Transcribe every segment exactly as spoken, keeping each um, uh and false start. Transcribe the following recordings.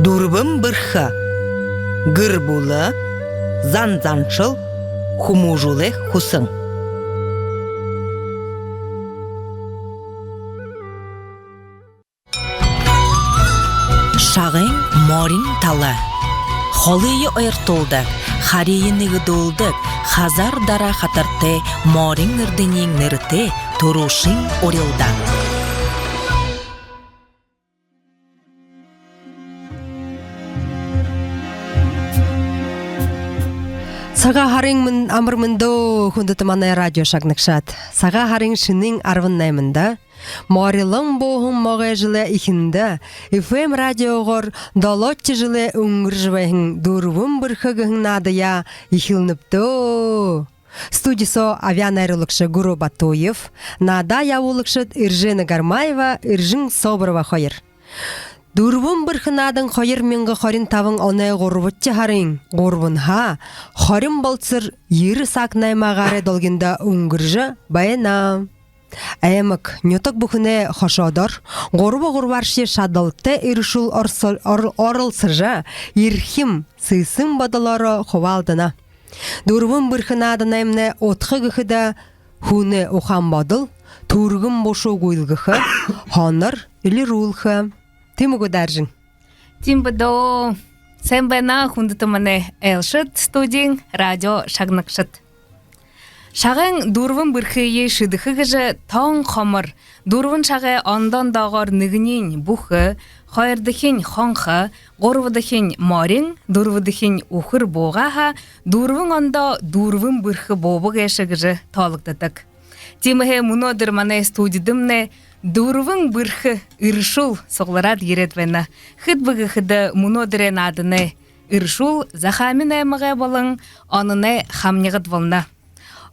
Дүрбэн бэрхэ. Гэр бүлэ, зан заншал, хүмүүжүүлэй хүсэн. Шагай морин тала. Холые ойртуулдаг, харие нэгэдүүлдэг, хазар дара хатартай морин эрдэниин нэрэтэй түрүүшын урилдаан. Сагаан һарын мэн-, амар мэндэ, хүндэтэ манай радио шагнагшад. Сагаан һарын шэнын арбан найманда, морилон бууһан могой жэлэй эхиндэ, F M радиогоор долоодохи жэлээ үнгэржэ байһан «Дүрбэн бэрхэ» гэһэн наадаяа эхилнэбди. Студи соо абяа найруулагша Гүрөө Батуев, наадаа ябуулагшад Эржена Гармаева, Эржэн Соборова хоёр. «Дүрбэн бэрхэ» наадан хоёр мянга хорин табан оной гурбадахи һарын гурбанһаа хорин болотор ерэ саг наймагаарай долгиндо үнгэржэ байна. Аймаг, нютаг бүхэнэй хошоодоор гурба гурбааршье шадалтай эрэшүүл орсо-, ор-, оролсожо, эрхим, сэсэн бодолоороо хубаалдана. «Дүрбэн бэрхэ» нааданаймнай удха гэхэдэ, хүнэй ухаан бодол, түргэн бушуу гүйлгэхэ, һонор элирүүлхэ. Тиимэ гү даа, Эржэн? Тиимэ бэд даа. Сайн байна, хүндэтэ манай айлшад, студиин радио шагнагшад. Шагай «Дүрбэн бэрхые» шэдэхэ гэжэ тон хомор, дүрбэн шагай ондо ондоогоор нэгэниинь бүхэ, хоёрдохинь хонхо, гурбадахинь морин, дүрбэдэхинь үхэр буугаа һаа, дүрбэн ондоо дүрбэн бэрхэ бууба гээшэ гэжэ тоологдодог. Тиимэһээ мүнөөдэр манай студидэмнай дүрбэн бэрхэ эрэшүүл суглараад ерээд байна. Хэд бэ гэхэдэ, мүнөөдэрэй нааданай эрэшүүл Захаамин аймагай болон Ононой хамнигад болоно.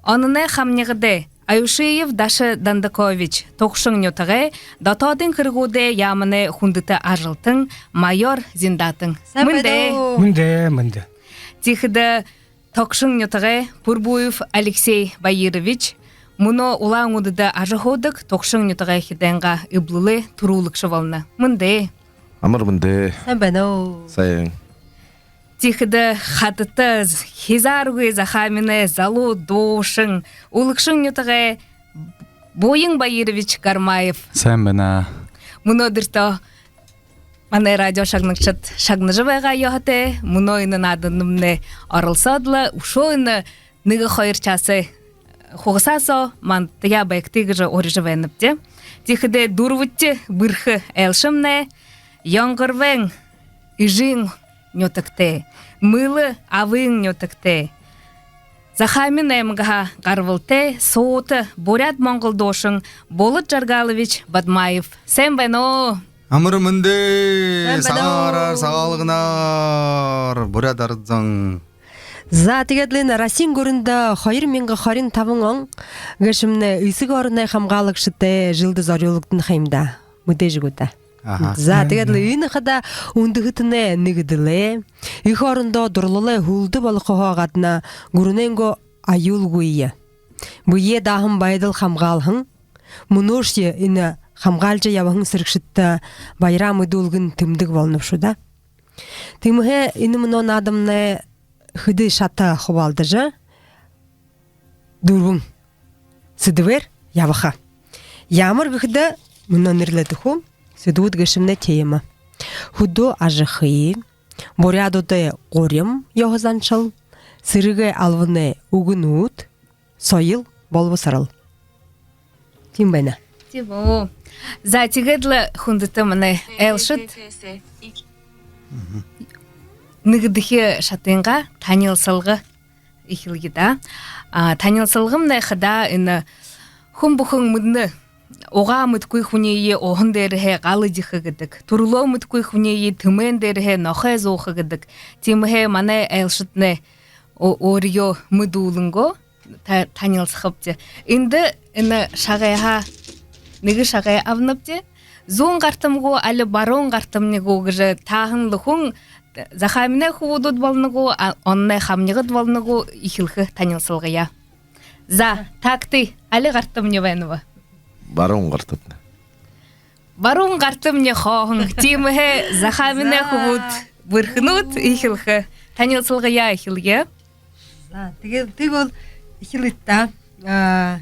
Ононой хамнигадай Аюшеев Даша Дандакович, Тогшон нютагай дотоодын хэрэгүүдэй яаманай хүндэтэ ажалтан, майор Зиндатан. Сайн байна уу? Мэндэ, мэндэ. Тиихэдэ Тогшон нютагай Пурбуев Алексей Баирович, мүнөө Улаан-Үдэдэ ажаһуудаг Тогшон нютагай хидайнгаа эблэлэй түрүүлэгшэ болоно. Мэндэ. Амар мэндэ. Сайн байна уу? Сайн. Тиихэдэ хадата, хизааргүй Захааминай залуу дуушан, Үлэгшэн нютагай Буян Баирович Гармаев. Сайн байна. Мүнөөдэртөө манай радио шагнагшад шагнажа байгаа ёһотой. Мүнөө энэ нааданаймнай оролсоод лэ, үшөө энэ нэгэ-хоёр часай хугасаа соо мандаа байгты гэжэ урижа байнабди. Тиихэдэ дүрбэдэхи бэрхэ айлшамнай Ёнгорбайн эжын нютагтай, Мэлэ абын нютагтай, Захаамин аймагһаа гарбалтай, суута буряад-монгол дуушан Болот Жаргалович Бадмаев. Сайн байна уу? Амар мэндэ! Сайн байна уу? Сагаан һараар, Сагаалганаар, буряад арад зон. За, тиигээд лэ энэ Россиин гүрэндэ хоёр мянга хорин табан он гээшэмнай Эсэгэ ороной хамгаалагшадай жэлдэ зорюулагдаһан юм даа. Мэдээжэ гү даа? Аха. За, тиигээд лэ энэ хадаа үндэһэтэнэй нэгэдэлэй, эхэ орондоо дурлалай һүлдэ болохоһоо гадна гүрэнэйнгөө аюулгүйе, бэеэ дааһан байдал хамгаалһан, мүнөөшье энэ хамгаалжа ябаһан сэрэгшэдтэ баяраа мэдүүлгын тэмдэг болоно бшуу даа. Тиимэһээ энэ мүнөө наадамнай хэды шата хубаалдажа, дүрбэн сэдэбээр ябаха. Ямар гэхэдэ, мүнөө нэрлэдэг хүм, сэдэбүүд гээшэмнай тиимэ: хүдөө ажахы, буряадуудай гурим ёһо заншал, сэрэгэй албанай үгэнүүд, соёл, болбосорол. Тиимэ байна. Тиимэ. За, тиигээд лэ, хүндэтэ манай айлшад, нэгэдэхи шатынгаа танилсалга эхилэе даа. А, танилсалгамнай хадаа энэ: хүн бүхэн мэдэнэ, угаа мэдэхэгүй хүниие уһан дээрэһээ гал эдихэ гэдэг, түрэлөө мэдэхэгүй хүниие тэмээн дээрэһээ нохой зууха гэдэг. Тиимэһээ манай айлшаднай о-, өөрыгөө мэдүүлэн гү, та-, танилсахабди. Эндэ энэ шагайһаа нэгэ шагай абанабди. Зүүн гартам гү, али баруун гартамни гү гэжэ тааһан лэ хүн, Захааминай хүбүүдүүд болоно гү, а, Ононой хамнигад болоно гү, эхилхэ танилсалгаяа. За, таагты, али гартамни байнаб? Баруун гартамни. Баруун гартамни хооһон. Тиимэһээ Захааминай хүбүүд, бэрхэнүүд эхилхэ. Танилсалгаяа эхилэе. За, тиигээд, тиигээд бол эхилыт даа. А,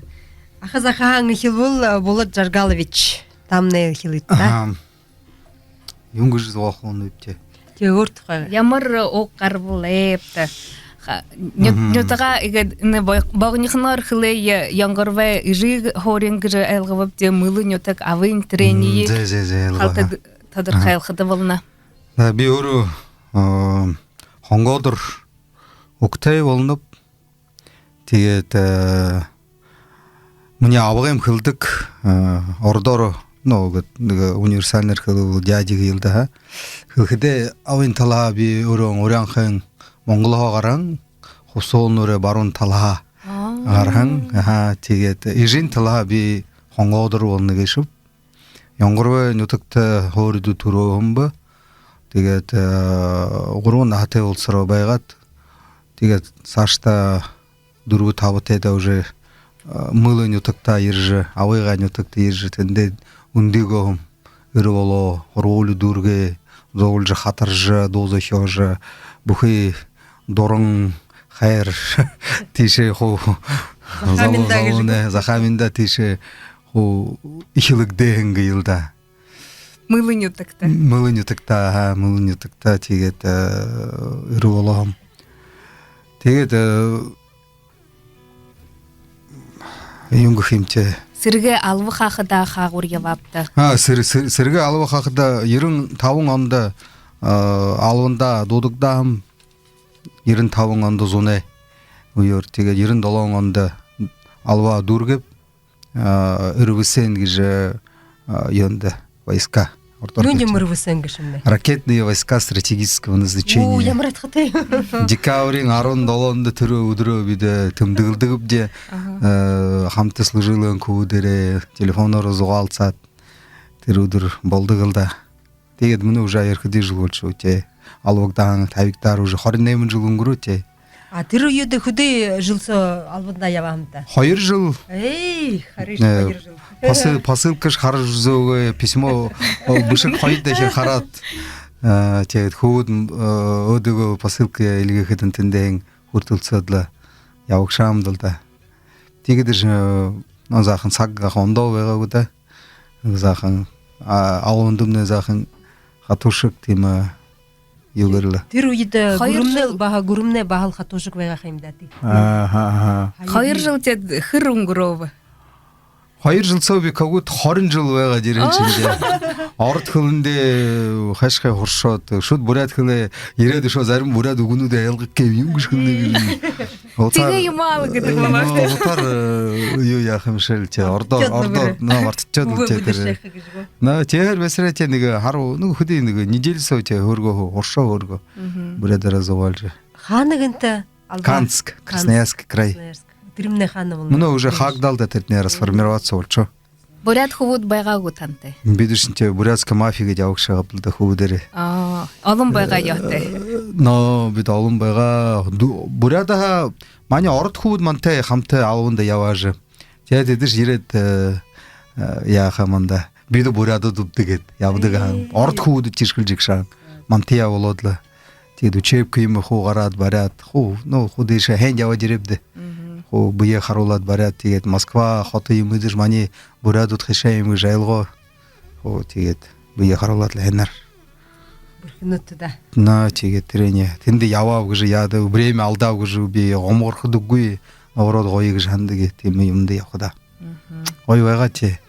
аха захаһаан эхилбэл, а, Болот Жаргалович, тамнай эхилыт даа. Аха. Юун гэжэ зугаалха юм бэ? Тээ, өөр тухай. Ямар уг гарбал эбтэй. Ха, ню-, Мгм. нютагаа иигээд энэ бо-, богонихоноор хэлээ, Ёнгорбай эжы һуурин гэжэ ойлгообди, Мэлэ нютаг абын тэрэниие Мм, зэ, зэ, зэ, ойлгоо. Халта д-, тодорхойлхо болоно. Да, би өөрөө, а, Хонгоодор үгтэй болоноб. Тиигээд, э, минии абгайм хэлэдэг, э, ородоор, ну, гээд нэгэ универсальнаар хэлэбэл дядя гээл даа, ха. Хэлэхэдээ абын талаһаа би өөрөө Урянхайн, Монголһоо гараһан, Хубсаһалнуурай баруун талаһаа Аа. гараһан. Аха, тиигээд эжын талаһаа би Хонгоодор болоно гээшэб. Ёнгорбай нютагта һөөргөөр түрөөһэн би. Тиигээд, э, гурбан наһатай болосороо байгаад, тиигээд саашадаа дүрбэ табатайдаа уже, э, Мэлэ нютагтаа ерэжэ, абгай нютагта ерэжэ, тэндээ үндыгөө һэм. Эрэ болоо, һургуули дүүргээ, зугаалжа, хатаржа, дуу зохёожо, бүхы Дуран, Хайра тиишээ хуу Захааминда залуу гэжэ. Залуунай, Захааминда тиишээ хуу эхилэгдээ һэн гээл даа. Мэлэ нютагта. Мэлэ нютагта, аха, Мэлэ нютагта, тиигээд, э, эрэ болоо һэм. Тиигээд, э, юун гэхэ юм тээ. Сэрэгэй алба хаахадаа хаагуур ябаабта. А, сэр-, сэр-, сэрэгэй алба хаахадаа ерэн табан ондо, э, албанда дуудагдаа һэм. Ерэн табан ондо зунай үеэр, тиигээд ерэн долоон ондо алба дүүргээб, а, эр бэ эс эн гэжэ, а, юундэ, войска. Ородоор. Юун гэжэ юм эр бэ эс эн гээшэмнай? Ракетные войска стратегического назначения. Оо, ямар адхатай. Декабриин арбан долоондо тэрэ үдэрөө бидэ тэмдэглэдэгбди. Аха. Э, хамта служилаһан хүбүүдээрээ телефоноор зугаалсаад, тэрэ үдэр болодог лэ даа. Тиигээд мүнөө уже хоёр хэды жэл болошоо тээ. Албагдаһан, табигдахаар уже хорин найман жэл үнгэрөө тээ. А, тэрэ үедэ хэды жэл соо албанда ябаа һэмта? Хоёр жэл. Эй, харыш, э, хоёр жэл. Посыл-, посылкаш хаража үзөөгүй, письмо, о, бэшэг хоёр дахин хараад. Э, тиигээд хүбүүд, э, өөдөө посылка эльгээхэдэнь тэндэнь хүртэлсөөд лэ ябагшаам даа л даа. Тиигээд же, э, ну, заахан саг, заахан ондоо байгаа гү даа. Заахан, а, албандамнай заахан хатуушаг тиимэ, э, юугээр лэ. Тэрэ үедэ хоёр гүрэмнай жэл баһа, гүрэмнай баһал хатуушаг байгаа ха юм даа, тии. Аха, аха. Хоёр жэл тээд хэр үнгэрөөб? Хоёр жэл соо би как будто хорин жэл байгаад ерээ шэнги. Ород хэлэндээ хайшхаа һуршоод, шууд буряад хэлээ ерээд үшөө зарим буряад үгэнүүдые ойлгохо гээ юм, юун гэжэ хэлэнэ гэжэ. Утаар, тиигээ юм аа гэдэг болоо. Ну, утаар, э, юу яаха юм шэл тээ. Ородоор, мартчихёод ородоор, лэ бэрэ. Ну, мартчихёод лэ тээ тэрэ. Үгөө бүгэдэшэхэ гэжэ гү? Ну, тиигээд бэсэрээ тээ нэгэ харуу, ну, хэды нэгэ неделя соо тээ һөөргөө, һуршоо һөөргөө. Мгм. Буряадаараа зугаалжа. Хаана гэнтэ? Алба. Канск, Канск. Красноярский край. Красноярск. Тэрэмнай хаана болоно? Мүнөө уже хаагдаа л даа, тэрэтнай расформироваться болошоо. Буряад хүбүүд байгаа гү тантай? Бидэшни тээ бурятская мафия гэжэ ябагша һэмди даа хүбүүдээрээ. Аа, олон байгаа ёһотой. Э, но, бидэ олон байгаа. Ду-, Буряадһаа манай ород хүбүүд мантай хамта албанда ябажа. Тиигээд тэдэшни ерээд, э, э, яаха манда. Бидэ буряадууд үбдэ гээд ябадаг һэн. Ээ. Ород хүбүүд тиишхэл жэгшэн. Мантаяа болоод лэ. Тиигээд учебка юумэ хуу гараад баряад. Хуу, ну, хуу дээшээ һайн ябаад ерээбди. Мгм. Хуу бэеэ харуулаад баряад. Тиигээд Москва хото юумэ эдэр манай буряадууд хэшээ юм гэжэ ойлгоо. Хуу тиигээд бэеэ харуулаад лэ һайнаар. Бэрхэнүүд даа. На, тиигээд тэрэнээ. Тэндэ ябааб гэжэ яадаг, время алдааб гэжэ би гомгорходоггүй. Наоборот, гоё гэжэ һанадаг, тиимэ юумэндэ ябахада. Мгм. Гоё байгаа тээ.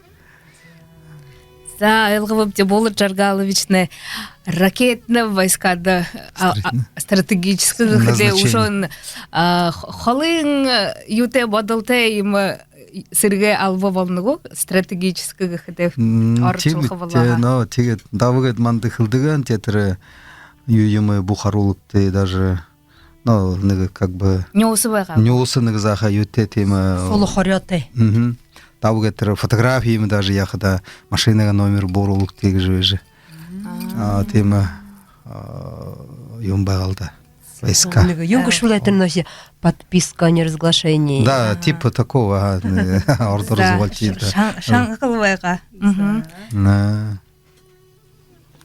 За, ойлгообди, Болот Жаргаловичнай ракетнэ войскада, а, а, стратегическэ. Стратегическэ гэхэдээ назначение. Үшөө, а, х-, холын, э, юутэй бодолтой юм, э, сэрэгэй алба болоно гү? Стратегическэ гэхэдээ. М, оршуулха тиимэ болоо тээ, ха. Но, тиигээд дабагаад манда хэлэдэг һэн тээ тэрэ, э, юу юумэ бү харуулагты даже. Ну, нэгэ как бы нюуса байгаа. Нюуса нэгэ заахан юутэй тиимэ. Сулаа хорёотой. Мгм. Дабагаад тэрэ фотографи юумэ даже яахада машинагай номер бууруулагты гэжэ байжа. Мгм. А, тиимэ, а, юумэ байгаа л даа. Войска. Нэгэ юун гэжэ бэлэй тэрэ, нөөхи подписка о неразглашении. Да, типа такого, ага, ордор. За, зугаалчи, да. Шан-, шангал байгаа. Мгм. На.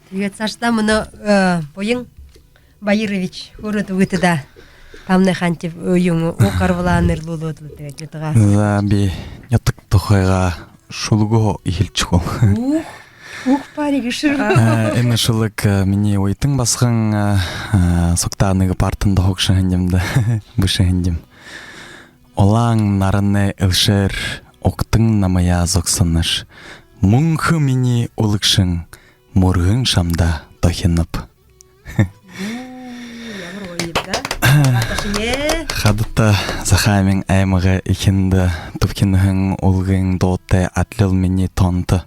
Тиигээд саашадаа мүнөө, э, Буян Баирович, хөөрөөд үгыт даа. Тамнай ханти, э, юун, уг гарбалаа нэрлүүлээд лэ, тиигээд нютагаа. За, би нютаг тухайгаа шүлэгөө эхилшэхү. Ух, ух, пари гэшэр. Э, энэ шүлэг, э, минии уйтан басаган, э, э, сугтаа нэгэ партанда хогшо һэн юм даа. Бэшэ һэн юм. Улаан наранай элшээр угтан намайе зогсоош. Мүнхэ минии үлэгшэн, мүргэн шамда дохиноб. Ямар гоё юм даа. Хадата Захаамин аймагай эхиндэ түбхинэһэн үлгын дуутай адлил минии тоонто,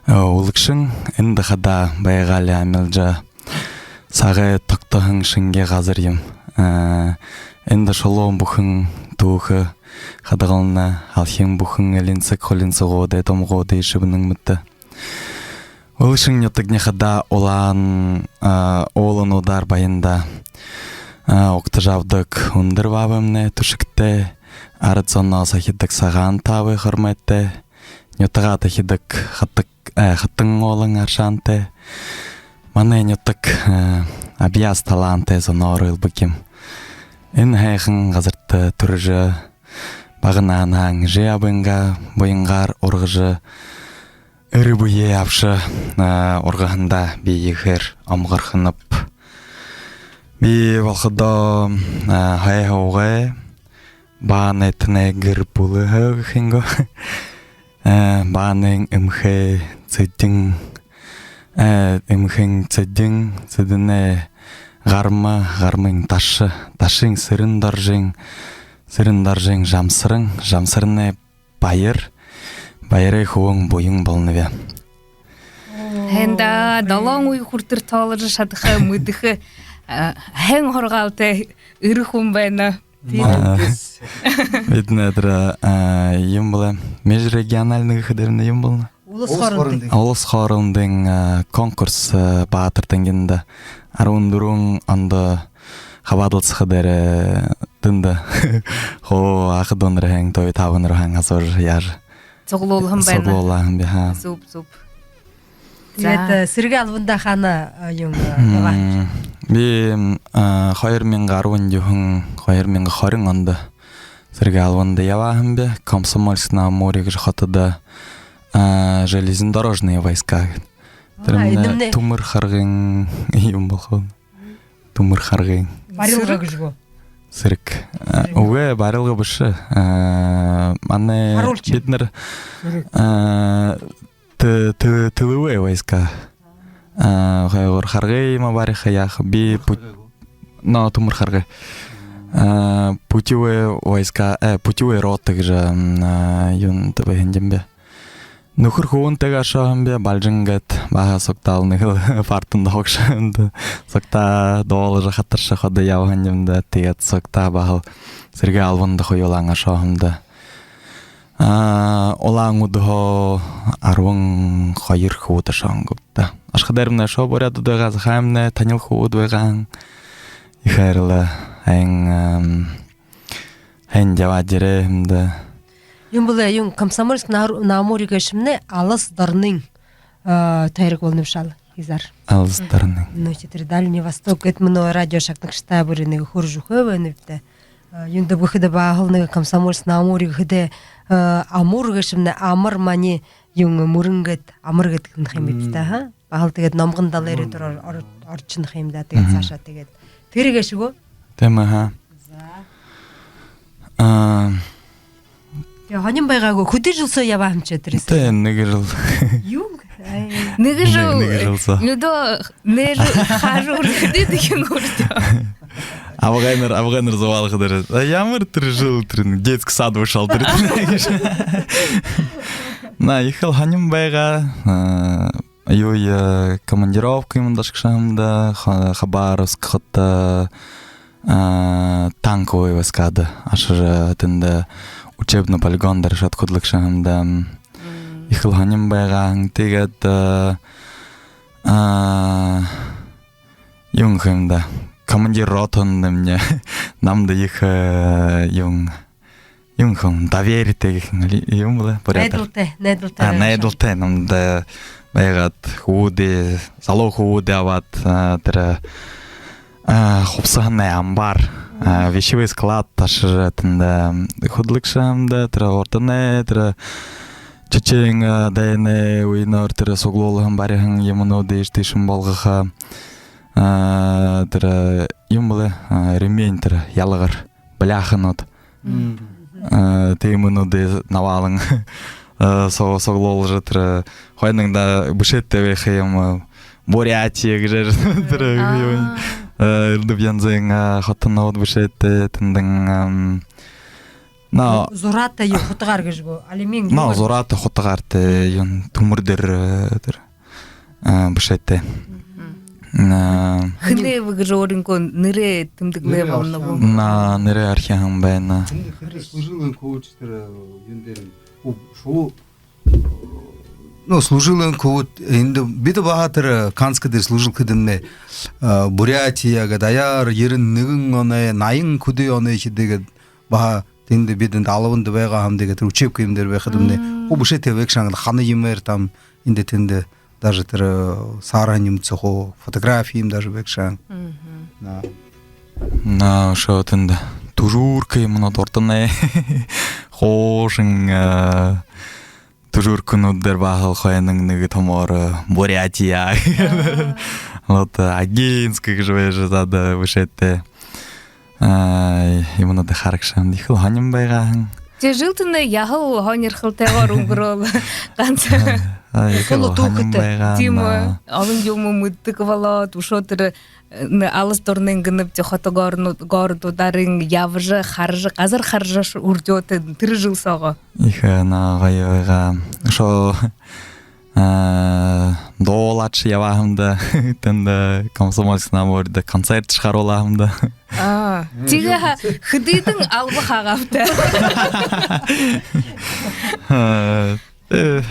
э, үлэгшэн. Эндэ хадаа байгаали амилжа, сагай тогтоһон шэнги газар юм. Э, эндэ шулуун бүхэн түүхэ хадагална, һалхин бүхэн элинсэг хулинсагуудай, домогуудай шэбэнэн мэтэ. Үлэгшэн нютагни хадаа улаан, а, уулануудаар баян даа. А, угтажа абадаг үндэр баабаймнай түшэгтэй, арад зоноо сахидаг сагаан таабай хормойтой, нютагаа тахидаг хатаг, э, хатан уулан аршаантай. Манай нютаг, э, абьяас талаантай зоноор элбэг юм. Энэ һайхан газарта түрэжэ, бага наһанһаан эжы абынгаа буянгаар ургажа, эрэ бэеэ абаша, а, ургаһандаа би ехээр омогорхоноб. Би болоходоо, а, һайһа угай, баанайтнай гэр бүлэһөө гэхэ юм гү. А, баанын эмхэй цэдин, а, эмхын цэдин, цэдинэй гарма, гармын таша, ташын сэрэн доржын, сэрэн доржын жамсаран, жамсаранай баяр, баярай хүбүүн буян болоноб. Һайн даа, долоон үе хүрэтэр тоолжо шадаха, мэдэхэ, а, һайн һургаалтай эрэ хүн байна. Тиимэ. А, бидэнэй тэрэ, а, юун бэлэй, межрегиональный гэхэдэ, тэрэмнай юун болоно? Улас хоорондын. Улас хоорондын, а, конкурс, а, Баатар тэнгинда арбан дүрбэн ондо хабаадалсаха дээрээ тэндэ хуу аха дүүнэрһээн, тоби таабанарһаан асуужа, яажа. Суглуулһан байна. Суглуулһан би, ха. Зүб, зүб. За. Тиигээд, э, сэрэгэй албанда хаана, э, юун, э, ябаһан? М, би, м, а, хоёр мянга арбан юһэн, хоёр мянга хорин ондо сэрэгэй албанда ябаһан би. Комсомольск-на-Амуре гэжэ хотодо, а, железнодорожные войска. А, тэрэмнай энэмнай түмэр харгын юун болохо. Түмэр харгын. Барилга гэжэ гү? Сэрэг. А, сэрэг. Үгы, барилга бэшэ. А, манай... Харуулшан. Бидэнэр, сэрэг, а, т-, т-, тыловые войска. А, хойгуур харгы юумэ бариха, яаха. Би пу-, но, түмэр харгы. А, путевые войска, э, путевые роты гэжэ, м, а, юун табиһан юм бэ. Нүхэр хүбүүнтэйгээ ошоһон би, Балжан гээд, баһа сугтаа нэгэл партанда хогшоһон даа. Сугтаа дуулажа, хатаржа ходо ябаһан юм даа. Тиигээд сугтаа баһал сэрэгэй албанда хоюулан ошоһон даа. А, Улаан-Үдэһөө арбан хоёр хүбүүд ошоһон гүб даа. Ошоходо дээрэмнай ошоо буряадууд байгаа, Захааминай танил хүбүүд байгаа. Ехээр лэ һайн, ам, һайн ябаад ерээ юм даа. Юун бэлэй, юун, Комсомольск-на-, на-Амуре гээшэмнай Алас Дорнын, а, тойрог болоно бшуу даа, хизаар. Алас Дорнын. Ну, чи тэрэ Дальний Восток гээд, мүнөө радио шагнагшадта бүри нэгэ хөөрэжэ үгэхэ байнабди. А, юундэб гэхэдэ, баһал нэгэ Комсомольск-на-Амуре гэхэдэ, а, Амур гээшэмнай амар, манай юун, мүрэн гээд, амар гээд хэлэнхэй юм бибди, ха? Баһал тиигээд номгон далай руу ор-, ор-, оршонхой юм даа, тиигээд саашаа тиигээд. Тэрэ гээшэ гү? Тиимэ, ха. За. А. Тиигээ һонин байгаагүй, хэды жэл соо ябаһан ши тэрэ? Тиимэ, нэгэ жэл. Юун? Ай. Нэгэ жэл. Нэгэ жэл соо. Нюдөө нээжэ хаажа үргэдэ, тиихэдэ үргэдэ. Абгайнар, абгайнар зугаалха дээрэ: «А, ямар тэрэ жэл, тэрэ детский сад бэшэл тэрэ». На, ехэл һонин байгаа, а, юу, э, командировка юумэндэ ошохо һэм даа, Ха-, Хабаровск хото, а, танковый войскада ошожо, тэндэ учебный полигон дээрэ ошоод хүдэлэгшэ һэм даа. Ехэл һонин байгаа. Тиигээд, э, а, юун гэхэм даа. командир ротанаймни намда ехэ, э, юун, юун хэн, довериетэй гэхэ юм лэ буряадаар. Найдалтай, найдалтай. А, найдалтай намда байгаад, хүбүүдые, залуу хүбүүдые абаад, а, тэрэ, а, хубсаһанай амбаар, а, вещевой склад ташажа, тэндэ хүдэлэгшэ һэм даа, тэрэ урданай, тэрэ Чечен, а, дайнай үенөөр тэрэ суглуулһан, бариһан юумэнүүдые иишэ тиишэнь болгохо. А, тэрэ юун бэлэй, а, ремень, тэрэ ялагар, бляханууд. А, тиимэнүүдые набаалан, а, су-, суглуулжа, тэрэ хойноһондоо бэшээтэй байха юм, а, Бурятия гэжэ, тэрэ юун, а, элдэб янзын, а, хотонууд бэшээтэй, тэндэнь, ам, но зураатай юу, хутагаар гэжэ гү, алюмин но юу? Зураатай, хутагаартай юун, түмэр дээрэ, э, тэрэ, э, бэшээтэй. Мгм. Э, хэнэй бэ гэжэ өөрынгөө нэрээ тэмдэглээ болоно гү? Нэрээ архиһан байна. Хэнэй, хэнэй служил һэн хүбүүд тэрэ, э, юун дээрэ, ху-, шу-, ну, служил һэн хүбүүд, эндэ бидэ баһа тэрэ Канск дээрэ служил хэдэмнай, э, Бурятия гээд, аяар ерэн нэгэн оной, наян хэды оной хадаа гээд баһа тэндэ бидэндэ албанда байгаа һэмди гээд, тэрэ учебка юм дээрэ байхадамнай. Мм. Хуу бэшээтэй байгша һэн, хана юумээр там эндэ тэндэ даже тэрэ, э, саарһан юумэ соо хуу фотографи юм даже байгша һэн. Мгм. На. На, үшөө тэндэ түжүүркэ юумэнүүд, урданай хуушан, э, түжүүркэнүүд дээрэ баһал хойноһоонь нэгэ томоор, э, Бурятия. Аа. Вот, э, Агинск гэжэ байжа, зада бэшээтэй. А, юумэнүүдые харагша һэм, ехэл һонин байгаа һэн. Тиигээд жэл тэнэй яһала һонирхолтойгоор үнгэрөөл. Ганса. А, ехэл һонин байгаа һэм. Тиимэ. Олон юумэ мэдэдэг болоод, үшөө тэрэ, э, алас дурнай гэнэбди, хото городуудаарынь ябажа, хаража, газар хаража ш-, үрдёод тэрэ жэл соогоо. Ехэ, э, на, гоё байгаа. Үшөө А, дуулаашье ябаа һэм даа. Тэндэ Комсомольск на Амурда концертшье харуулаа һэм даа. А, тиигээ ха-, хэдыдэн алба хаагаабта? А, э,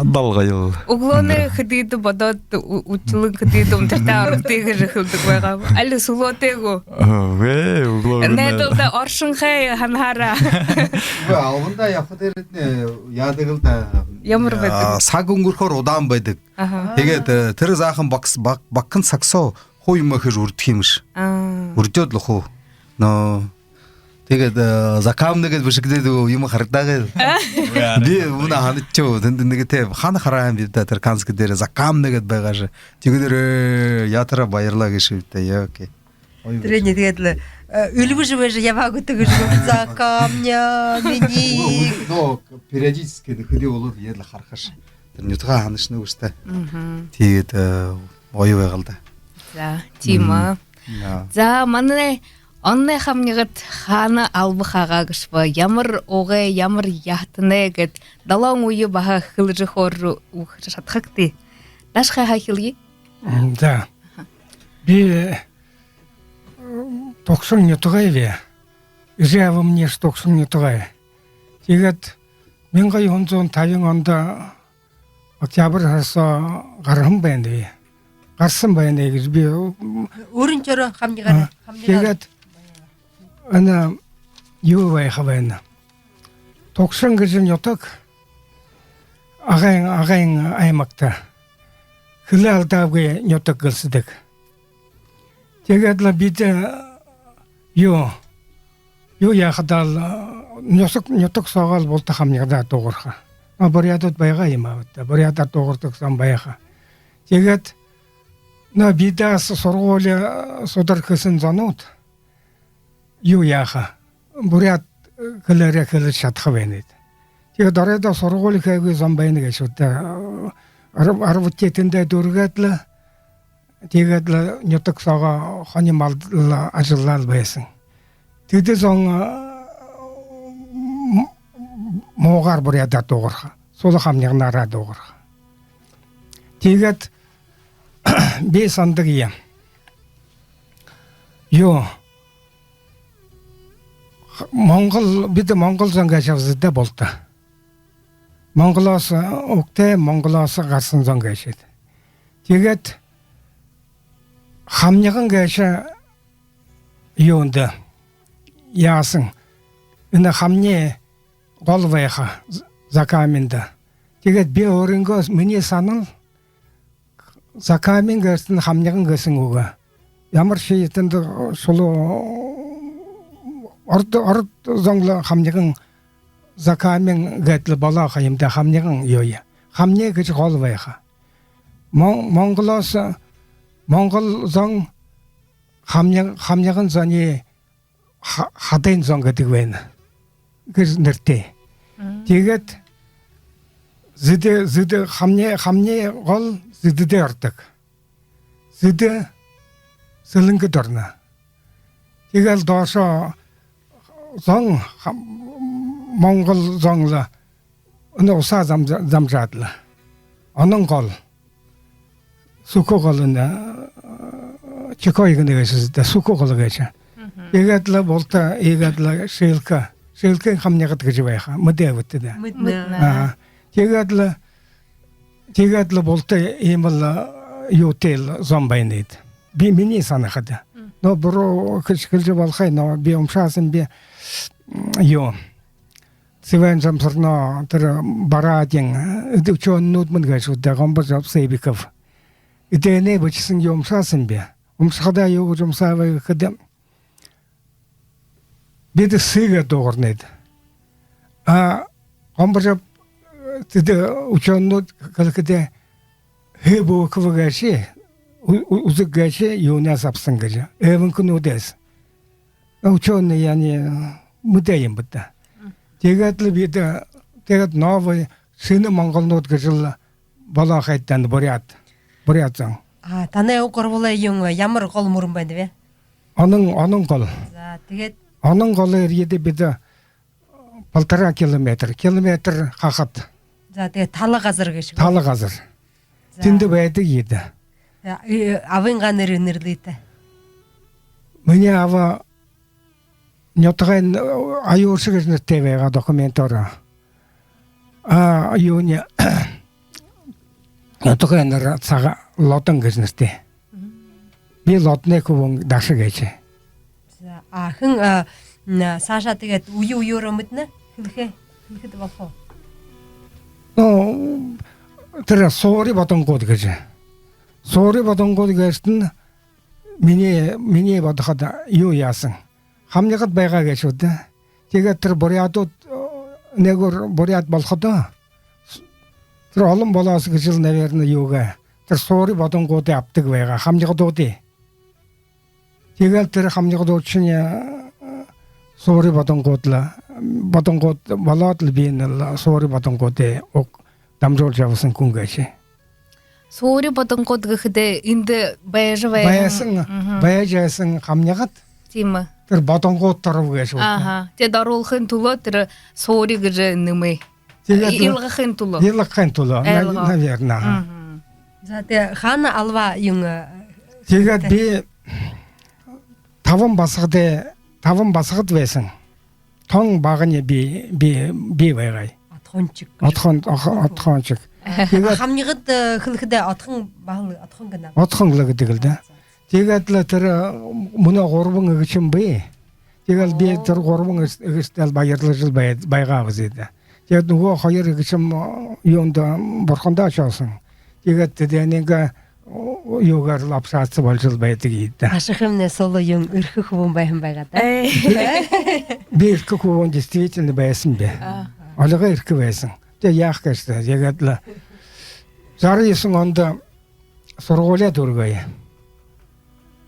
долгоёл. Үглөөнэй хэдыдэ бодоод, ү-, үбшэлэн хэдыдэ унтарта орогты гэжэ хэлэдэг байгаа. Али сүлөөтэй гү? Үгы, үглөөгүүр. Найдалда оршонхой һанахаараа. Үгы, албанда ябаха дээрэтнай яадаг лэ даа. Ямар байдаг? А, саг үнгэрхээр удаан байдаг. Аха. Тиигээд, э, тэрэ заахан баг-, баг-, багахан саг соо хуу юумэ хэжэ үрдэх юмши. Аа. Үрдёод лэ хуу. Но, тиигээд, э, закамна гээд бэшэгдээд, юумэ харагдаа гээд. А? Би мүнөө һанашооб, тэндэ нэгэ тээ, хана хараа һэм би даа, тэрэ Канск дээрэ закамна гээд байгаа шэ. Тиигээд, э, яатараа баярлаа гээшэб даа, яа, окей. Ой, тэрэ үгы. Нэгэ тиигээд лэ, э, үлбэжэ байжа ябаа гүт гэжэ гү. За, камня, минии. Но периодически, ну, хэды болоод, яагаад лэ харахаш. Тэрэ нютагаа һанашана гүш даа. Мгм. Тиигээд, э, гоё байгаал даа. За, тиимэ. Мгм. Да. За, манай онной хамнигад хаана алба хаагаа гээшэб, ямар угай, ямар яһатанай гээд, долоон үе баһа хэлэжэ хөөрэжэ үгэхэ шадахагты. Дашахай, һаа, хэлэе. М, да. Аха. Би Тугшан нютагайб. Эжы абамни Тугшан нютагай. Тиигээд мянга юһэн зуун табин ондо октябрь һара соо гараһан байнаб. Гараһан байнаб гэжэ би. Өөрын шороо хамнигаараа, а, хамнигаараа. Тиигээд энэ юу байха байна. Тугшан гэжэ нютаг Агын, Агын аймагта. Хэлэ алдаагүй нютаг гэлсэдэг. Тиигээд лэ бидэ, э, юу, юу яахадаа лэ, э, нютаг, нютаг соогоо лэ булта хамнигадаа дуугарха. Но буряадууд байгаа юм ааб даа. Буряадаар дуугардаг зон байха. Тиигээд, но бидэ һаа сургуули, э, судар хэһэн зонууд юу яаха, буряад, э, хэлээрээ хэлэжэ шадаха байнабди. Тиигээд оройдоо сургуули хээгүй зон байна гээшэ даа. Ар-, арбадахи тэндээ дүүргээд лэ, тиигээд лэ нютаг соогоо хони малда лэ, ажаллаад лэ байһан. Тэдэ зон, э, м-, муугаар буряадаар дуугарха. Сула хамниганаараа дуугарха. Тиигээд би һанадагби. Юу, монгол, бидэ монгол зон гээшэбди даа булта. Монголһоо угтай, Монголһоо гараһан зон гээшэбди. Тиигээд хамниган гээшэ юундэ яаһан. Энэ хамни гол байха З-, Закаминда. Тиигээд би өөрынгөө, минии һанал, Закамин гээшэтэн хамниган гээшэ үгы. Ямаршье тэндэ шулуу ород, ород зон лэ хамниган, Закамин гээд лэ болоо ха юм даа, хамниган юу яа. Хамни гэжэ гол байха. Мон-, Монголһоо, монгол зон хамни-, хамниган зоной ха-, хадын зон гэдэг байна гэжэ нэрэтэй. Тиигээд Зэдэ, Зэдэ хамни, хамни гол Зэдэдэ ородог. Зэдэ Сэлэнгэдэ орно. Тиигээл доошоо зон хам-, монгол зон лэ энэ уһаа зам-, замжаад лэ. Онон гол. Сүхэ гол энэ, э, Чикой гэнэ гээшэ даа, Сүхэ гол гээшэ. Тиигээд лэ булта, иигээд лэ Шилка. Шилкын хамнигад гэжэ байха. Мэдээбта даа. Мэдэнэ. Аа. Тиигээд лэ, тиигээд лэ булта иимэл, э, юутэйл зон байнад. Би, минии һанахада. Но буруу хэлэжэ, хэлэжэ болохо, но би уншаһан би, м, юу. Цэвээн Жамсарано, тэрэ Барадин, э, эдэ учёнынууд мэнэ гээшэ даа, Гомбожаб, Сыбиков. Эдэниие бэшэһэн юм уншаһан би. Уншахадаа юу гэжэ уншааб гэхэдэ, бидэ «сы» гээд дуугарнад. А Гомбожаб, э, тэдэ учёнынууд хэлэхэдэ, «һы» буква гээшэ, ү-, ү-, үзэг гээшэ юунһээ абаһан гэжэ. Эбэнхинүүдһээ. Учёнынь яана, мэдээ юм бэ даа. Тиигээд лэ бидэ, тиигээд новый, шэнэ монголнууд гэжэл болоо ха даа, буряад. Буряад зон. А танай уг гурбалай юун, ямар гол мүрэн байнаб? Онон, Онон гол. За, тиигээд? Онон гол ерээд бидэ полтора километр, километр хахад. За, тиигээд тала газар гээшэ гү? Тала газар. За. Тэндэ байдаг юм даа. За, э, абынгаа нэрэ нэрлэе даа. Минии аба нютагай, э, Аюурша гэжэ нэрэтэй байгаа документоороо. А юуниинь, нютагай нэрэ Сага-, Лодон гэжэ нэрэтэй. Би Лодоной хүбүүн Даша гээшэ. За, а хэн, а, м, саашаа тиигээд үе үеэрээ мэдэнэ? Хэлэхэ, хэлэхэдэ болохо. Ну, тэрэ Суури Бодонгууд гэжэ. Суури Бодонгууд гээшэтэн минии, минии бодоходо юу яаһан. Хамнигад байгаа гээшэ даа. Тиигээд тэрэ буряадууд, э, нээгүүр буряад болоходоо, тэрэ олон болоһон гэжэл, наверно, юугээ. Тэрэ Суури Бодонгуудые абадаг байгаа, хамнигадуудые. Тиигээл тэрэ хамнигадуудшни, э, Суури Бодонгууд лэ, Бодонгууд болоод лэ, би энэл Суури Бодонгуудые уг дамжуулжа ябаһан хүн гээшэ. Суури Бодонгууд гэхэдэ эндэ байжа байгаа. Байһан, байжа байһан хамнигад. Тиимэ. Тэрэ Бодонгууд доро гээшэ. Аха. Тиигээд оруулхын түлөө тэрэ Суури гэжэ нэмээ. Тиигээд илгахын түлөө. Илгахын түлөө, наверно. За, тиигээд хаана албаа юм, э, тиигээд би табан басагад, табан басагад байһан. Тон багынь би, би, би байгааб. Отхоншог. Отхон-, отхон-, отхоншог. Тиигээд хамнигад, э, хэлэхэдэ отхон баһал, отхон гэнэ. Отхон лэ гэдэг лэ даа. Тиигээд лэ тэрэ, э, мүнөө гурбан эгэшэн бии. Тиигээл би тэрэ гурбан эгэш-, эгэшэдэл баярлажал бай-, байгааб даа. Тиигээд нүгөө хоёр эгэшэм, э, юундэ, бурхандаа ошоһон. Тиигээд тэдэнэйнгээ, э, юугаарэл общаться болжол байдаг юм даа. Ашахымнай соло юм, эрхэ хүбүүн байһан байгаа даа. Э. Би, би эрхэ хүбүүн действительно байһан би. Олигой эрхэ байһан. Тэ яаха гээшэ даа. Тиигээд лэ жаран юһэн ондо һургуулияа дүүргээб.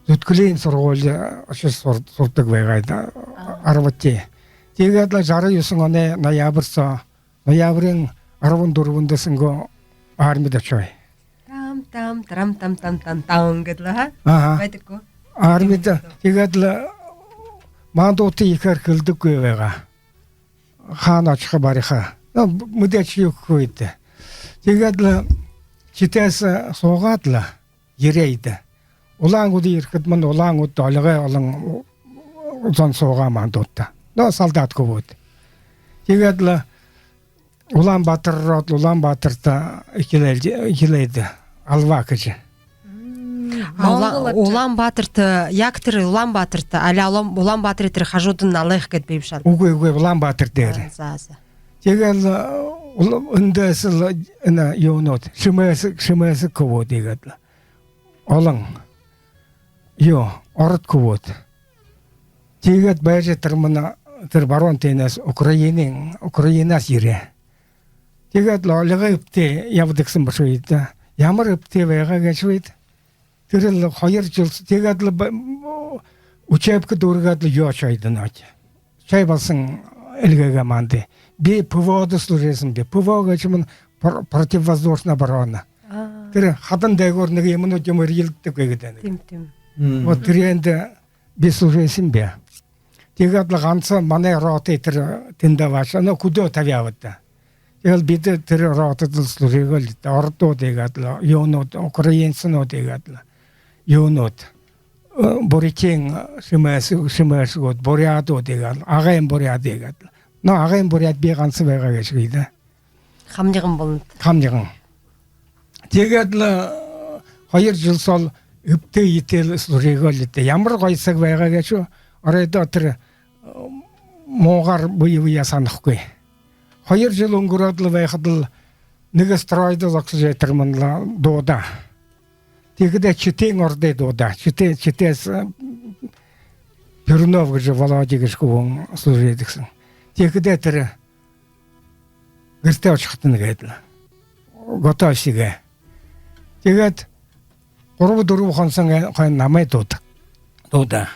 Зүдхэлиин һургуули ошожо сур-, сурадаг байгааб даа, арбатай. Тиигээд лэ жаран юһэн оной ноябрь соо, ноябриин арбан дүрбэндэ сэнгэ армида ошооб. Там-там, трам-там, там-там, там гээд лэ, ха? Аха. Байдаг гү? Армида. Тиигээд лэ мандуудта ехээр хэлэдэггүй байгаа. Хаана ошохо, бариха. Но, мэдээжэ юу гэхэгүй даа. Тиигээд лэ Читээһээ һуугаад лэ ерээбди. Улаан-Үдэ ерэхэдэмнай Улаан-Үдэдэ олигой олон зон һуугаа мандуудта. Но, солдат хүбүүд. Тиигээд лэ Улаан-Баатар ороод, Улаан-Баатарта эхилээ, эхилээбди албаа хэжэ. А, Улаан-, Монгол ат-, Улаан-Баатарта, яг тэрэ Улаан-Баатарта, али Улаан-, Улаан-Баатарай тэрэ хажуудань Налайх гээд байбшал. Үгы, үгы, Улаан-Баатар дээрэ. А, за, за. Тиигээл, э, Ула-, эндэһээл энэ юунууд, шэмээсэг, шэмээсэг хүбүүд иигээд лэ. Олон. Юу, ород хүбүүд. Тиигээд байжа тэрэ манай, тэрэ баруун тэнэһээ Украинын, Украинһаа ерээ. Тиигээд лэ олигой эбтэй ябадаг һэн бэшэ бэд даа. Ямар эбтэй байгаа гээшэб. Тэрэл хоёр жэл, тиигээд лэ б-, учебка дүүргээд лэ ёошоо һойдонооди. Шай болоһон эльгээгээ мандаа. Би ПВО-до служил һэм би. ПВО гээшэмнай пр-, противовоздушная оборона. А. Тэрэ хадан дээгүүр нэгэ юумэнүүд юм эрьелдэдэг гэдэг байна. Тиимэ, тиимэ. Мм. Вот тэрээндэ би служил һэм би. Тиигээд лэ ганса манай рота тэрэ тэндэ баһа, ну, хүдөө табяа бэд даа. Тиигээл бидэ тэрэ ротада лэ служил гээл даа. Ородууд иигээд лэ, юунүүд, украинцнууд иигээд лэ, юунүүд, э, бурятын шэмээсэ-, шэмээсэгүүд, буряадууд иигээд лэ, Агын буряад иигээд лэ. Но Агын буряад би ганса байгаа гээшэ бэд даа. Хамниган болонот. Хамниган. Тиигээд лэ, э, хоёр жэл соол эбтэй эетэй лэ служил гээл даа. Ямар гоё саг байгаа гээшэб. Оройдоо тэрэ, э, муугаар бэе бэеэ һанахагүй. Хоёр жэл үнгэрөөд лэ байхада лэ нэгэ стройдо зогсожо тэрэ манда лэ дуудаа. Тиихэдэ Читэйн ородой дуудаа. Читэй, Читэйһээ, э, Перунов гэжэ, Володя гэжэ хүбүүн служил һэн. Тиихэдэ тэрэ гэртээ ошохотнай гээд лэ. Готовься гээ. Тиигээд гурба-дүрбэ хон һэн хойно намайе дуудаа. Дуудаа.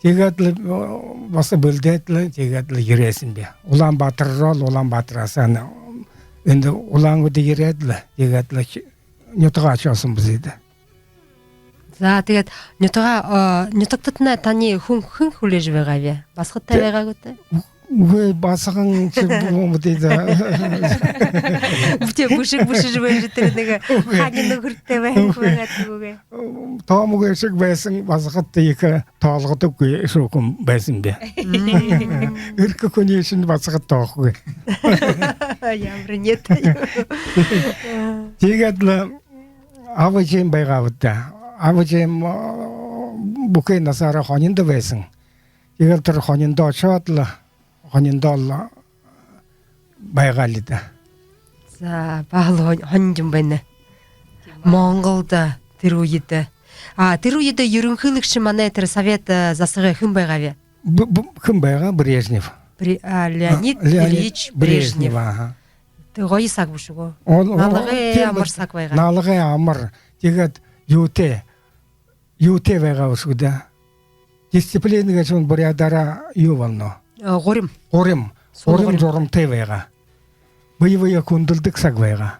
Тиигээд лэ, э, баһа бэлдээд лэ, тиигээд лэ ерээ һэм би. Улаан-Баатар руу лэ, Улаан-Баатарһаа энэ Улаан-Үдэ ерээд лэ, тиигээд лэ чи-, нютагаа ошоһон бэзэб даа. За, тиигээд нютагаа, э, нютагтатнай таниие хүн, хэн хүлеэжэ байгааб? Басагадтай Тэ- байгаа гүт? Үгы, басаган ши бү юм даа. Бү тэ бэшэг бэшэжэ байжа тэрэ нэгэ Үгы. Хани нүхэртэй байһан Үгы. Хүн байгаад үгы. Томо гээшэг байһан басагадта ехэ тоологдоггүй шүүхэн байһан би. Мм. Эрхэ хүниие шэнь басагад тоохогүй. Ямар нет. Тиигээд лэ аба эжым байгаа бэд даа. Аба эжым, э, бүхы наһаараа хониндо байһан. Тиигээл тэрэ хониндо ошоод лэ, хониндо лэ байгаа лэ даа. За, баһал хонь-, хониндо юм байна. Тиимэ. Монголдо тэрэ үедэ. А, тэрэ үедэ юрэнхылэгшэ манай тэрэ совет, э, засагай хэн байгааб? Б-, б-, хэн байгаа? Брежнев. Бре-, а, Леонид А, Леонид Ильич Брежнев. Брежнев, аха. Тэрэ гоё саг бэшэ гү? Ол, ол, Налгай тиимэ амар бэд. Саг байгаа. Налгай амар. Тиигээд юутэй, юутэй байгаа бэшэ гү даа. Дисциплина гээшэмнай буряадаараа юу болоно? Э, гурим. Гурим. Суул гурим гурим. Журамтай байгаа. Бэе бэеэ хүндэлдэг саг байгаа.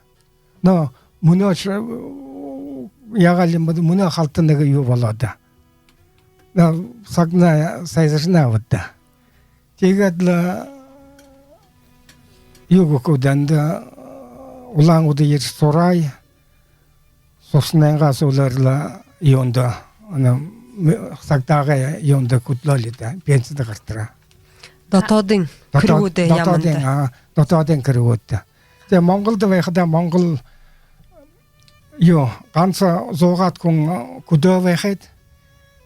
Но мүнөөшье, э, яагаал юм бэ, мүнөө халта нэгэ юу болоо даа. Но сагнай сайжарна бэд даа. Тиигээд лэ юу гэхэ гү даа, эндэ Улаан-Үдэ ерэжэ һураа. Һураһанайнгаа һүүлээр лэ юундэ, энэ, м-, сагдаагай юундэ хүдэлөө лэ даа, пенсидэ гартараа. Дотоодын Дотоод-, хэрэгүүдэй дотоодын, яаманда. А, дотоодын хэрэгүүдтэ. Тээ, Монголдо байхадаа Монгол юу, ганса зуугаад хүн хүдөө байхат.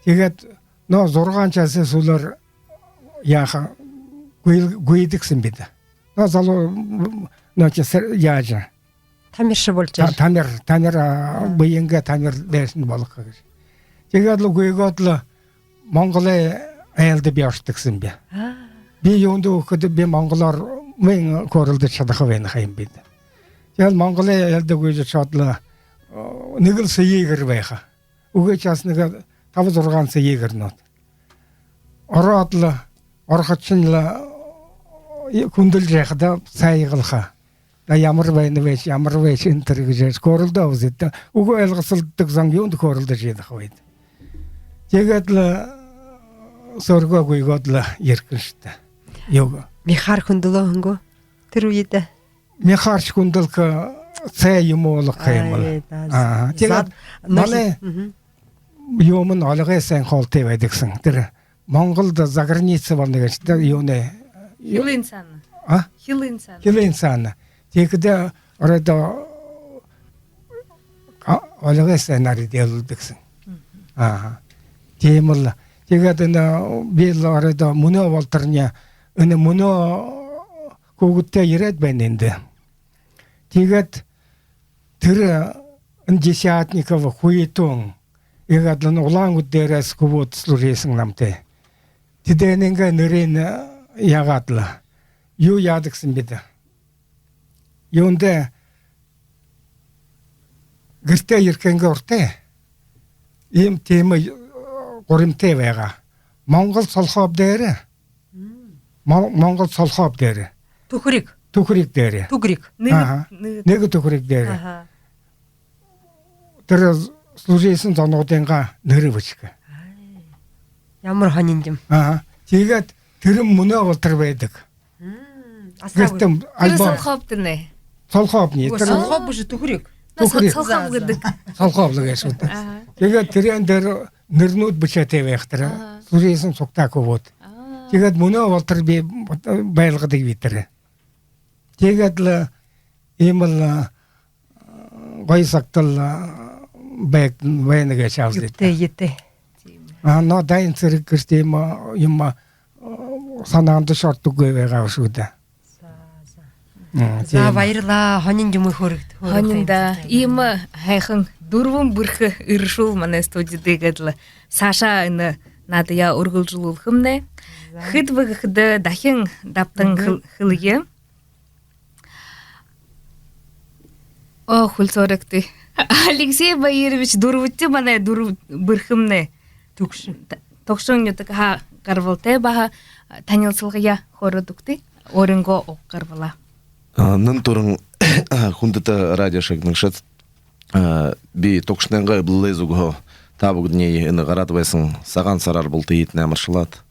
Тиигээд, но, зургаан часай һүүлээр яаха, гүйл-, гүйдэг һэм бидэ. Но, залуу, но, чи сэр-, яажа. Тамиршан болжо. Та-, тамир, тамир, а, бэеынгээ тамир дээшэнь болгохо гэжэ. Тиигээд лэ гүйгөөд лэ Монголой айлда би ошодог һэм би. А. Би юундэ гэхэдэ, би монголоор мүн хөөрэлдэжэ шадаха байна ха юм би даа. Тиигээд лэ Монголой айлда гүйжэ ошоод лэ, э, нэгэл сая гэр байха. Үгы, чаас нэгэ таба-зургаан сая гэрнүүд. Ороод лэ, орохо шэнь лэ, э, хүндэлжэ байхада сайгалха. Да ямар байна бэшэ, ямар бэшэ энэ тэрэ гэжэ хөөрэлдөө үзэд даа. Үгы, ойлгосолдодог зон юундэ хөөрэлдэжэ ядаха байд. Тиигээд лэ сэргөө гүйгөөд лэ ерэхэншье даа. Юу. Мяхаар хүндэлөө һэн гү тэрэ үедэ? Мяхааршье хүндэлхэ, сай юумэ олохо юм бол. Ай, да. Аа, тиигээд зад-, манай значит, мгм. Юумэн олигой һайн хоолтой байдаг һэн. Тэрэ Монголдо заграница болоно гээшэ даа, юунэй. Хилын саана. А? Хилын саана. Хилын саана. Тиихэдэ оройдоо, а, олигой һайнаар эдеэлүүлдэг һэн. Мм. Аха. Тиимэл. Тиигээд энэ би лэ оройдоо мүнөө болоторнь энэ мүнөө хүүгэдтэй ерээд байна эндэ. Тиигээд тэрэ энэ Десятников, Хуйтун, иигээд лэ Улаан-Үдэ дээрэһээ хүбүүд служиһэн намтай. Тэдэнэйнгээ нэрыень яагаад лэ, юу яадаг һэн бидэ. Юундэ гэртээ ерэхэнь урда иимэ тиимэ гуримтай байгаа. Монгол солхооб дээрэ. Мон- Монгол солхооб дээрэ. Түхэриг. Түхэриг дээрэ. Түгэриг. Аха. Нэгэ түхэриг дээрэ. Аха. Тэрэ служиһэн зонуудайнгаа нэрэ бэшэхэ. Ямар һонин юм. Аха. Тиигээд тэрэ мүнөө болотор байдаг. Гэртээ тэрэ альбом. Солхооб тэнэ. Солхооб нэ. Үгы, тэрэ солхооб бэшэ, түхэриг. Түхэриг. Солхооб гэдэг. Солхооб лэ гээшэ гү даа. Аха. Тиигээд тэрээн дээрэ нэрэнүүд бэшээтэй байха тэрэ. Аха. Служиһэн сугтаа хүбүүд. Аа. Тиигээд мүнөө болотор би байлгадаг би тэрэ. Тиигээд лэ иимэл гоё сагта лэ байг- байна гээшэ аабза даа. Етэй, етэй. А, но дайн сэрэг гэжэ тиимэ юм һанаандашье ородоггүй байгаа бшуу даа. За, за. За, тиимэ. Баярлаа. Һонин юумэ хөөрэгты. Һонин даа. Иимэ һайхан дүрбэн бэрхэ эрэшүүл манай студидэ гээд лэ саашаа энэ наадаяа үргэлжэлүүлхэмнай. За. Хэд бэ гэхэдэ, дахин дабтан хэл- хэлэе. Оо, хүл сорогты. Алексей Баирович, дүрбэдэхи манай дүр- бэрхэмнай. Түгшэн. Түгшэн нютагһаа гарбалтай, баһа танилсалгаяа хөөрөөд үгыт. Өөрынгөө уг гарбалаа. А, нэн түрүүн, хүндэтэ радио шагнагшад, а, би Түгшэнэйнгээ эблэлэй зүгһөө та бүгэдэниие энэ гараад байһан Сагаан һараар бултыетнай амаршалаад,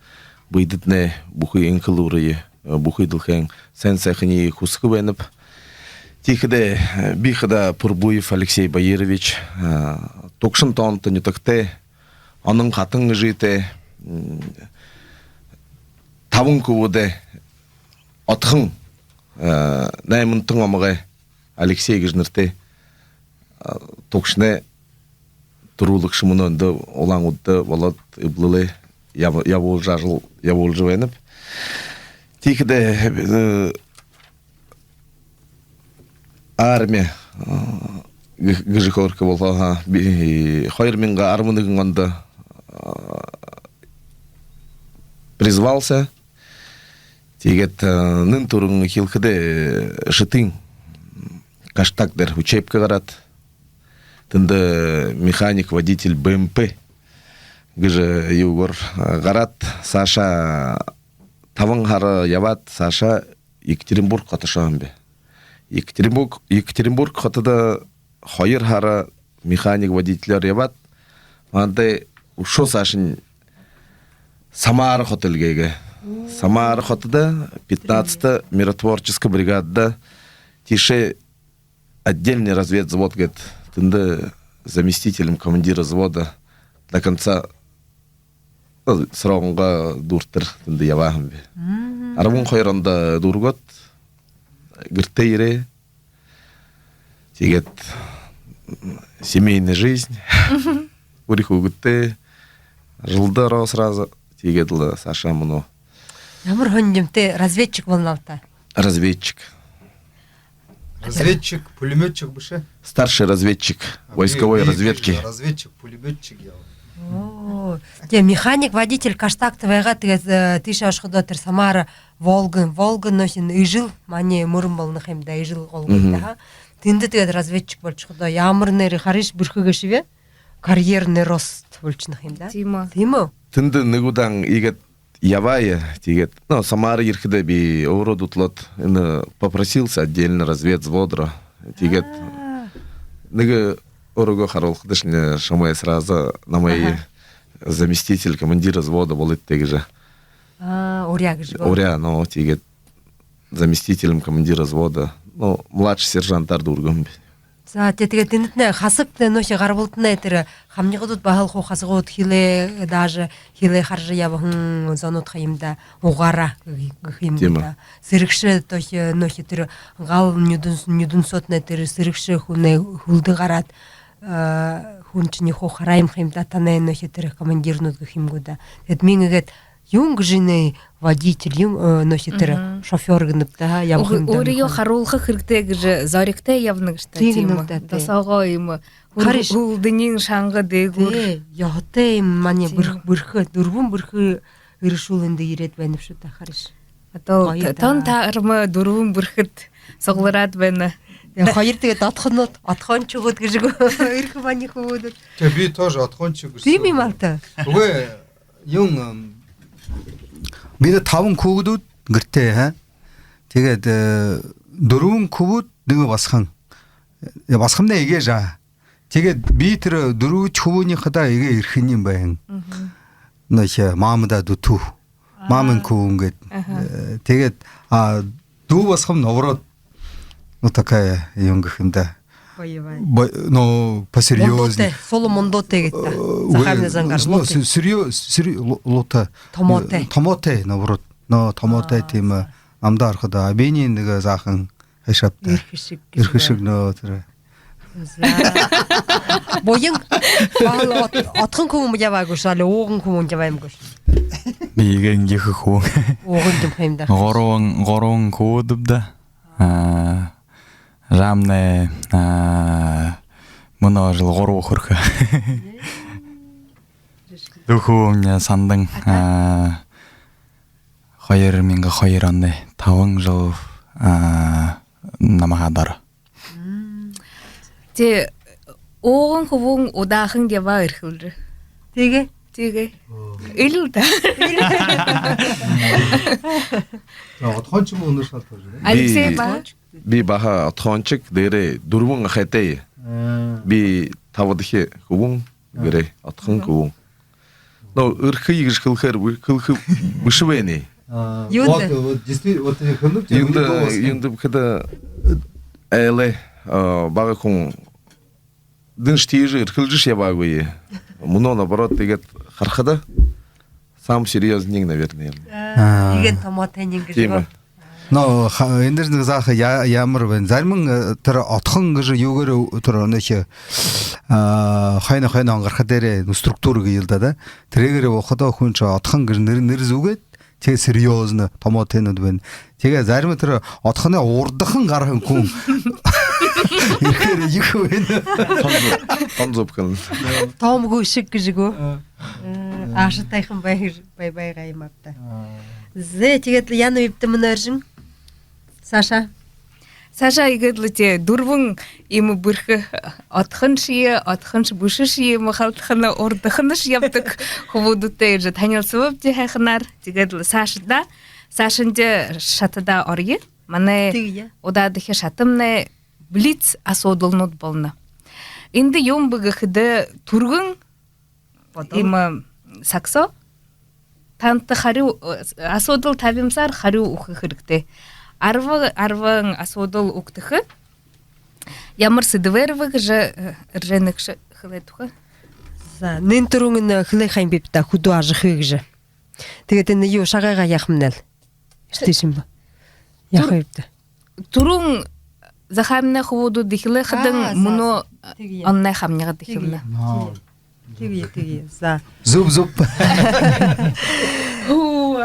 бэедэтнай бүхы энхэ элүүрые, бүхы дэлхэйн сайн сайханиие хүсэхэ байнаб. Тиихэдээ, э, би хадаа Пурбуев Алексей Баирович, э, Түгшэн тоонто нютагтай, Онон хатан эжытэй, м, табан хүбүүдэй отхон, э, наймантан омогой Алексей гэжэ нэрэтэй, э, Түгшэнэй түрүүлэгшэ, мүнөө эндэ Улаан-Үдэдэ болоод, эблэлээ яб- ябуулжа, ажал ябуулжа байнаб. Тиихэдэ, э, арми, э, гэ- гэжэ хөөрэхэ болоо һаа, би хоёр мянга арбан нэгэн ондо, э, призвался. Тиигээд, э, нэн түрүүн эхилхэдээ, э, Шэтын Каштаг дээрэ учебкэ гараад, тэндэ механик-водитель Б М П гэжэ юугээр, э, гараад, саашаа табан һара ябаад, саашаа Екатеринбург хото ошоо һэм би. Екатеринбург, Екатеринбург хотодо хоёр һара механик-водителёор ябаад, маанадые үшөө саашань Самара хото эльгээгээ. Самара хотодо пятнадцатая миротворческая бригадада, тиишээ отдельный разведвзвод гээд, тэндэ заместителем командира взвода до конца, ну, срогоо дүүртэр тэндэ ябаа һэм би. Арбан хоёр ондо дүүргээд, гэртээ ерээ. Тиигээд семейная жизнь. Үри хүүгэдтэй. Ажалда ороо сразу. Тиигээд лэ саашаа мүнөө. Ямар һонин юм, тэ разведчик болонал та? Разведчик. Разведчик, пулемётчик бэшэ? Старший разведчик войсковой разведки. Разведчик, пулемётчик яа. Оо, тэ механик-водитель Каштагта байгаа, тиигээд, э, тиишээ ошоходоо тэрэ Самара Волга, Волга нөөхи эжэл, манай мүрэн болоно ха юм даа, эжэл гол гээд, аха. Тэндэ тиигээд разведчик болошоходоо, ямар нээрээ, харыш, бэрхэ гээшэб, карьерный рост болошоно ха юм даа. Тиимэ. Тиимэ. Тэндэ нэгэ удаан иигээд ябаа, тиигээд, ну, Самара ерэхэдээ би өөрөө дүтэлөөд, энэ, попросился отдельно разведвзвод руу. Тиигээд нэгэ өөрыгөө харуулхадашни, шамайе сразу намайе заместитель командира взвода болыт тэ гэжэ. А, уряа гэжэ гү? Уряа, ну, тиигээд заместителем командира взвода, ну, младший сержантаар дүүргэһэм би. За, тэ, тиигээд тэндээтнай хасагта, нөөхи гарбалтанай тэрэ хамнигууд баһал хуу хасагууд, хилээ, даже хилээ хаража ябаһан зонууд ха юм даа, угаараа гэхэ юм даа. Тиимэ. Сэрэгшэ, тохи, нөөхи тэрэ гал нюдэн, нюдэн соотнай тэрэ сэрэгшэ хүнэй һүлдэ гараад, э, Хүн шни хуу хараа юм ха юм даа, танай нөөхи тэрэ командирнууд гэхэ юм гү даа. Тиигээд миин иигээд юун гэжэ энэ водитель, юун, э, нөөхи тэрэ шофёр гэнэб даа, ябаха юм даа. Өөрыгөө харуулха хэрэгтэй гэжэ зоригтой ябана гэжэ даа, тиимэ. Досоогоо иимэ, хариш, хүл-, хүлдэниинь шанга дээгүүр. Тии, ёһотой юм манай бэрхэ, бэрхэ, дүрбэн бэрхэ эрэшүүл эндэ ерээд байна бшуу даа, хариш. Одоо тон таарма дүрбэн бэрхэд суглараад байна. Тии, хоёр тиигээд отхонууд, отхоншууд гэжэ гү, эрхэ манай хүбүүд. Тии, би тоже отхоншо гэжэ. Тиимэ юм аал даа. Үгы, юун, ам, бидэ табан хүүгэд гэртээ, ха? Тиигээд, э, дүрбэн хүбүүд, нэгэ басаган. Э, басагамнай эгээ жаа. Тиигээд би тэрэ дүрбэдэхи хүбүүнэй хадаа эгээ эрхэнь юм байна. Нөөхи мамадаа дүтүү. Мамын хүбүүн гээд. Э, тиигээд, а, дүү басагам, наоборот, ну, такая, юун гэхэ юм даа. Боевая. Бо-, ну, посерьёзнее. Мундуутай, соло мундуутай гээд даа. Э, захааминай зангаар. Ну, луутай. Сэ-, серьё-, серьё-, лу-, луутай. Томоотой. Э, томоотой, наоборот. Но томоотой, тиимэ, намда харахада. А би нэгэ заахан хайшааб даа. Эрхэшэг гэжэ. Эрхэшэг, но, тэрэ. За. Буян, баһал от-, отхон хүбүүн ябаа гүш, али ууган хүбүүн ябаа юм гүш? Би эгээн ехэ хүбүүн. Ууган юм ха юм даа. Гурбан, гурбан хүбүүдэб даа. А, жаамнай, а, мүнөө жэл гурба хүрэхэ. Дүү хүбүүмни Сандан, а, хоёр мянга хоёр оной табан жэл, а, намһаа доро. Тии, ууган хүбүүн удаахан ябаа эрхэлжэ. Тиигээ? Тиигээ. Эл даа. За, отхоншо мүнөө шалтажа. Алексей, би баһа? Би баһа отхоншог, дээрээ дүрбэн ахайтай. Аа. Би табадахи хүбүүн, гэрэй отхон хүбүүн. Но, эрхэ гэжэ хэлэхээр, хэлэхэ бэшэ байна. А, юундэ? Вот, вот, действи-, вот, э, хэлэнэб, юундэ, юундэ гэхэдэ, айлай, а, бага хүн дэншье тиижэ эрхэлжэшье ябаагүй. Мүнөө, наоборот, тиигээд харахада, самый серьёзный, наверное. А, а, тиигээд томоотойнь гэжэ. Тиимэ. Но, ха-, эндэ нэгэ заахан я-, ямар байна. Зариман, э, тэрэ отхон гэжэ юугээр тэрэ нөөхи, а, хойно-хойно онгарха дээрээ, ну, структура гээл даа, да. Тэрээгээр болоходо хүн шни отхон гэжэ нэрэ, нэрэ зүүгээд, тиигээ серьёзно, томоотойнууд байна. Тиигээ зариман тэрэ отхоной урдахан гараһан хүн. Ихээр ехэ байна. Тон зүб, тон зүб хэн. Том гүйшэг гэжэ гү? А. Э, аашатайхан бай-, бай-, байгаа юм ааб даа. А. Зэ, тиигээд лэ яана бибди мүнөө эржэн? Саша. Саша, иигээд лэ тии, дүрбэн иимэ бэрхэ, отхоншье, отхоншье бэшэшье, иимэ халдахана, урдаханашье ябадаг хүбүүдтэй гэжэ танилсабабди һайханаар. Тиигээд лэ Сашада, Сашанай шатада оръё. Манай, тиигээ, удаадахи шатамнай блиц асуудалнууд болоно. Эндэ юун бэ гэхэдэ, түргэн бодол, иимэ сагсаа. Танда харюу, э, асуудал табимсаар харюу үгэхэ хэрэгтэй. Арба, арбан асуудал үгтэхэ. Ямар сэдэбээр бэ гэжэ, э, эржэнэ гэжэ хэлээд үгэхэ. За, нэн түрүүн энэ хэлээ һэн бибди даа, хүдөө ажахы гэжэ. Тиигээд энэ юу, шагайгаа яахамнай лэ? Эртэ шэнги бэ. Яаха юм бэ даа? Түрүүн захааминай хүбүүдүүд эхилээ хадань, а, за, мүнөө, за, тиигээ, онной хамнигад эхилнэ. Ноо. Тиигээ, тиигээ. За. Зүб, зүб. Хүү.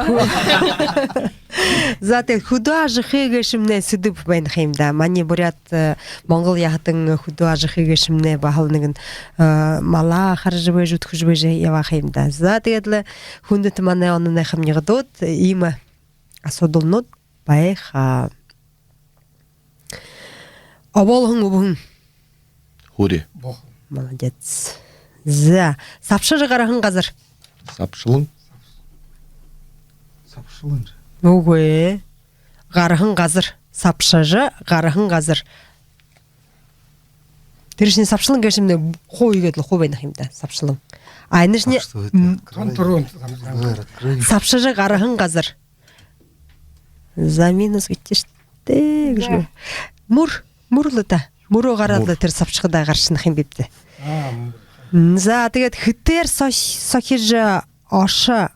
За, тиигээд хүдөө ажахы гээшэмнай сэдэб байна ха юм даа. Манай буряад, э, монгол яһатан хүдөө ажахы гээшэмнай баһал нэгэн, э, малаа хаража байжа, үдхэжэ байжа ябаа ха юм даа. За, тиигээд лэ, хүндэтэ манай оннай хамнигадууд, иимэ асуудалнууд байха. Обоолһон үбһэн. Хури. Молодец. За, сабшажа гараһан газар. Сабшалан. Сабшалан. Үгы. Гараһан газар. Сабшажа гараһан газар. Тэрэшни сабшалан гээшэмнай хуу иигээд лэ хуу байна ха юм даа, сабшалан. А энэшни... Сабшалан. Тон түрүүн. Сабшажа гараһан газар. За, минус гэжэ штэ. Тиигэжэ. Мүр, мүр лэ даа. Мүрөө гараад лэ тэрэ сабшахада гарашана ха юм бибди даа. А, мүр. М, за, тиигээд хэтээр сох-, сохижо ошо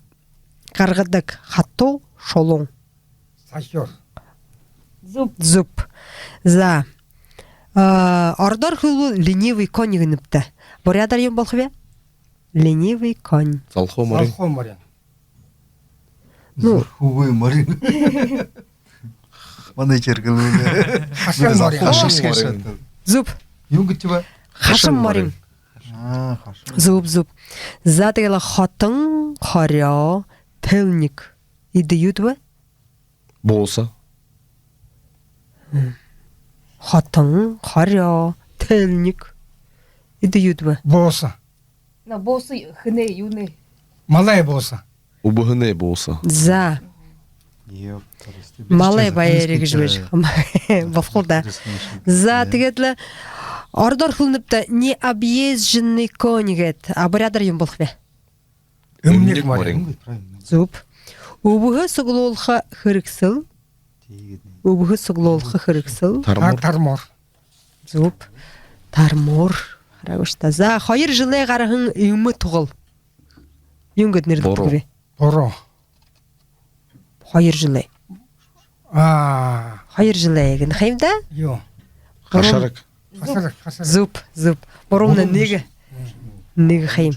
гаргадаг хатуу шулуун. Сахюур. Зүб. Зүб. За. А, ородоор хэлэбэл ленивый конь гэнэбди даа. Буряадаар юун болохо бэ? Ленивый конь. Залхуу морин. Залхуу морин. Ну. Зүрхүүгүй морин. Манай чиргэлүүл. Хашан морин. Хашан морин. Зүб. Юун гэжэ бэ? Хашан морин. Аа, хашан. Зүб, зүб. За, тиигээл хотон, хорёо, тельник. Эдэ юуд бэ? Бууса. Хотон, хорёо, тельник. Эдэ юуд бэ? Бууса. Но бууса хэнэй, юунэй? Малай бууса. Үбһэнэй бууса. За. Ёп, прости. Малай баяр гэжэ байжа болохол даа. За, тиигээд лэ ородоор хэлэнэбта, необъезженный конь гээд. А буряадаар юун болохо бэ? Эмниг морин. Зүб. Үбһэ суглуулха хэрэгсэл. Үбһэ суглуулха хэрэгсэл. Тармуур. Тармуур. Зүб. Тармуур. Харагты гүшта. За, хоёр жэлэй гараһан эмэ тугал. Юун гээд нэрлэдэг бэ? Буруу. Хоёр жэлэй. Аа. Хоёр жэлэй гэнэ ха юм даа? Юу? Гурбан. Хашараг. Хашараг, хашараг. Зүб, зүб. Гурбан нэгэ. Нэгэ ха юм.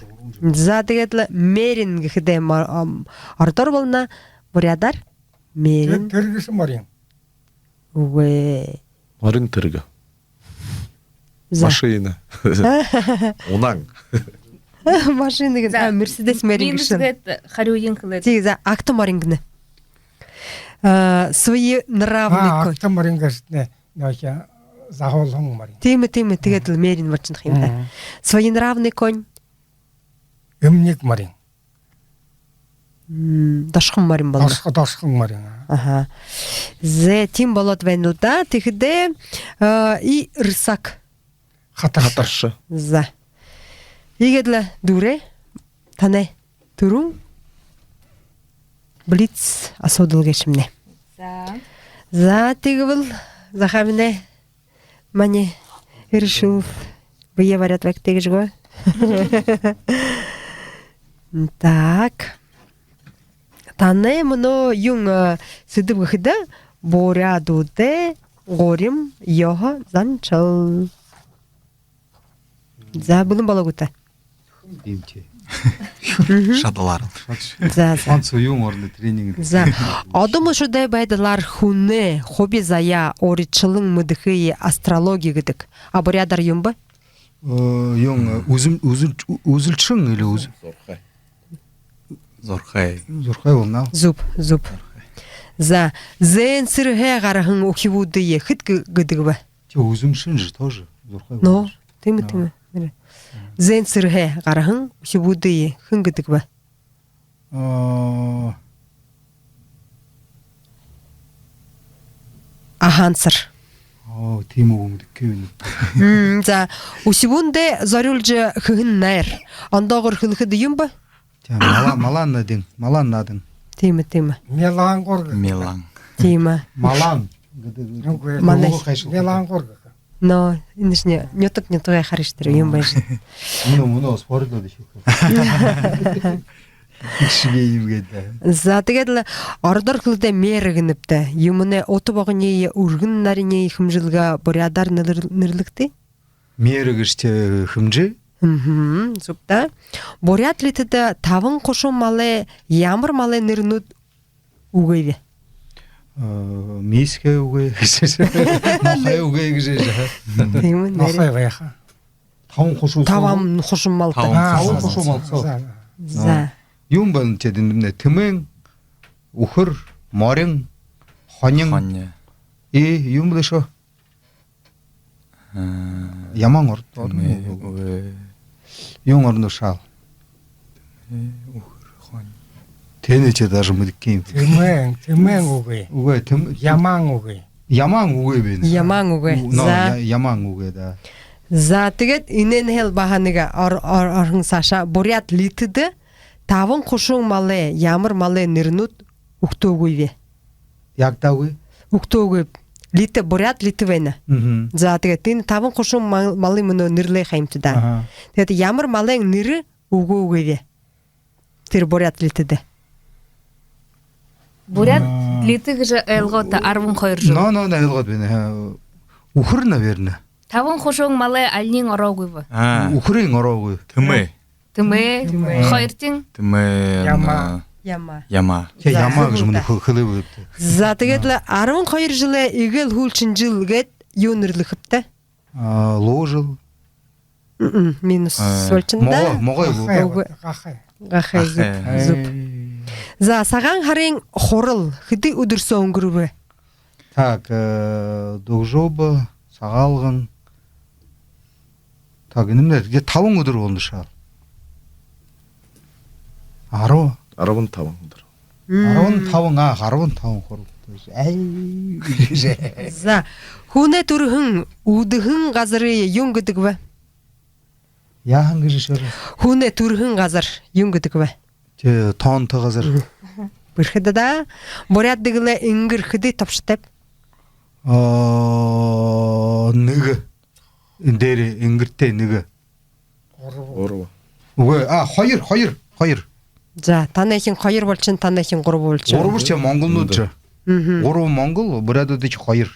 За, тиигээд лэ мерин гэхэдэ ма-, ам, ородоор болоно, буряадаар? Мерин. Тэргэшэ морин. Үгы. Морин тэргэ. За. Машина. Унаан. Машина гэдэг. За. А, Мерседес морин гэжэ. Минус гээд харюуень хэлээд. Тии, за, агта морин гэнэ. А, своенравный конь. А, агта морин гэжэ, нэ, нөөхи захуулһан морин. Тиимэ, тиимэ, тиигээд лэ мерин болошоно ха юм даа. Мгм. Своенравный конь. Эмниг морин. М, дошхон морин болоно. Дошхо-, дошхон морин, аа. Аха. Зэ, тиимэ болоод байна л даа. Тиихэдээ, а, и рысак. Хатарша. Хатарша. За. Иигээд лэ дүүрээ. Танай түрүүн блиц асуудал гээшэмнай. За. За, тиигэбэл захамнай манай Эршүүл бэеэ баряад байгты гэжэ гү? Так. Танай мүнөө юун, э, сэдэб гэхэдэ, буряадуудай гурим ёһо заншал. За, бэлэн болоо гүт? Иимэ тээ. Мгм. Шадалаар. За, за. Франц юун орны тренинг. За. Одо мүшэдэй байдалаар хүнэй хуби заяа уридшалан мэдэхые астрологи гэдэг. А буряадаар юун бэ? Э, юун, э, үзэм-, үзэл-, үзэлшэн или үз-, Зурхай. Зурхай. Зурхай болоно. Зүб, зүб. За, зээнсэрһээ гараһан үхибүүдые хэд гэ-, гэдэг бэ? Тээ, үзэмшэн же тоже зурхай. Но, болоно. Тиимэ, но, тиимэ. Нэрэ. Зээнсэрһээ гараһан үхибүүдые хэн гэдэг бэ? Аа. Ахаансар. Оо, тиимэ үгэ мэдэхэгүй байна. М, за, үхибүүндээ зорюулжа хэһэн найр. Ондоогоор хэлэхэдэ юун бэ? Тээ, мала-, малаан наадын, малаан наадын. Тиимэ, тиимэ. Мелангур. Мелан. Тиимэ. Малаан гэдэг. Үгы. Манай. Үгы хайшаа. Мелангур гэдэг. Но, энэшни нютаг нютагай харыш тэрэ юм байжа. Мүнөө, мүнөө спорт гэдэг шүүхэ. Их шэгээ юм гээд даа. За, тиигээд лэ ородоор хэлэхэдэ мера гэнэбта. Юумэнэй ута богониие, үргэн нариниие хэмжэлгэ буряадаар нэр-, нэрлэгты. Мера гэжэ тээ хэмжээ. Мгм, зүб даа. Буряад литэдэ табан хушуун малай ямар малай нэрэнүүд үгы бэ? Э, миисгэй үгы гэжэ. Нохой үгы гэжэ. Тиимэ, нэрэ. Нохой байха. Табан хушуун. Табан хушуун малтай. Табан хушуун малтай. За. За. Юун бэ тээ, дэмнэ, тэмээн, үхэр, морин, хонин. Хонин. И юун бэ дэшөө? Э, ямаан ород, тэмээн, үгы. Юун ород дэшөө? Э, үхэр, хонин. Тэндэ чи даже мэдэхэгүй юм. Тэмээн, тэмээн үгы. Үгы, тэм-, ямаан үгы. Ямаан үгы бэ. Ямаан үгы. У-, но, за. Я-, ямаан үгы, да. За, тиигээд энээнһээл баһа нэгэ ор-, ор-, орһон саашаа. Буряад литэдэ табан хушуун малай ямар малай нэрэнүүд үгтөөгүй бэ? Ягтаагүй. Үгтөөгүй. Литэ, буряад литэ байна. Мгм. За, тиигээд энэ табан хушуун мал-, малай мүнөө нэрлээ ха юмта даа. Аха. Тиигээд ямар малайн нэрэ үгөөгүй бэ? Тэрэ буряад литэдэ. Буряад литэ гэжэ ойлгоод та арбан хоёр жэл. Но, но, но, ойлгоод байна. Үхэр, наверное. Табан хушуун малай алиниинь ороогүй бэ? А. Үхэрынь ороогүй. Тэмээ. Тэмээ. Тэмээ. Хоёртынь? Тэмээ. Ямаа. Ямаа. Ямаа. Тээ, за, ямаа гэжэ мүнөө хэлээ бэлэйбди. За, тиигээд лэ арбан хоёр жэлээ эгээл һүүлшын жэл гээд юу нэрлэхэбта? А, луу жэл. Минус. А, болшоно даа. Могой, могой. Гахай, үгы. Гахай. Гахай, гахай. Зүб, зүб. За, Сагаан һарын хурал хэды үдэр соо үнгэрбэ? Так, э, Дугжууба, Сагаалган. Так, энэмнай табан үдэр болоно шаа. Арбан. Арбан табан үдэр. Арбан табан, а, арбан табан хурал. Ай. За, хүнэй түрэһэн, үдэһэн газарые юун гэдэг бэ? Яаһан гэжэ шэрэ. Хүнэй түрэһэн газар юун гэдэг бэ? Тээ, тоонто газар. Бэрхэ даа. Буряад дэгэлэй энгэр хэды тобшотойб? А, нэгэ. Эндэ дээрэ энгэртэ нэгэ. Гурба. Үгы, а, хоёр, хоёр, хоёр. За, танайхин хоёр болшоно, танайхин гурба болшоно. Гурба шэ, монголнууд шэ. Гурба монгол, буряадууд шэ хоёр.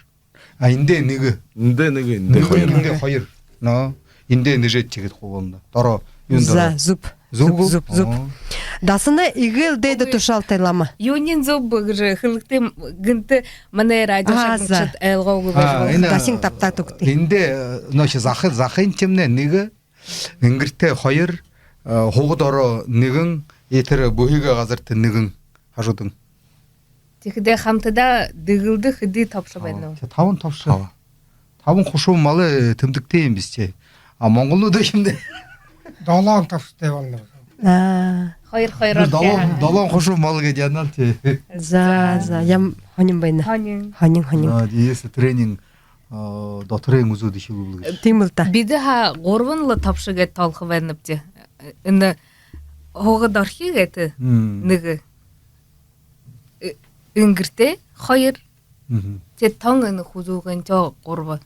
А, эндэ нэгэ. Эндэ нэгэ, эндэ хоёр. Эндэ хоёр. Но, эндэ нэгэ шэ, тиигээд хуу болоно. Доро, юун доро? За, зүб. Зүб, зүб, зүб. Дасанай эгээл дээдэ тушаалтай лама. Юуниинь зүб гэжэ хэлэгты, гэнтэ манай радио шагнагшад ойлгоогүй байжа байна. Дасаниинь табтаад үгты. Эндэ, э, нөөхи захын, захын тиимэ нэгэ, энгэртэ хоёр, э, һуугад ороо нэгэн, этэр бүхы газарта нэгэн, хажуудань. Тиихэдээ хамтадаа дэгэлдэ хэды тобшо байна? Табан тобшо. Табан. Табан хушуун малай тэмдэгтэй юм бэшэ. А монголнууд юумэн даа? Долоон тобшотой болоно. А. Хоёр, хоёроор. Долоон, долоон хушуун мал гээд яана л тээ. За, за, ямар һонин байна. Һонин. Һонин, һонин. А, тиигээд тэрэнэй, а, доторой үзөөд хэлэбэл гэжэ. Тиимэл даа. Бидэ хаа гурбан лэ тобшо гээд тоолохо байнабди. Энэ һуугад орохи гээд нэгэ. Э, энгэртэ хоёр. Тээ, тон энэ хүзүүгэнтэ гурба.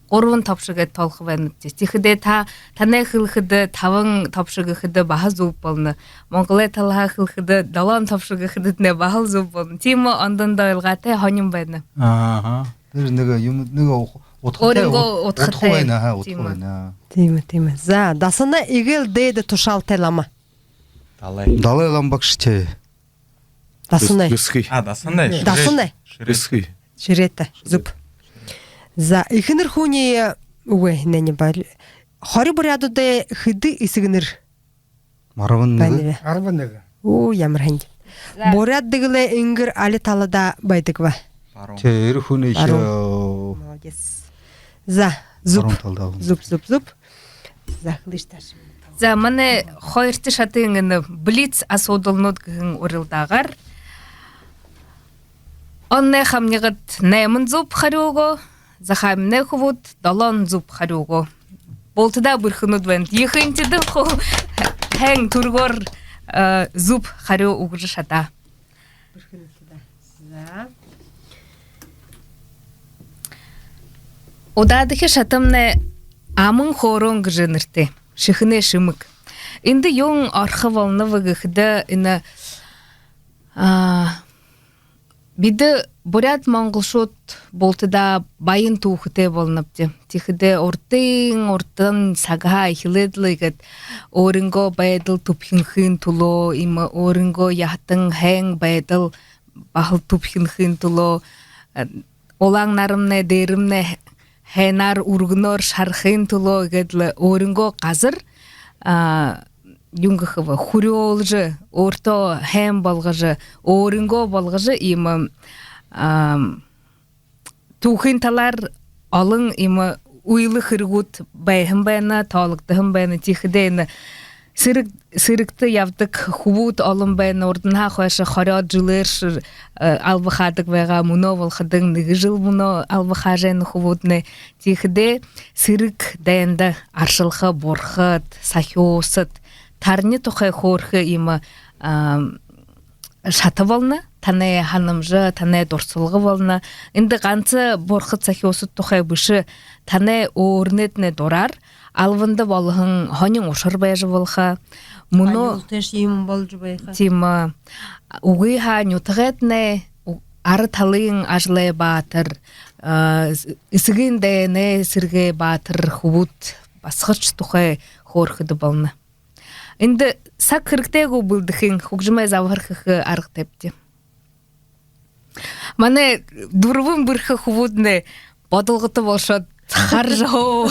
Гурбан тобшо гээд тоолохо байнабди. Тиихэдээ та, танай хэлэхэдэ табан тобшо гэхэдэ баһа зүб болоно. Монголой талаһаа хэлэхэдэ долоон тобшо гэхэдэтнай баһал зүб болоно. Тиимэ ондоо ойлгоотой, һонин байна. Аха. Тэрэ нэгэ юумэ, нэгэ удхатай, өөрынгөө удха удхатай байна, аха, удха байна. Тиимэ, тиимэ. За, дасанай эгээл дээдэ тушаалтай лама. Далай. Далай лама багша тээ. Дасанай. Бэсхы. А, дасанай. Дасанай. Бэсхы. Шэрээтэ. Зүб. За, эхэнэр хүнэй, үгы, нэгэ бол. Хори буряадуудай хэды эсэгэнэр? Арбан нэгэ. Арбан нэгэ. Оо, ямар һайн. За. Буряад дэгэлэй энгэр али талада байдаг бэ? Баруун. Тээ, эрэ хүнэй шэ. Баруун. Молодец. За, зүб. Баруун талада. Зүб, зүб, зүб. За, манай хоёрдохи шатын энэ блиц асуудалнууд гэһэн урилдаагаар онной хамнигад найман зүб харюу үгөө, Захааминай хүбүүд долоон зүб харюу үгөө. Бултадаа бэрхэнүүд байна. Ехэнхидээ хуу һайн түргөөр, э, зүб харюу үгэжэ шадаа. Бэрхэнүүд даа. За. Удаадахи шатамнай «Аман хөөрөөн» гэжэ нэрэтэй. Шэхэнэй шэмэг. Эндэ юун орохо болоноб гэхэдэ, энэ, а, бидэ буряад монголшууд бултадаа баян түүхэтэй болонобди. Тиихэдээ урдын, урдын сагһаа эхилээд лэ иигээд өөрынгөө байдал түбхинхын түлөө, иимэ өөрынгөө яһатан һайн байдал баһал түбхинхын түлөө, э, улаан нарамнай, дээрэмнай һайнаар үргэнөөр шарахын түлөө иигээд лэ өөрынгөө газар, а, юун гэхэб, хүрьһүүлжэ, өөртөө һайн болгожо, өөрынгөө болгожо, иимэ, а, түүхын талаар олон иимэ үйлэ хэрэгүүд байһан байна, тоологдоһон байна. Тиихэдээ энэ сэрэг, сэрэгтэ ябадаг хүбүүд олон байна. Урданһаа хойшо хорёод жэлээр шэ, э, алба хаадаг байгаа. Мүнөө болоходонь нэгэ жэл мүнөө алба хаажа байна хүбүүднай. Тиихэдээ сэрэг дайнда аршалха бурхад, сахюусад, тарни тухай хөөрэхэ иимэ, а, шата болоно, танай һанамжа, танай дурсалга болоно. Эндэ ганса бурхад, сахюусад тухай бэшэ, танай өөрынэйнь дураар албанда болоһон һонин ушар байжа болохо. Мүнөө аюултайшье юумэн боложо байха. Тиимэ. Үгы һаа, нютагайнь, у-, ара талын ажалай баатар, А, эсэгын дайнай сэрэгэй баатар хүбүүд басагаршад тухай хөөрэхэдэ болоно. Эндэ саг хэрэгтэй гү, бэлдэхын, хүгжэмэй забһар хэхэ арга табиты. Манай дүрбэн бэрхэ хүбүүднай бодолгото болошоод, хаража һоо.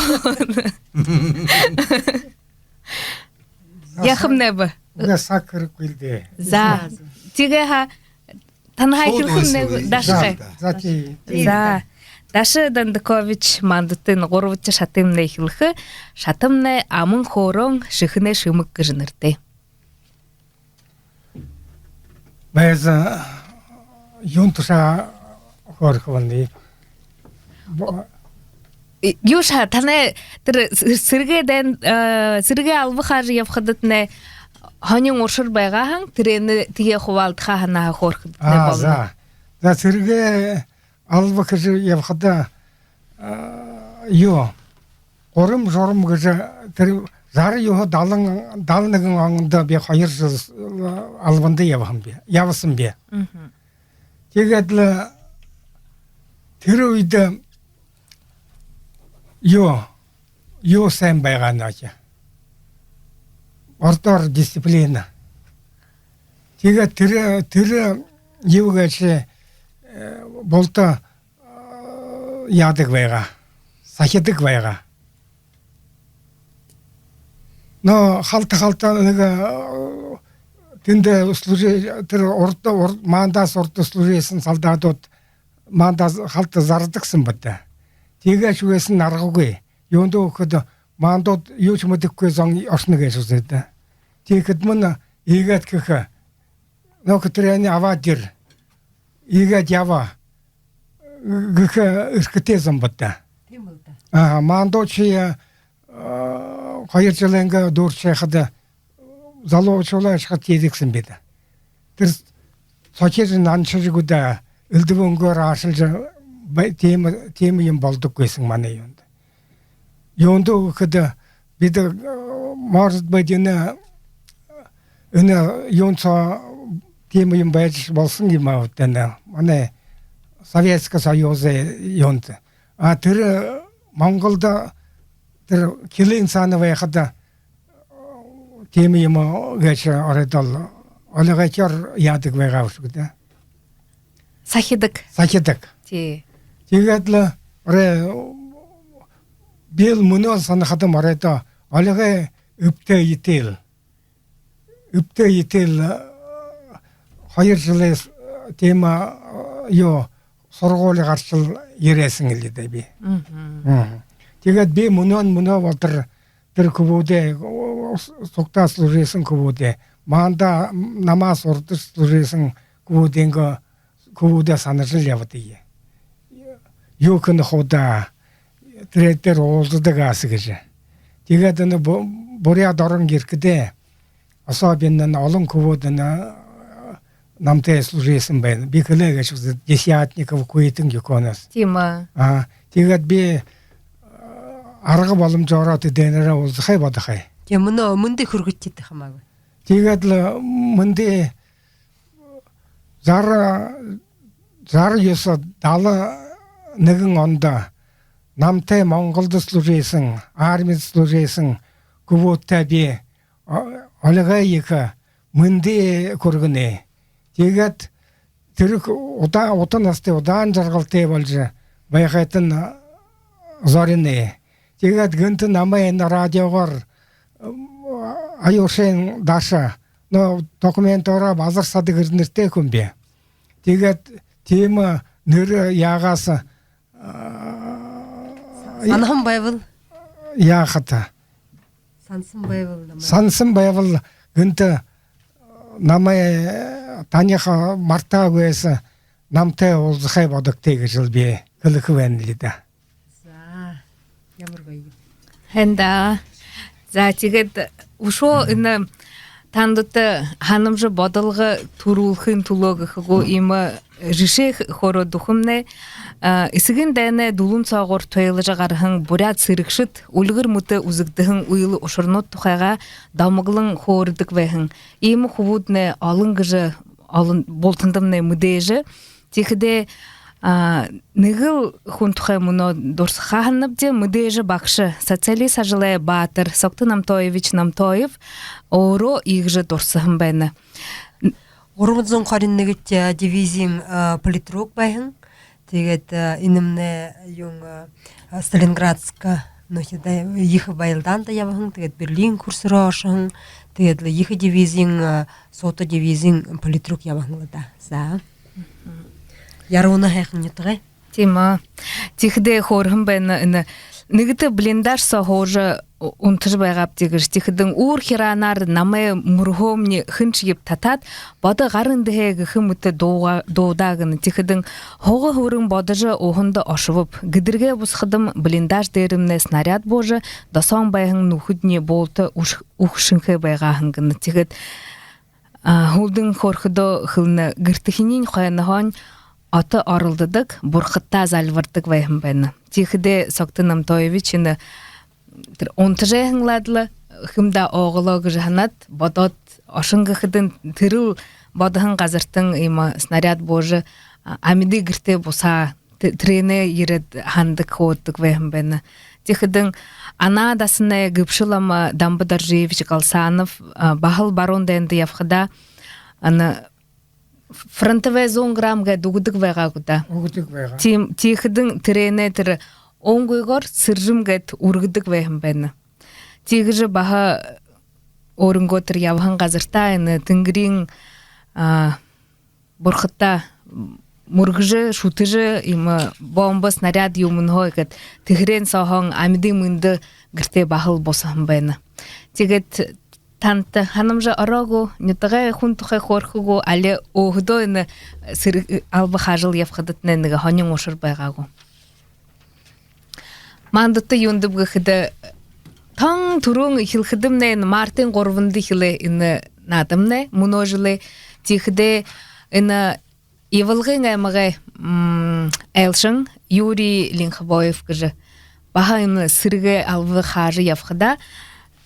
Яахамнай бэ? Угаа саг хэрэггүй л дээ. За. Тиигээ һаа, танһаа эхилхэмнай гү, Даша ахай? За, за, тии. За. Даша Дандакович мандатань гурбадахи шатамнай эхилхэ. Шатамнай «Аман хөөрөөн, шэхэнэй шэмэг» гэжэ нэрэтэй. Байза, юун тушаа хөөрэхэ болоно? Бо- И, юушье, танай тэрэ сэр-, сэрэгэй дайн, э, сэрэгэй алба хаажа ябахадатнай һонин уршар байгаа һэн, тэрэнээ тиигээ хубаалдаха һанааһаа хөөрэхэдэтнай болоно. А, за. За, сэрэгэй алба хэжэ ябахада, а, юу, гурим журим гэжэ, тэрэ зара юһэ далан, далан нэгэн ондо би хоёр жэл, э, албанда ябаһан би, ябаһан би. Мгм. Тиигээд лэ тэрэ үедэ юу, юу һайн байгаа нэшье. Ородоор дисциплина. Тиигээд тэрэ, тэрэ юу гээшэ, э, булта, э, яадаг байгаа. Сахидаг байгаа. Но халта, халта нэгэ, э, тэндэ служи-, тэрэ урда, ур-, мандаас урда служиһан солдадууд мандаа халта зардаг һэн бэд даа. Тиигээшье үгы һэн, аргагүй. Юундэ гэхэдэ, мандууд юушье мэдэхэгүй зон ошоно гээшэ бэд даа. Тиихэдэмнай иигээд хэхэ: «Но-ка, тэрэнээ абаад ерэ, иигээд ябаа», гэхэ эрхэтэй зон бэд даа. Тиимэл даа. Ага, мандуушье, э, хоёр жэлэйнгээ дүүрэжэ байхада, залуушуулаа ашагта ерэдэг һэн бэд даа. Тэрэ сохижо, наншажа гү даа, элдэб үнгөөр аашалжа бай-, тиимэ, тиимэ юм болодоггүй һэн манай юундэ. Юундэ гэхэдэ, бидэ, э, может быть, энэ, энэ юун соо тиимэ юм байжа болоһон юм ааб даа, энэ манай Советскэ Союзай юундэ. А тэрэ Монголдо тэрэ хилын саана байхада, тиимэ юм гээшэ, оройдоол олигойтёор яадаг байгаа бшуу даа. Сахидаг. Сахидаг. Тии. Тиигээд лэ орой, би лэ мүнөөл һанахадам, оройдоо олигой эбтэй эетэйл, эбтэй эетэйл, э, хоёр жэлэй, э, тиимэ, э, юу, һургуули гарашал ерээһэн лэ даа би. Мгм. Мгм. Тиигээд би мүнөөл, мүнөө болотор тэрэ хүбүүдээ, о, сугтаа служиһан хүбүүдээ, манда, намһаа урда служиһан хүбүүдэйнгээ, хүбүүдээ һанажал ябадагби. Юу хэнэ хуу даа, тэрэ дээрэ уулзадаг һаа гэжэ. Тиигээд энэ Бу-, Буряад орон ерэхэдээ особенно олон хүбүүд энэ намтай служиһан байна. Би хэлээ гээшэ бэзэ, Десятников, Куитин, Юконос. Тиимэ. А, тиигээд би, э, арга боломжоороо тэдээнээрээ уулзахаа бодохо. Тии, мүнөө мэндэ хүргэжэ тиихэдэ хамаагүй. Тиигээд лэ мэндэ зара, зара юһэ, далан нэгэн ондо намтай Монголдо служиһан, армида служиһан хүбүүдтэ би, о-, олигой ехэ мэндэ хүргэнэ. Тиигээд тэрэ удаа, ута наһатай, удаан жаргалтай боложо байхыетнай зоринэ. Тиигээд гэнтэ намайе энэ радиогоор, м, Аюшин Даша, но документоороо Базар Садык гэжэ нэрэтэй хүн би. Тиигээд тиимэ нэрэ яагаһаа, а, һанаһан байбал. Яахата. Һанаһан байбал намайе. Һанаһан байбал гэнтэ намайе таниха, мартаагүй һаа, намтай уулзахаа бодогты гэжэл би хэлэхэ байнал даа. За, ямар гоё юм. Һайн даа. За, тиигээд үшөө энэ тандаа һанамжа, бодолго түрүүлхын түлөө гэхэ гү, иимэ жэшээ хөөрөөд үгэхэмнай. А, Эсэгын дайнай дүлэн соогуур туйлажа гараһан буряад сэрэгшэд үльгэр мэтэ үзэгдэһэн үйлэ ушарнууд тухайгаа домоглон хөөрэдэг байһан. Иимэ хүбүүднай олон гэжэ, олон бултандамнай мэдээжэ. Тиихэдээ А, нэгэл хүн тухай мүнөө дурсаха һанабди, мэдээжэ багша, социалист ажалай баатар Согто Намтоевич Намтоев өөрөө иигэжэ дурсаһан байна. Гурбан зуун хорин нэгэдэхи дивизиин, а, политрук байһан. Тиигээд, а, энэмнай юун, а, Сталинградска, ну, хида, ехэ байлдаанда ябаһан, тиигээд Берлин хүрсэрөө ошоһон, тиигээд лэ ехэ дивизиин, а, суута дивизиин политрук ябаһан лэ даа. За. Яруунаа һайхан нютагай. Тиимэ. Тиихэдэ хөөрхэн байна энэ: нэгэтэ блиндаж соо һуужа унтажа байгаабди гэжэ. Тиихэдэнь үүр хираанаар намай мүргөөмни хэншьеб татаад, бодо гар эндэһээ гэхэ мэтэ дууга-, дуудаа гэнэ. Тиихэдэнь һуга һүрэн бодожо уһанда ошобоб. Гэдэргээ бусахадам блиндаж дээрэмнай снаряд буужа, досоонь байһан нүхэдни булта үш-, үхшэнхэй байгаа һэн гэнэ. Тиигээд, а, һүүлдэнь хөөрхэдөө хэлэнэ: гэртэхининь хойноһоонь ото оролдодог, бурхадтаа зальбардаг байһан байна. Тиихэдэ Согто Намтоевич энэ тэрэ унтажа һэн лэ даа, хэмдээ ооголоо гэжэ һанаад, бодоод, ошоно гэхэдэнь, тэрэл бодоһон газартань иимэ снаряд буужа, а, амиды гэртээ бусаа, тэ-, тэрээнээ ерээд һанадаг, хөөдөг байһан байна. Тиихэдэнь Анаа дасанай гэбшэ лама Дамба Доржиевич Галсанов, а, баһал баруун дайнда ябахадаа, ана, фронтовая зона грамм гээд үгэдэг байгаа гү даа. Үгэдэг байгаа. Тиим-, тиихэдэнь тэрээнээ тэрэ унгүйгөөр сэржэм гээд үргэдэг байһан байна. Тиигэжэ баһа өөрынгөө тэрэ ябаһан газартаа энэ тэнгэриин, а, бурхадтаа мүргэжэ, шүтэжэ, иимэ бомбо, снаряд юумэнһээ гээд, тэһэрэн сооһоон амиды мэндэ гэртээ баһал бусаһан байна. Тиигээд танда һанамжа ороо гү, нютагай хүн тухай хөөрхэ гү, али өөһэдөө энэ сэр-, алба хаажал ябахадатнай нэгэ һонин ушар байгаа гү? Манда юундэб гэхэдэ, тон түрүүн эхилхэдэмнай, энэ мартын гурбанда эхилээ энэ наадамнай, мүнөө жэлэй. Тиихэдээ энэ Ивалгын аймагай, м, айлшан Юрий Линхобоев гэжэ баһа энэ сэрэгэй алба хаажа ябахадаа,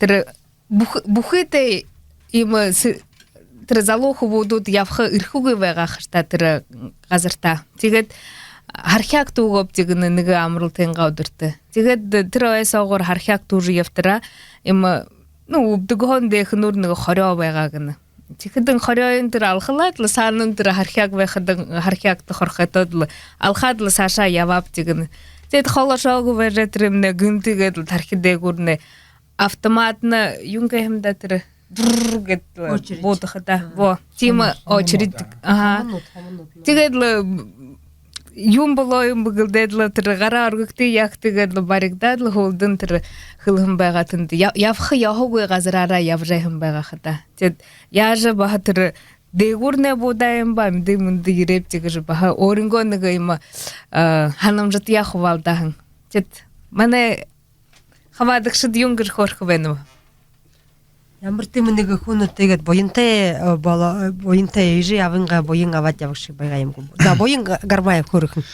тэрэ бүхэ-, бүхы тэ иимэ сэ-, тэрэ залуу хүбүүдүүд ябаха эрхэгүй байгаа хаш даа тэрэ газартаа. Тиигээд һархяаг түүгэбди гэнэ нэгэ амаралтынгаа үдэртэ. Тиигээд тэрэ ой соогуур һархяаг түүжэ ябатараа, иимэ, ну, үбдэгһөөн дээхэнүүр нэгэ хорёо байгаа гэнэ. Тиихэдэнь хорёоень тэрэ алхалаад лэ, саанань тэрэ һархяаг байхадань, һархяагта хорхойтоод лэ, алхаад лэ саашаа ябаабди гэнэ. Тиигээд холо ошоогүй байжа, тэрэмнай гэнтэ гээд лэ тархи дээгүүрнай автоматна юун гэхэ юм даа, тэрэ дурр гээд лэ очередь буудахада. Аа. Во, тиимэ очередь. Аха. Хомонууд, хомонууд. Тиигээд лэ юун болоо юм бэ гэлдээд лэ, тэрэ гараа үргэгты, яагты гээд лэ баригдаад лэ, һүүлдэнь тэрэ хэлэһэн байгаа тэндэ. Я-, ябаха ёһогүй газараараа ябажа байһан байгаа хаш даа. Тиигээд яажа баһа тэрэ дээгүүрнай буудаа юм бэ, амиды мэндэ ерээбди гэжэ баһа өөрынгөө нэгэ иимэ, а, һанамжатаяа хубаалдаа һэн. Тиигээд манай хабаадагшад юун гэжэ хөөрхэ байнаб? Ямар тиимэ нэгэ хүн тиигээд буянтай, э, боло-, э, буянтай эжы абынгаа буян абаад ябагша байгаа юм гү? За, Буян Га-, Гарбаев хөөрхэн.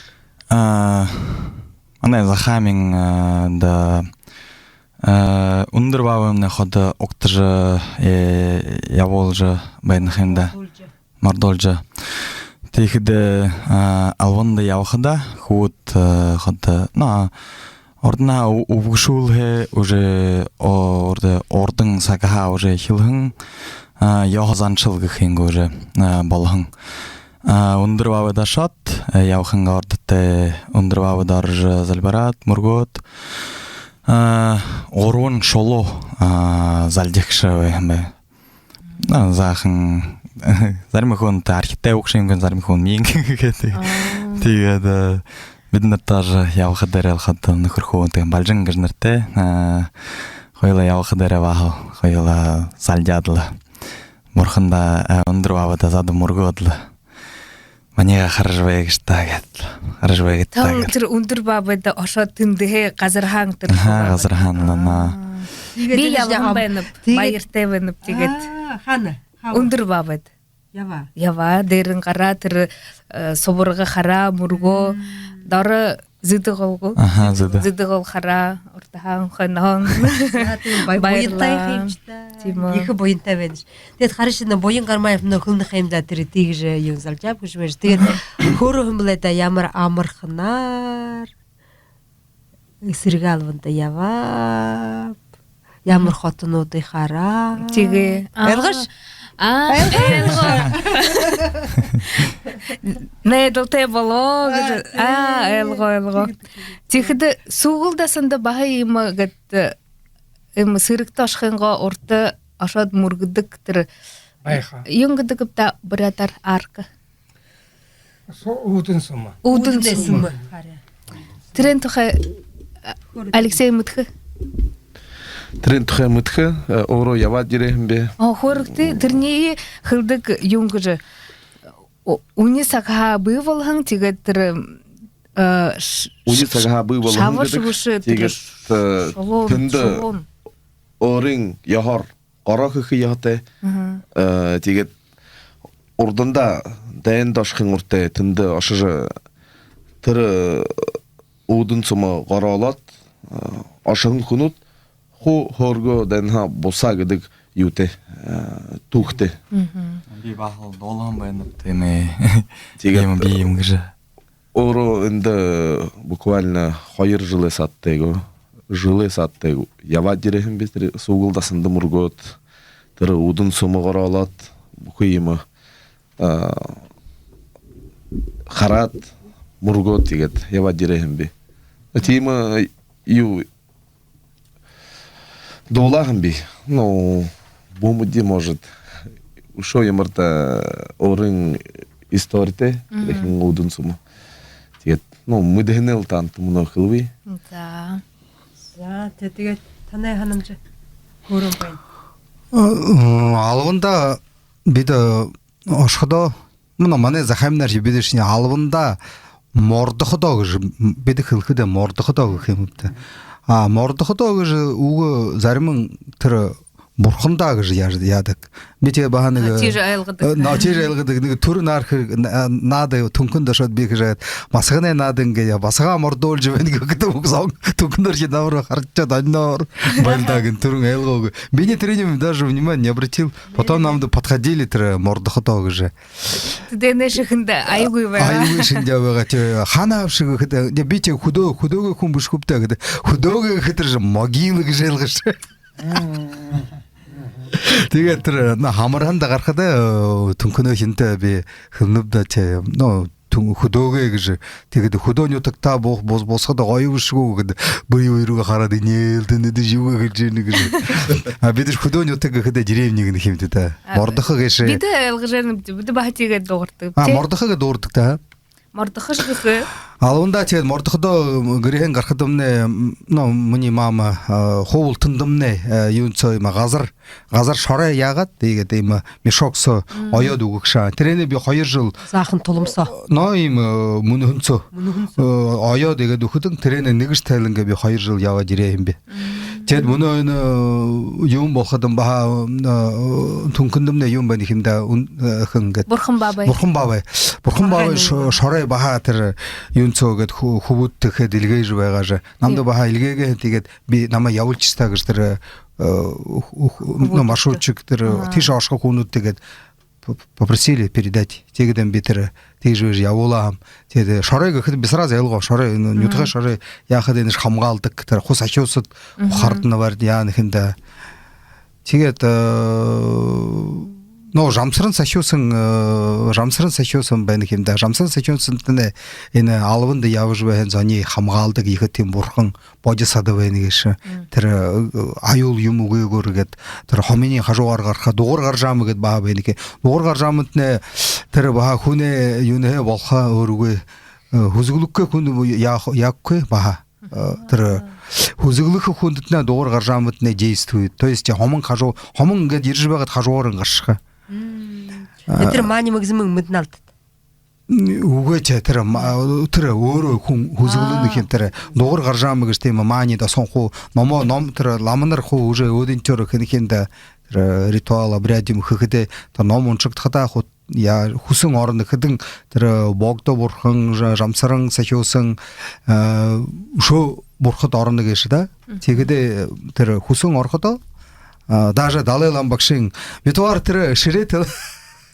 А, манай Захаамин, а, да, а, Үндэр баабаймнай ходо угтажа, э, ябуулжа байна ха юм даа. Мордуулжа. Мордуулжа. Тиихэдэ, а, албанда ябахада, хүбүүд, а, ходо, ну, а, урдань ү-, үбгэшүүлһээ уже, о, урда-, урдын сагһаа уже эхилһэн, а, ёһо заншал гэхэ юм гү, уже, а, болоһон. А, Үндэр баабайда ошоод, а, ябахынгаа урда тээ Үндэр баабайда орожо зальбараад, мүргөөд, а, гурбан шулуу, а, зальдагша байһан бай. А, заахан, зарим хүнтэ архитай үгшэмгэн, зарим хүн миин гэдэг. Аа. Тиигээд, э, бидэнэр тоже ябаха дээрээ болоходо, нүхэр хүбүүнтэй, Балжан гэжэ нэрэтэй, э, хоюулаа ябаха дээрээ баһал, хоюулаа зальдаад лэ, бурханда, э, Үндэр баабайда зада мүргөөд лэ, маниигаа хаража байгыш даа гээд. Хаража байгыт даа гээд. Тэрэ Үндэр баабайда ошоод, тэндэһээ газарһаань тэрэ... Аха, газарһаань лэ, наа. Аа. Тиигээд би ябаһан байнаб, тиигээд баяртай байнаб, тиигээд. Аа, хаана? Хаана? Үндэр баабайда. Ябаа. Ябаа, дээрэнь гараа, тэрэ, э, субарга хараа, мүргөө. Мм. Доро Зэдэ гол гү? Аха, зэдэ. Зэдэ гол хараа, урдаһаан хойноһоонь. Яа, тиимэ бай-, баярлаа. Буянтай юм шта. Тиимэ. Ехэ буянтай байна ш. Тиигээд харыш, энэ Буян Гармаев нөө хэлэнэ ха юм даа, тэрэ тиигэжэ юун залжааб гэжэ байжа. Тиигээд хөөрөө һэм бэлэй даа, ямар амарханаар эсэргы албанда ябааб, ямар хотонуудые харааб. Тиигээ. Ойлгош? Аа, ойлгоо. Найдалтай болоо гэжэ. Аа, ойлгоо, ойлгоо. Тиихэдэ Сүгэл дасанда баһа иимэ гээд, иимэ сэрэгтэ ошохынгоо урда ошоод мүргэдэг тэрэ байха. Юун гэдэг бэ даа буряадаар, арка? Су-, үүдэн сума. Үүдэн сума. Үүдэн сума. Харин. Тэрээн тухай, а, Алексей мэдэхэ? Тэрээн тухай мэдэхэ, э, өөрөө ябаад ерээ һэм бэ. Оо, хөөрэгты, тэрэниие хэлэдэг юун гэжэ. Ү-, үни сагһаа бии болоһон, тиигээд тэрэ, э, ш-, үни сагһаа бии болоһон шабар гэдэг, шүбшэ, тиигээд, тэрэ, э, шулуун, тэндэ шулуун. Өөрын ёһоор гороо хэхэ ёһотой. Мгм. Э, тиигээд урдандаа дайнда ошохын урда тэндэ ошожо, тэрэ, э, үүдэн сума гороолоод, э, ошоһон хүнүүд хуу һөөргөө дайнһаа бусаа гэдэг юутэй, э, түүхэтэй. Мгм. Би баһал дуулаһан байнаб, тиимэ. Тиигээд, тиимэ, би юм гэжэ. Өөрөө эндэ буквально хоёр жэлэй саадтай гү, жэлэй саадтай гү ябаад ерээ һэм би, тэрэ Сүгэл дасанда мүргөөд, тэрэ үүдэн сума гороолоод, бүхы юумэ, а, хараад, мүргөөд, тиигээд ябаад ерээ һэм би. Тиимэ, юу, дуулаа һэм би. Ну, бү мэдээ, может, үшөө ямар даа өөрын историтэй, мгм, тэрэ үүдэн сума. Тиигээд, ну, мэдэһэнээ лэ танда мүнөө хэлэбэ. За. За, тэ-, тиигээд танай һанамжа хөөрөө байна. Э, м, албанда бидэ ошоходоо, мүнөө манай захааминаар ши бидэшни албанда мордоходоо гэжэ, м, бидэ хэлэхэдэ мордоходоо гэхэ юм бэ даа. А, мордоходоо гэжэ үгэ заримань тэрэ бурхандаа гэжэ яа-, яадаг. Би тиигээ баһа нэгэ, а, тиижэ ойлгодог. Э, но, тиижэ ойлгодог. Нэгэ түрэ наар хэр-, на-, наада Түнхэндэ ошоод би хэжэ яагаад, басаганай наада иигээд, басагаа мордуулжа байна гэхэдэ, үгы зон Түнхэнһөө ши намараа харашоод, анинаар байна даа гээн түрүүн ойлгоогүй. Би тэрээниие даже внимание не обратил. Потом намда подходили, тэрэ мордоходоо гэжэ. Тэдэнэй шэхэндэ аягүй байгаа. Аягүй шэнги байгаа, тэ, хана абши гэхэдэ, тэ, би тэ хүдөө, хүдөөгэй хүн бэшэ гүб даа гэхэдэ, хүдөөгэй гэхэдэ тэрэ жэ могила гэжэ ойлгоошоо. Тиигээд тэрэ, на, хамарһанда гарахада, э, Түнхэнһөө шэнтэй би хэлэнэб даа, тэ, но, Түн-, хүдөөгэй гэжэ. Тиигээд хүдөө нютагтаа бус-, бус-, бусахада гоё бэшэ гү гэхэдэ, бэе бэе руугаа хараад, энеэлдэнэ, эдэ юугээ хэлэжэ байна гэжэ. А бидэшни хүдөө нютаг гэхэдэ деревня гэнэ ха юм даа. А, мордохо гээшэ. Бидэ ойлгожо байнабди, бидэ баһа тиигээд дуугардаг. А, тэ? Мордохо гээд дуугардаг даа. Мордохош гэхэ. Албанда тиигээд мордоходоо, м, гэрһээнь гарахадамнай, м, но, минии мама, а, хуу бултандамнай, а, юун соо юм, газар, газар шорой яагаад, тиигээд иимэ мешок соо, мм, оёод үгэгшэ. Тэрэнээ би хоёр жэл. Заахан тулам соо. Но, иимэ, э, мүнөһөн соо. Мүнөһөн соо. Э, оёод иигээд үгэхэдэнь, тэрэнээ нэгэшье тайлангаа би хоёр жэл ябаад ерээ һэм би. Мм. Тиигээд мүнөө энэ, э, юун болоходонь баһа, э, Түнхэндэмнай юун байна ха юм даа, үн-, э, хэн гээд. Бурхан баабай. Бурхан баабай. Бурхан баабай. Бурхан шо-, баабай. Шорой баһа тэрэ юун соо гээд хү-, хүбүүдтэ хээд эльгээжэ байгаа жэ. Намда, тии, баһа эльгээгээ, тиигээд би намайе ябуулыштаа гэжэ тэрэ, э, үх-, үх-, ну, маршрутчик тэрэ, ага, тиишээ ошохо хүнүүдтэ гээд п-, попросили передать. Тиигээд би тэрэ тиижэ байжа ябуулаа һэм. Тиигээд шорой гэхэдэ би сразу ойлгоо. Шорой, ну, нютагай шорой яахада, энэшни хамгаалдаг тэрэ хуу сахюусад, хуу хардана барьяан хэн даа. Тиигээд, э, но, жамсаран сахюусан, э, жамсаран сахюусан байна ха юм даа. Жамсаран сахюусантнай энэ албанда ябажа байһан зониие хамгаалдаг ехэ тиимэ бурхан, бодисада байна гээшэ. Мм. Тэрэ, э, аюул юумэ үгыгөөр гээд, тэрэ хоминой хажуугаар гараха, дугар гаржаама гээд баһа байна ха. Дугар гаржаамантнай тэрэ баһа хүнэй юунһээ болохо өөрыгөө, э, һүзэглэхэгүй хүн яа-, яахагүй баһа. Э, тэрэ һүзэглэхэ хүндэтнай дугар гаржаамантнай действует. То есть хомон хажуу-, хомон иигээд ерэжэ байгаад хажуугаарынь гарашаха. Мм. А, тэрэ маани мэгзэмээ мэдэнэ лэ даа. М, үгы, тэ, тэрэ ма-, тэрэ өөрөө хүн һүзэглэнэ ха юм, тэрэ дугар гаржаама гэжэ тиимэ маани даа, сон хуу номоо, ном, тэрэ ламанар хуу уже өөдэнчөөр хэнэ ха юм даа, тэрэ ритуал, обряд юумэ хэхэдээ, тэрэ ном уншагдахадаа хуу яа, хүсэн орно хэдэн тэрэ Богдо бурхан, Жа-, Жамсаран Сахюусан, э, үшөө бурхад орно гээшэ даа. Тиихэдэ тэрэ хүсэн орходоо, а, даже Далай лама багшын, би тухайгаар тэрэ шэрээтэ,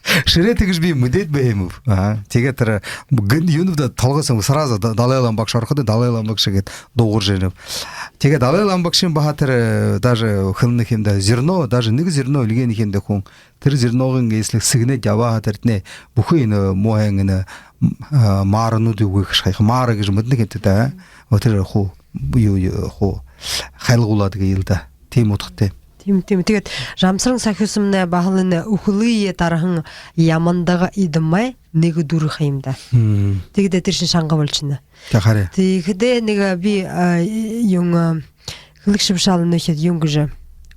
шэрээтэ гэжэ би мэдээд байһан юм. Аха. Тиигээд тэрэ гэн-, юунүүдээ толгой соогоо сразу Да-, Далай лама багша орходоо, Далай лама багша гээд дуугаржа байнаб. Тиигээд Далай лама багшын баһа тэрэ, э, даже хэлэнэ юм даа, зерно, даже нэгэ зерно эльгээнэ юм даа хүн. Тэрэ зерногоо эслэг сэгнээд ябаха, тэрэтнай бүхы энэ муу һайн энэ, а, маарануудые үгы гэжэ һайхан. Маара гэжэ мэдэнэ гэнтэ даа. О, тэрэ хуу, юу, юу, хуу хайлгуулаад гээ юм даа. Тиимэ удхатай. Тиимэ, тиимэ. Тиигээд Жамсаран Сахюусамнай баһал энэ үхэлые дараһан ямандаа эдэмэй нэгэ дүрэ ха юм даа. Мм. Тиигээд тэрэшни шанга болошоно. Тиихэ харин. Тиихэдэ нэгэ би, а, юун, а, хэлэгшэ бэшэ али, нүхэд, юун гэжэ.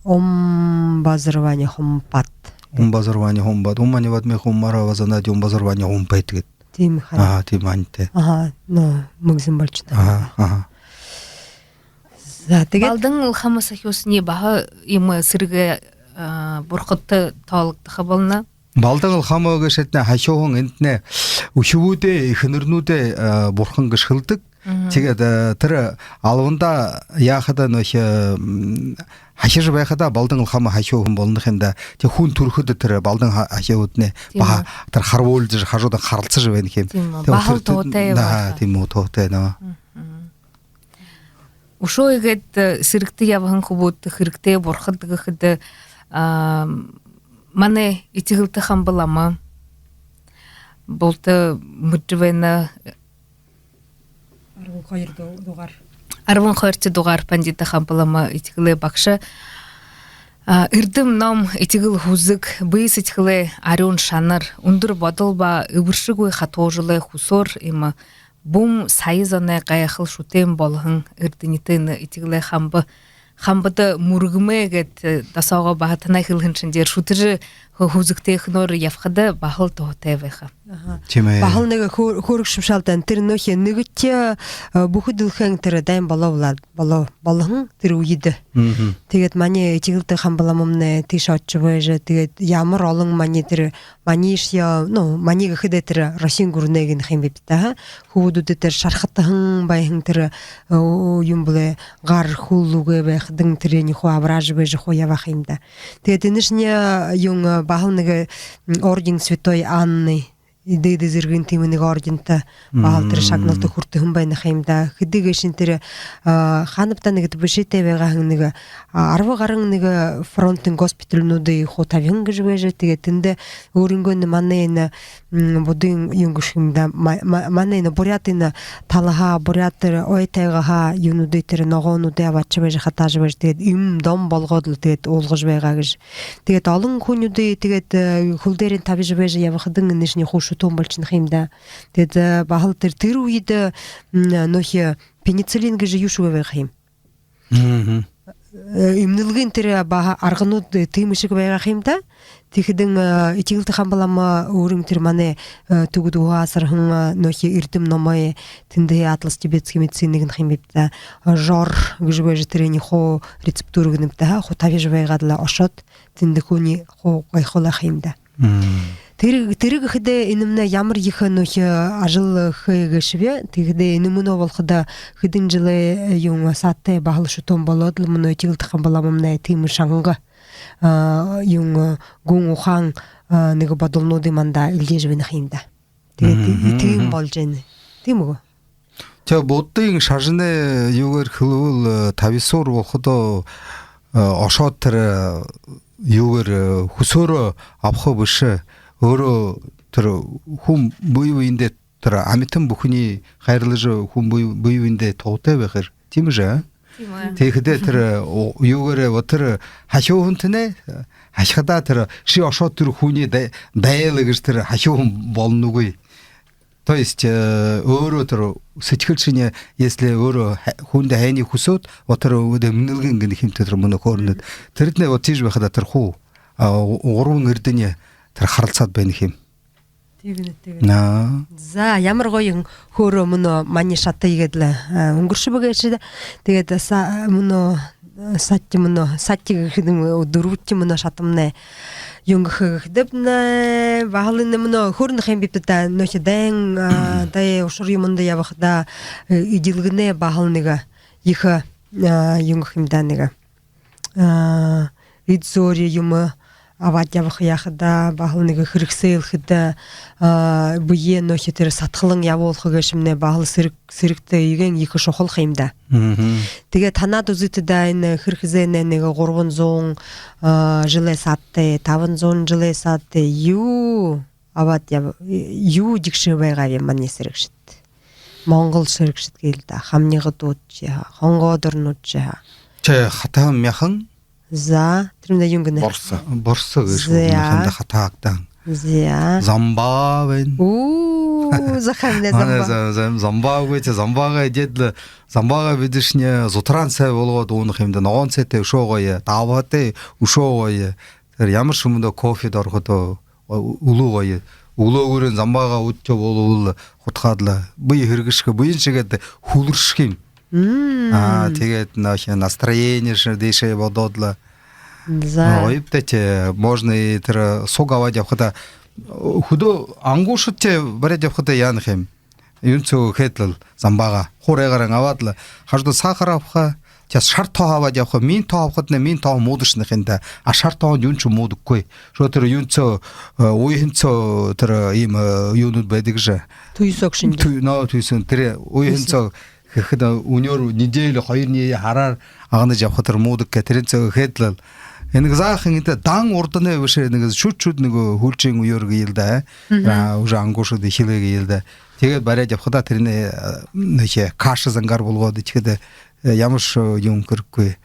Ум базарвани хумпад. Ум базарвани хумпад. Ум мани вадми хумара вазанади ум базарвани хумпад гээд. Тиимэ харин. Аха, тиимэ анитай. Аха, но, мэгзэн болошоно. Аха, аха. За, тиигээд Балдан Лхама Сахюусамни баһа иимэ сэрэгэй, а, бурхадта тоологдохо болоно. Балдан Лхама гээшэтнай хахюуһан, энэтнай үхибүүдэй, эхэнэрнүүдэй, а, бурхан гэжэ хэлэдэг. Мгм. Тиигээд, а, тэрэ албанда яахада, нүхэ, м, хахижа байхада Балдан Лхама хахюуһан болоно ха юм даа. Тиигээд хүн түрэхэдэ тэрэ Балдан ха-, хахюуднай баһа тэрэ харбуулжа, хажуудань харалсажа байна ха юм. Тиимэ, тиигээд баһал тэрэ, тиимэ, тоотой, да, байха. Тиимэ, тоотой, но. Мгм. Үшөө иигээд, э, сэрэгтэ ябаһан хүбүүд хэрэгтэй, бурхад гэхэдэ, а, манай Этигэл-Хамба лама. Булта мэдэжэ байна. Арбан хоёр ду-, дугаар. Арбан хоёрдохи дугаар Пандита Хамба лама, Этигэл багша. А, эрдэм ном, этигэл һүзэг, бэе сэдьхэлэй арюун шанар, үндэр бодол ба эбэршэгүй хатуужилай хүсөөр иимэ бүм сая зоной гайхал шүтээн болоһон эрдэнитэ энэ Этигэл Хамба, Хамбада мүргэмэ гээд, э, досоогоо баһа танай хэлэһэн шэнгеэр шүтэжэ хө-, һүзэгтэйхэнөөр ябахада баһал туһатай байха. Аха. Тиимэ. Баһал нэгэ хөөр-, хөөрэгшэ бэшэ али даа. Тэрэ нүхэ нэгэшье, э, бүхы дэлхэйн тэрэ дайн болоо, болоо, болоһон тэрэ үедэ. Мгм. Тиигээд манай Этигэл Хамба ламамнай тиишэ ошожо байжа, тиигээд ямар олон манай тэрэ Маниишье, ну, мани гэхэдэ тэрэ Россиин гүрэнэй гэнэ ха юм бибди даа. Хүбүүдүүдээ тэрэ шархатаһан байһан тэрэ, э, юун бэлэй, гар хүл үгы байхадань тэрэниие хуу абаража байжа хуу ябаа ха юм даа. Тиигээд энэшни, э, юун, э, баһал нэгэ, м, орден Святой Анны, дээдэ зэргын тиимэ нэгэ орденто баһал тэрэ шагналта хүртэһэн байна ха юм даа. Хэды гээшэнь тэрэ, а, хаанаб даа, нэгэ бэшээтэй байгаа һэн, нэгэ, а, арба гаран нэгэ фронтын госпитальнуудые хуу табиһан гэжэ байжа, тиигээд тэндэ өөрынгөө энэ манай энэ, м, буддын юун гээшэ юм даа, ма-, ма-, манай энэ буряад энэ талаһаа, буряад тэрэ ой тайгаһаа юунүүдые, тэрэ ногоонуудые абаашажа байжа, хатаажа байжа, тиигээд эм дом болгоод лэ тиигээд уулгажа байгаа гэжэ. Тиигээд олон хүнүүдые тиигээд, э, хүл дээрэнь табижа байжа ябахадань, энэшни хуу шүтөөн болошоно ха юм даа. Тиигээд, э, баһал тэрэ, тэрэ үедэ, м, нүхэ, пенициллин гэжэ юушьегүй байгаа ха юм. Мгм. Э, эмнэлгын тэрэ баһа арганууд, э, тиимэшэг байгаа ха юм даа. Тиихэдэнь, э, Этигэл Хамба лама өөрын тэрэ манай, э, Түбэд Уһа асарһан, э, нүхэ, эрдэм номой, тэндэһээ «Атлас тибетской медицины» гэнэ ха юм бибди даа. Жор гэжэ байжа, тэрэниие хуу рецептура гэнэбди даа, хуу табижа байгаад лэ ошоод, тэндэ хүниие хуу гайхуулаа ха юм даа. Мм. Тэрэ, тэрэ гэхэдэ энэмнай ямар ехэ нүхэ ажал хээ гээшэб. Тиихэдэ энэ мүнөө болоходо хэдэн жэлэй, э, юун, саада баһал шүтөөн болоод лэ, мүнөө Этигэл Хамба ламамнай тиимэ шанга, а, юун, э, гүн ухаан, а, нэгэ бодолнуудые мандаа эльгээжэ байна ха юм даа. Тиигээд, мгм, тиимэ, мгм, боложо байна. Тиимэ гү? Тээ, буддын шажанай юугээр хэлэбэл, э, табисуур болоходоо, э, ошоод тэрэ, э, юугээр, э, хүсөөрөө абаха бэшэ. Өөрөө тэрэ хүн бэе бэедээ, тэрэ амитан бүхэниие хайрлажа, хүн бэе, бэе бэедээ туһатай байха. Тиимэ жэ, а? Тиимэ. Тиихэдээ тэрэ, о, юугээрээ, вот тэрэ хахюуһан тэнэ, хахихадаа тэрэ ши ошоод тэрэ хүниие дай-, дайла гэжэ тэрэ хахюуһан болоногүй. То есть, э, өөрөө тэрэ сэдьхэл шэнь, если өөрөө ха-, хүндэ һайниие хүсөөд, вот тэрэ өөдөө эмнэлгын гэнэ ха юм, тэрэ мүнөө хөөрэнэд. Тэрэтнай вот тиижэ байхада тэрэ хуу, а, гурбан эрдэни тэрэ харалсаад байна ха юм. Тиимэ, тиимэ. На. За, ямар гоё хөөрөө мүнөө манай шата иигээд лэ, а, үнгэршэбэ гээшэ даа. Тиигээд са-, мүнөө, э, саада, мүнөө саада гэхэдэ, мүнөө дүрбэдэхи мүнөө шатамнай Юун гэхэ гэхэдэб, нэ, баһал энэ мүнөө хөрнэхэн бибди даа, нөөхи дайн, а, дайн ушар юумэндэ ябахада, э, эдилгэнэй баһал нэгэ ехэ, а, юун гэхэ юм даа, нэгэ, а, эд зөөри юумэ абаад ябаха яахада, баһал нэгэ хэрэгсэлхэдэ, а, бэеэ нөөхи тэрэ садхалан ябуулха гээшэмнай баһал сэрэг, сэрэгтэ эгээн ехэ шухала юм даа. Мгм. Тиигээд һанаад үзыт даа, энэ хэр хэзээнэй нэгэ гурбан зуун, а, жэлэй саадтай, табан зуун жэлэй саадтай юу абаад яб-, юу эдигшэ байгааб манай сэрэгшэд. Монгол сэрэгшэд гээл даа, хамнигадууд шье һаа, хонгоодо оронууд шье һаа. Тэ хатаһан мяхан. За, тэрэмнай юун гэнэ? Борсо. Борсо гээшэ. За. Мяханда хатаагдаа. За. Замба байна. Уу, захамнай. Манай замба. За-, за-, замба үгы, тэ замбагаа эдеэд лэ, замбагаа бидэшни зутараан сай болгоод уунаха юм даа, ногоон сайтай үшөө гоё, дабһатай үшөө гоё. Тэрэ ямар шэмэдэ кофедэ ороходо, о, үлүү гоё. Үлөөгүүрэнь замбагаа уудхяа болбол худхаад лэ, бэе һэргэшэхэ, бэеынь шигээд хүлэршэхэ юм. Мм. Аа, тиигээд нөөхи настроение шье дээшээ бодоод лэ. За. Гоёб даа тэ, можно и тэрэ суг абаад ябахада, хүдөө ангуушад тэ бариад ябахада яанаха юм. Юун соо хээд лэ замбагаа хурайгаараа абаад лэ, хажууда сахар абаха, тэ шара тоһо абаад ябаха, миин тоһо абахадань миин тоһо муудашана ха юм даа. А шара тоһондо юуншье муудахагүй. Шоо тэрэ юун соо, э, уһан соо тэрэ иимэ, э, юунууд байдаг шье. Туйсог шэнги. Туй-, но, туйсон. Тэрэ уһан соо хэхэдэ, үнеэр неделю, хоёр неделю һараар агнажа ябаха тэрэ муудаг гээ, тэрэн соо хээд лэ. Энэ заахан энэ дан урданай бэшэ, нэгэ шүд-шүд нэгэ һүүлшын үеэр гээл даа. Мгм. А, уже ангуушад эхилээ гээл даа. Тиигээд бариад ябахада тэрэнээ, э, нөөхи каша зангаар болгоод эдихэдэ, э, ямаршье, э, юун хэрэггүй.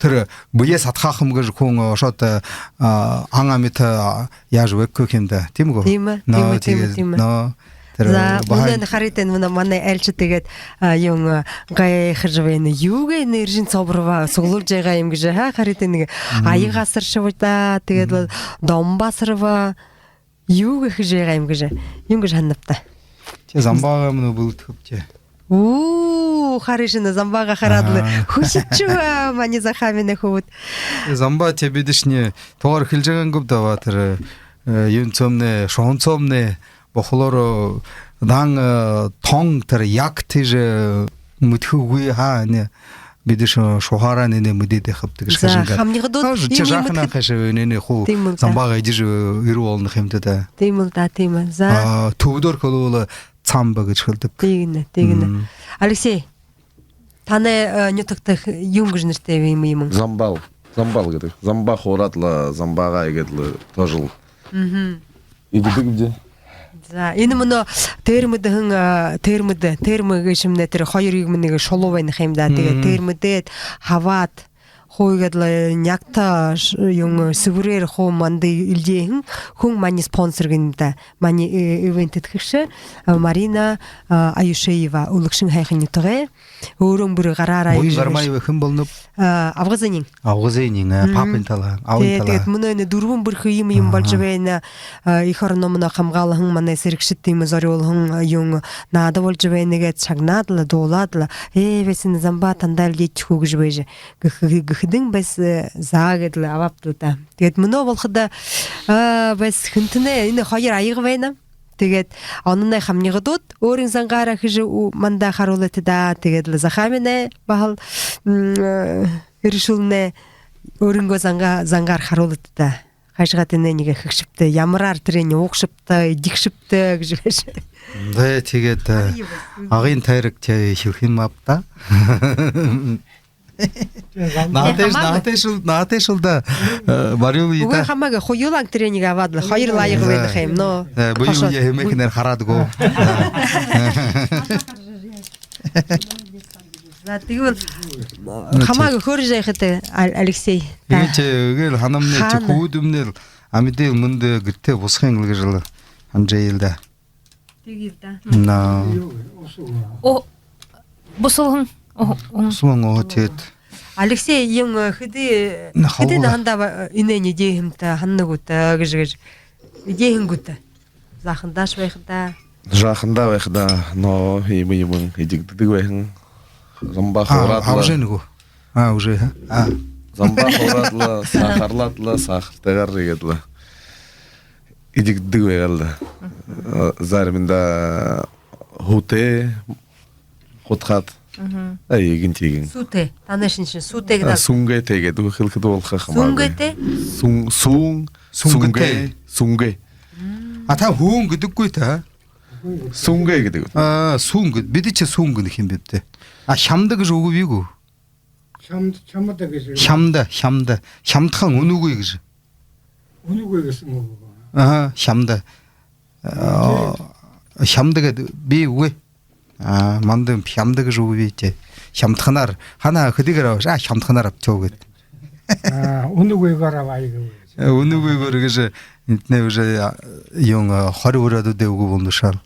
Тэрэ бэеэ садхаха юм гэжэ хүн, э, ошоод, э, а, ан амитан, а, яажа байхагүй юм даа. Тиимэ гү? Тиимэ, но, тиимэ, тиимэ, тиигээд, тиимэ. Но, тэрэ. За, баһа мүнөө харыт, энэ манай айлшад тиигээд, а, юун, а, гайхажа байна. Юу гээ, энэ Эржэн Соборова суглуулжа байгаа юм гэжэ, ха, харыт нэгэ. Мм. Аяга асаршаба даа, тиигээд лэ домбо асарба. Юу гэжэ байгаа юм гэжэ, юун гэжэ һананабта? Тэ замбагаа мүнөө бэлдэхэб тэ. Уу, харыш энэ замбагаа хараад лэ. Аа. Хүсэжэ шуу, манай Захааминай хүбүүд. Тэ замба тэ бидэшни тугаар хэлэжэ байгаа юм гүб даа, тэрэ, э, юун соомнай, шуһан соомнай, бохолоор, э, дан, э, тон тэрэ яг тиижэ, э, мэдэхэгүй ха, энэ бидэшни шуһаараа энээнээ мэдээд байхабди гэжэ. За, хажуунгаа. Хамнигадууд. А, жа-, иимэ жаахан мэдэхэ-, анхайшаа энээнээ хуу. Тиимэл даа. Замбагаа эдижэ, э, эрэ болоно ха юм даа. Тиимэл даа, тиимэ. За. А, түбэдөөр хэлэбэл цамба гэжэ хэлэдэг. Тиигэнэ, тиигэнэ. Мм. Алексей, танай, э, нютагта х-, юун гэжэ нэрэтэй юм, юм? Замбал. Замбал гэдэг. Замба хуураад лэ, замбагаа иигээд лэ тоже л. Мгм. Иигэдэг даа. За, энэ мүнөө тэрмэдэһэн, а, тэрмэдэ, тэрмэ гээшэмнай тэрэ хоёр юумэн нэгэ шулуу байна ха юм даа. Тиигээд, мм, тэрмэдээд, хабаад, хуу иигээд лэ нягта ш-, юун, сэбэрээр хуу манда эльгээһэн хүн манай спонсор гэнэ даа. Манай, э, ивент тэдхэгшэ, а, Марина, а, Аюшеева, Үлэгшэн һайхан нютагай. Өөрөөн бүри гараараа. Буян Гармаева хэн болоноб? А, абгазынь. Абгазынь, э, мгм, папын талаһаа, аавын талаһаа. Тиигээд мүнөө энэ дүрбэн бэрхэ юм, юм, аха, боложо байна. А, эхэ ороноо мүнөө хамгаалһан манай сэрэгшэд тиимэ зорюулһан, а, юун, наада боложо байна гээд шагнаад лэ, дуулаад лэ. Ээ, бэшэ энэ замба танда эльгээхэгүй гэжэ байжа. Гэх-, гэхэдэнь бэшэ, э, заа гээд лэ абаабди даа. Тиигээд мүнөө болоходо, а, бэшэ хэнтнай энэ хоёр аяга байна. Тиигээд ононай хамнигадууд өөрын зангаараа хэжэ, у-, манда харуулыт даа. Тиигээд лэ Захааминай баһал, м, э, эрэшүүлнай өөрынгөө занга-, зангаар харуулыт даа. Хайшаад энэ нэгэ хэгшэбта, ямараар тэрэниие уугшабта, эдигшэбта гэжэ байжа. Дэ, тиигээд, э, Агын тойрог тэ хэлэхэ юм ааб даа. Наатай, наатай шүл, наатай шүл даа. Э, барюул. Үгы даа. Хамаагүй, хоюулан тэрэниие абаад лэ, хоёр лэ аяга байна ха юм, но. Э, бэе бэеэ хэмээхэнээр хараад гү. За, тэгвэл хамаагүй, хөөрэжэ яахат, Ал-, Алексей. Иигээд, иигээд һанамни, хүбүүдэмни амиды л, мэндэ, гэртээ бусаха юм гэжэ лэ һанажа байнаб даа. Тиигээл даа. На. О, бусалһан. О, о. Бусалһан, о, тиигээд. Алексей, юун, э, хэды, на, хэды хавга наһандаа ба-, энээниие эдеэһэмта, һанана гүт гэжэ, гэжэ. Эдеэһэн гүт? Жаахандааш байхадаа. Жаахандаа байхадаа, но, иимэ юумэн эдигдэдэг байһан. Замба хуураад лэ. А, уже, ха? А. Замба хуураад лэ, сахарлаад лэ, сахартайгаар иигээд лэ. Эдигдэг байгаал даа. Заримдаа һүтэй, хутхаад. Ай, иигэнь тиигэн. Һүтэй. Танай шэнэ шэнэ һүтэй гэдэг. Сүнгээтэй гэдэг хэлэхэдэ болохо хамаагүй. Сүнгээтэй? Сүн, сүн, сүнгээтэй. Сүнгээ. А та һүн гэдэггүй та? Сүнгээ гэдэг. А, сүн гэд. Бидэ ши сүн гэнэ юм бибди. А хямда гэжэ үгэ бии гү? Хямд-, хямда гэжэ. Хямда, хямда. Хямдхан, үнэгүй гэжэ. Үнэгүй гэһэн үгэ. Аха, хямда. А, хямда гэдэг бии үгы. А, манда хямда гэжэ үгэ бии тээ. Хямдханаар, ханаа хэдыгээр абааш, а, хямдханаар абтаа гээд. А, үнэгүйгөөр абая гэжэ. Э, үнэгүйгөөр гэжэ, энтнай уже, а, юун, а, хори бүряадуудай үгэ болоно шал.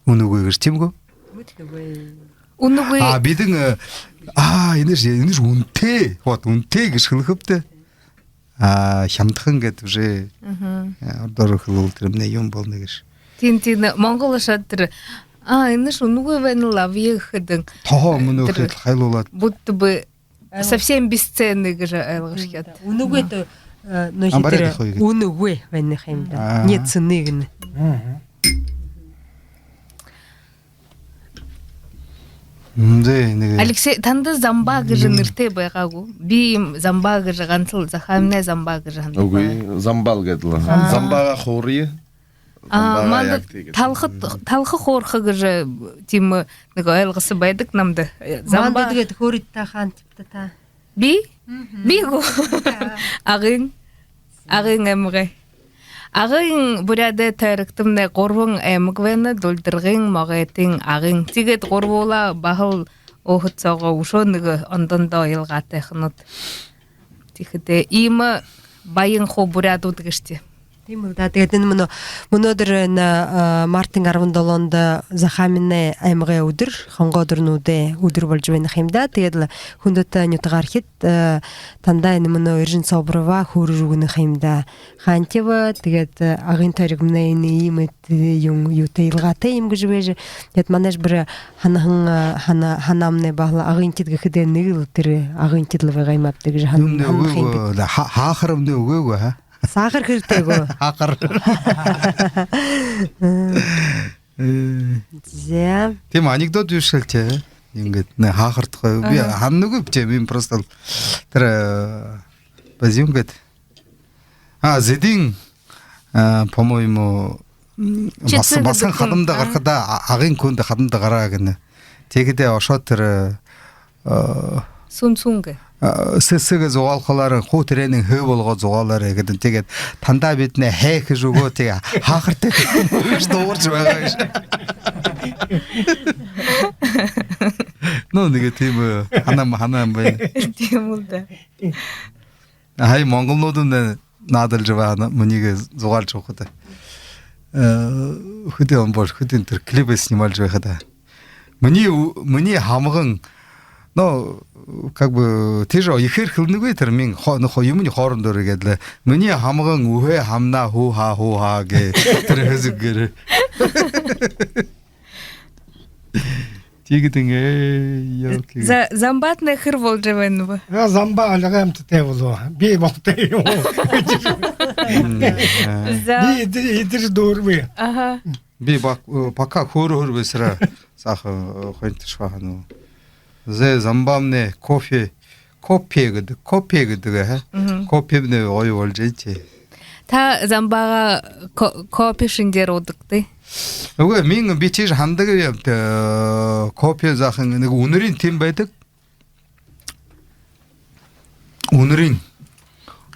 Үнэгүй гэжэ, тиимэ гү? Үнэгүй. А, бидэн, э, а, энэш, энэш үнэтэй. Вот, үнэтэй гэжэ хэлэхэбди. А, хямдхан гэдэг уже, э, ородоор хэлэбэл тэрэмнай юун болоно гэжэ. Тиин, тиин, монгол ошоод тэрэ, а, энэш үнэгүй байна лэ, абая гэхэдэнь. Тоһоо мүнөө тэрэ хэлээд хайлуулаад. Будто бы совсем бесценный гэжэ ойлгоошье гээд. Үнэгүй даа, э, но а, барай тэрэ тохой гээд. Үнэгүй байна юм даа. А. Нет цены гэнэ. М, зэ, нэгэ. Алексей, танда замба гэжэ нэрэтэй байгаа гү? Би иимэ замба гэжэ, гансал Захааминай замба гэжэ һанаад. Үгы, замбал гэдэг лэ. А. Замбагаа хуурая. А, замбагаа манда яг тиигээд. Талха, талха хуурха гэжэ, тиимэ, нэгэ ойлгосо байдаг намда. Э, замба. Манда тиигээд хуурыт та, хаанатибта та? Би? Би гү? Агын. Агын аймагай. Агын Буряадай тойрогтомнай гурбан аймаг байна: Дульдаргын, Могойтын, Агын. Тиигээд гурбуулаа баһал өөһэд соогоо үшөө нэгэ ондоондоо илгаатай хэнүүд. Тиихэдээ иимэ баян хуу буряадууд гээшэ. Тиимэл даа. Тиигээд энэ мүнөө, мүнөөдэр энэ, а, мартын арбан долоондо Захааминай аймагай үдэр, хонгоодорнуудай үдэр болжо байна юм даа. Тиигээд лэ хүндэтэ нютагаархид, а, тандаа энэ мүнөө Эржэн Собороваа хөөржэ үгэнэ юм даа. Хаанатиб, тиигээд, а, Агын тойрогмнай энэ иимэ, э, юун, юутэй, илгаатай юм гэжэ байжа. Тиигээд манайш бүри һанаһан, а, һана-, һанаамнай баһал агынтид гэхэдээ нэгэл тэрэ агынтид лэ байгаа юм ааб даа гэжэ һан-, һанаһан юм даа. Юумнай үгы гү, ха-, һахар юумнай үгы гү, ха? Һахар хэрэгтэй гү? Һахар. Э. Зэ. Тиимэ анекдот бии шэл тээ. Иигээд нэгэ һахар тухай. Би һананагүйб тээ, би просто л тэрэ, э, базиун гээд. А, Зэдын, э, по-моему, м, Чицэ басан, басан гэдэг хүн. Хадамда гарахада, а, агын хүндэ хадамда гараа гэнэ. Тиихэдээ ошоод тэрэ, э, Сүн-сүн гээ. А, сэ-, сэгэ зугаалхалаарынь, хуу тэрэниинь хэ болгоод зугаалаарай гэдэг. Тиигээд тандаа бидэнэй хэ хэжэ үгөө, тиигээ һахартай дуугаржа байгаа гээшэ. Ну, нэгэ тиимэ, э, һанаам, һанаам байна. Тиимэл даа. Һая монголнууднай наадалжа байһан, минии зугаалжа ябахада. Э, хэды он болоо, хэды тэрэ клипээ снималжа байхада. Минии ү-, минии һамган, ну, как бы, тиижэ ехээр хэлэнэгүй тэрэ, мин хо-, ну, хо-, юумэниинь хоорондоо гээд лэ. Минии һамган үһээ һамнаа, һуу-һаа, һуу-һаа гээ, тэрэ хэзэг гэрэ. Тиигээд иигээ, ёлки. За, замбаатнай хэр болжо байнаб? Э, замба альга амтатай болоо. Би болтогой юм. М, э. За. Би эдэ-, эдэр дүүрбэ. Аха. Би бак-, э, пока хөөрөөр байсараа саахан, э, хонтошхо һанааб. Зэ, замбаамнай кофе, кофе гэдэг, кофе гэдэг, аха. Мгм. Кофемнай гоё болжо байна тээ. Та замбаагаа ко-, кофе шэнгеэр уудаг гүт? Үгы, мин би тиижэ һанадаг юм, э, кофе заахан нэгэ үнэрынь тиимэ байдаг. Үнэрынь,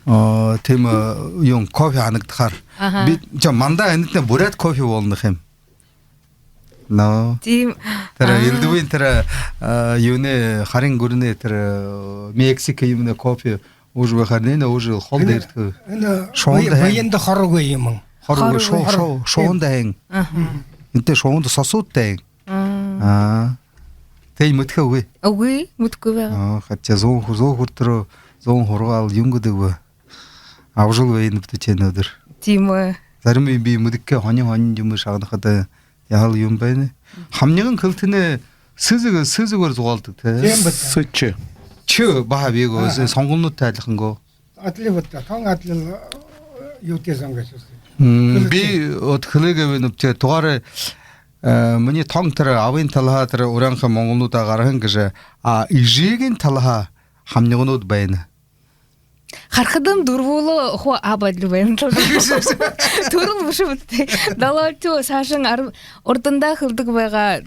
э, тиимэ, э, юун, кофе һанагдахаар. Аха. Би, жа, манда энэтнай буряад кофе болоно юм. Но. Тиимэ. Тэрэ, а, элдэбын тэрэ, а, юунэй, харин гүрэнэй тэрэ, а, Мексика юумэнэй кофе уужа байхаар, нэнэ уужа хол дээрэ. Энэ, энэ шуһанда бай-, һайн. Баянда хорогүй юм. Хорогүй, хорогүй, шуһа-, хор-, шуһа-, шуһанда һайн. Аха. Энтэ шуһанда сосудтай һайн. А. А. Тээ мэдэхэ үгы? Үгы, мэдэхэгүй байгаа. А, хотя зуун хү-, зуун хүрэтэр, зуун һургаал юун гэдэг бэ? Абажал байнабди тэнүүдээр. Тиимэ. Зарим юм би мэдэхэгүй, һонин-һонин юумэ шагнахада яһала юм байна. Хамниган хэлтэнэй сэзэг, сэзэгээр зугаалдаг, тэ? Тиимэ бэд. Сэчэ. Чэ баһа бии гү, аха, сонгоонуудтай адлихан гү? Адли бэд, тон адли, э, юутэй зон гээшэ. М, би вот хэлэгээ байнаб, тэ, тугаар, э, минии тон тэрэ абын талаһаа тэрэ уряанхан монголнуудаа гараһан гэжэ, а эжыгэй талаһаа хамнигууд байна. Харахадам дүрбүүлэн хуу аб адли байна. Түрэл бэшэ бэт, тэ. Долоолтюу саашань арб-, урдандаа хэлэдэг байгаа.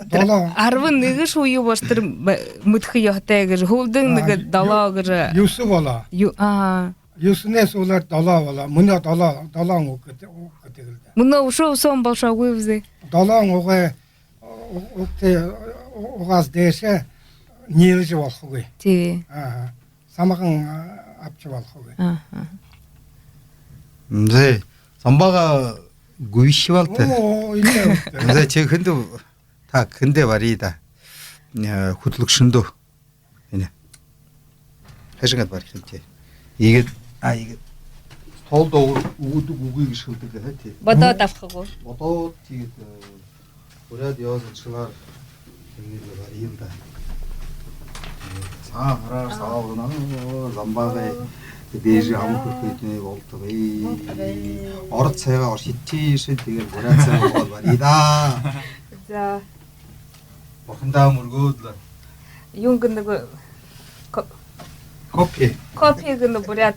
Долоо. Арбан нэгэ шуу юу бэшэ тэрэ бэ-, мэдэхэ ёһотой гэжэ. Һүүлдэнь нэгэ долоо гэжэ. Юһэн болоо. Ю-, аа. Юһэнэй һүүлээр долоо болоо. Мүнөө долоо, долоон уг гэдэг, уг гэдэг лэ даа. Мүнөө үшөө үсөөн болошоогүй бэзэ. Долоон угай, у-, угтай, у-, угаас дээшээ ниилэжэ болохогүй. Тии. Аха. Самгаан, а, абажа болохогүй. Аха. Зэ, Замбаага гүйшэбэл тэ. Оо, энэ. Зэ, чи хэндэ, так, хэндэ бария даа. Э, хүтэлэгшэндөө. Энэ. Хайшан гээд бариха юм, тэ. Иигээд, а, иигээд. Стол доогуур үгэдэг, үгы гэжэ хэлэдэг даа, тэ. Бодоод абаха гү? Бодоод, тиигээд, э, буряад ёһо заншалаар иигээд бария даа. Сагаан һараар, сагаалганаар, Замбаагай дээжэ ама хүрхыетнай болтогой. Ород сайгаа оршидшоо, тиигээд буряад сайгаа уугаад бария даа. За. Бурхандаа мүргөөд лэ. Юун гэнэ гү, ко-, кофе. Кофе гэнэ буряад.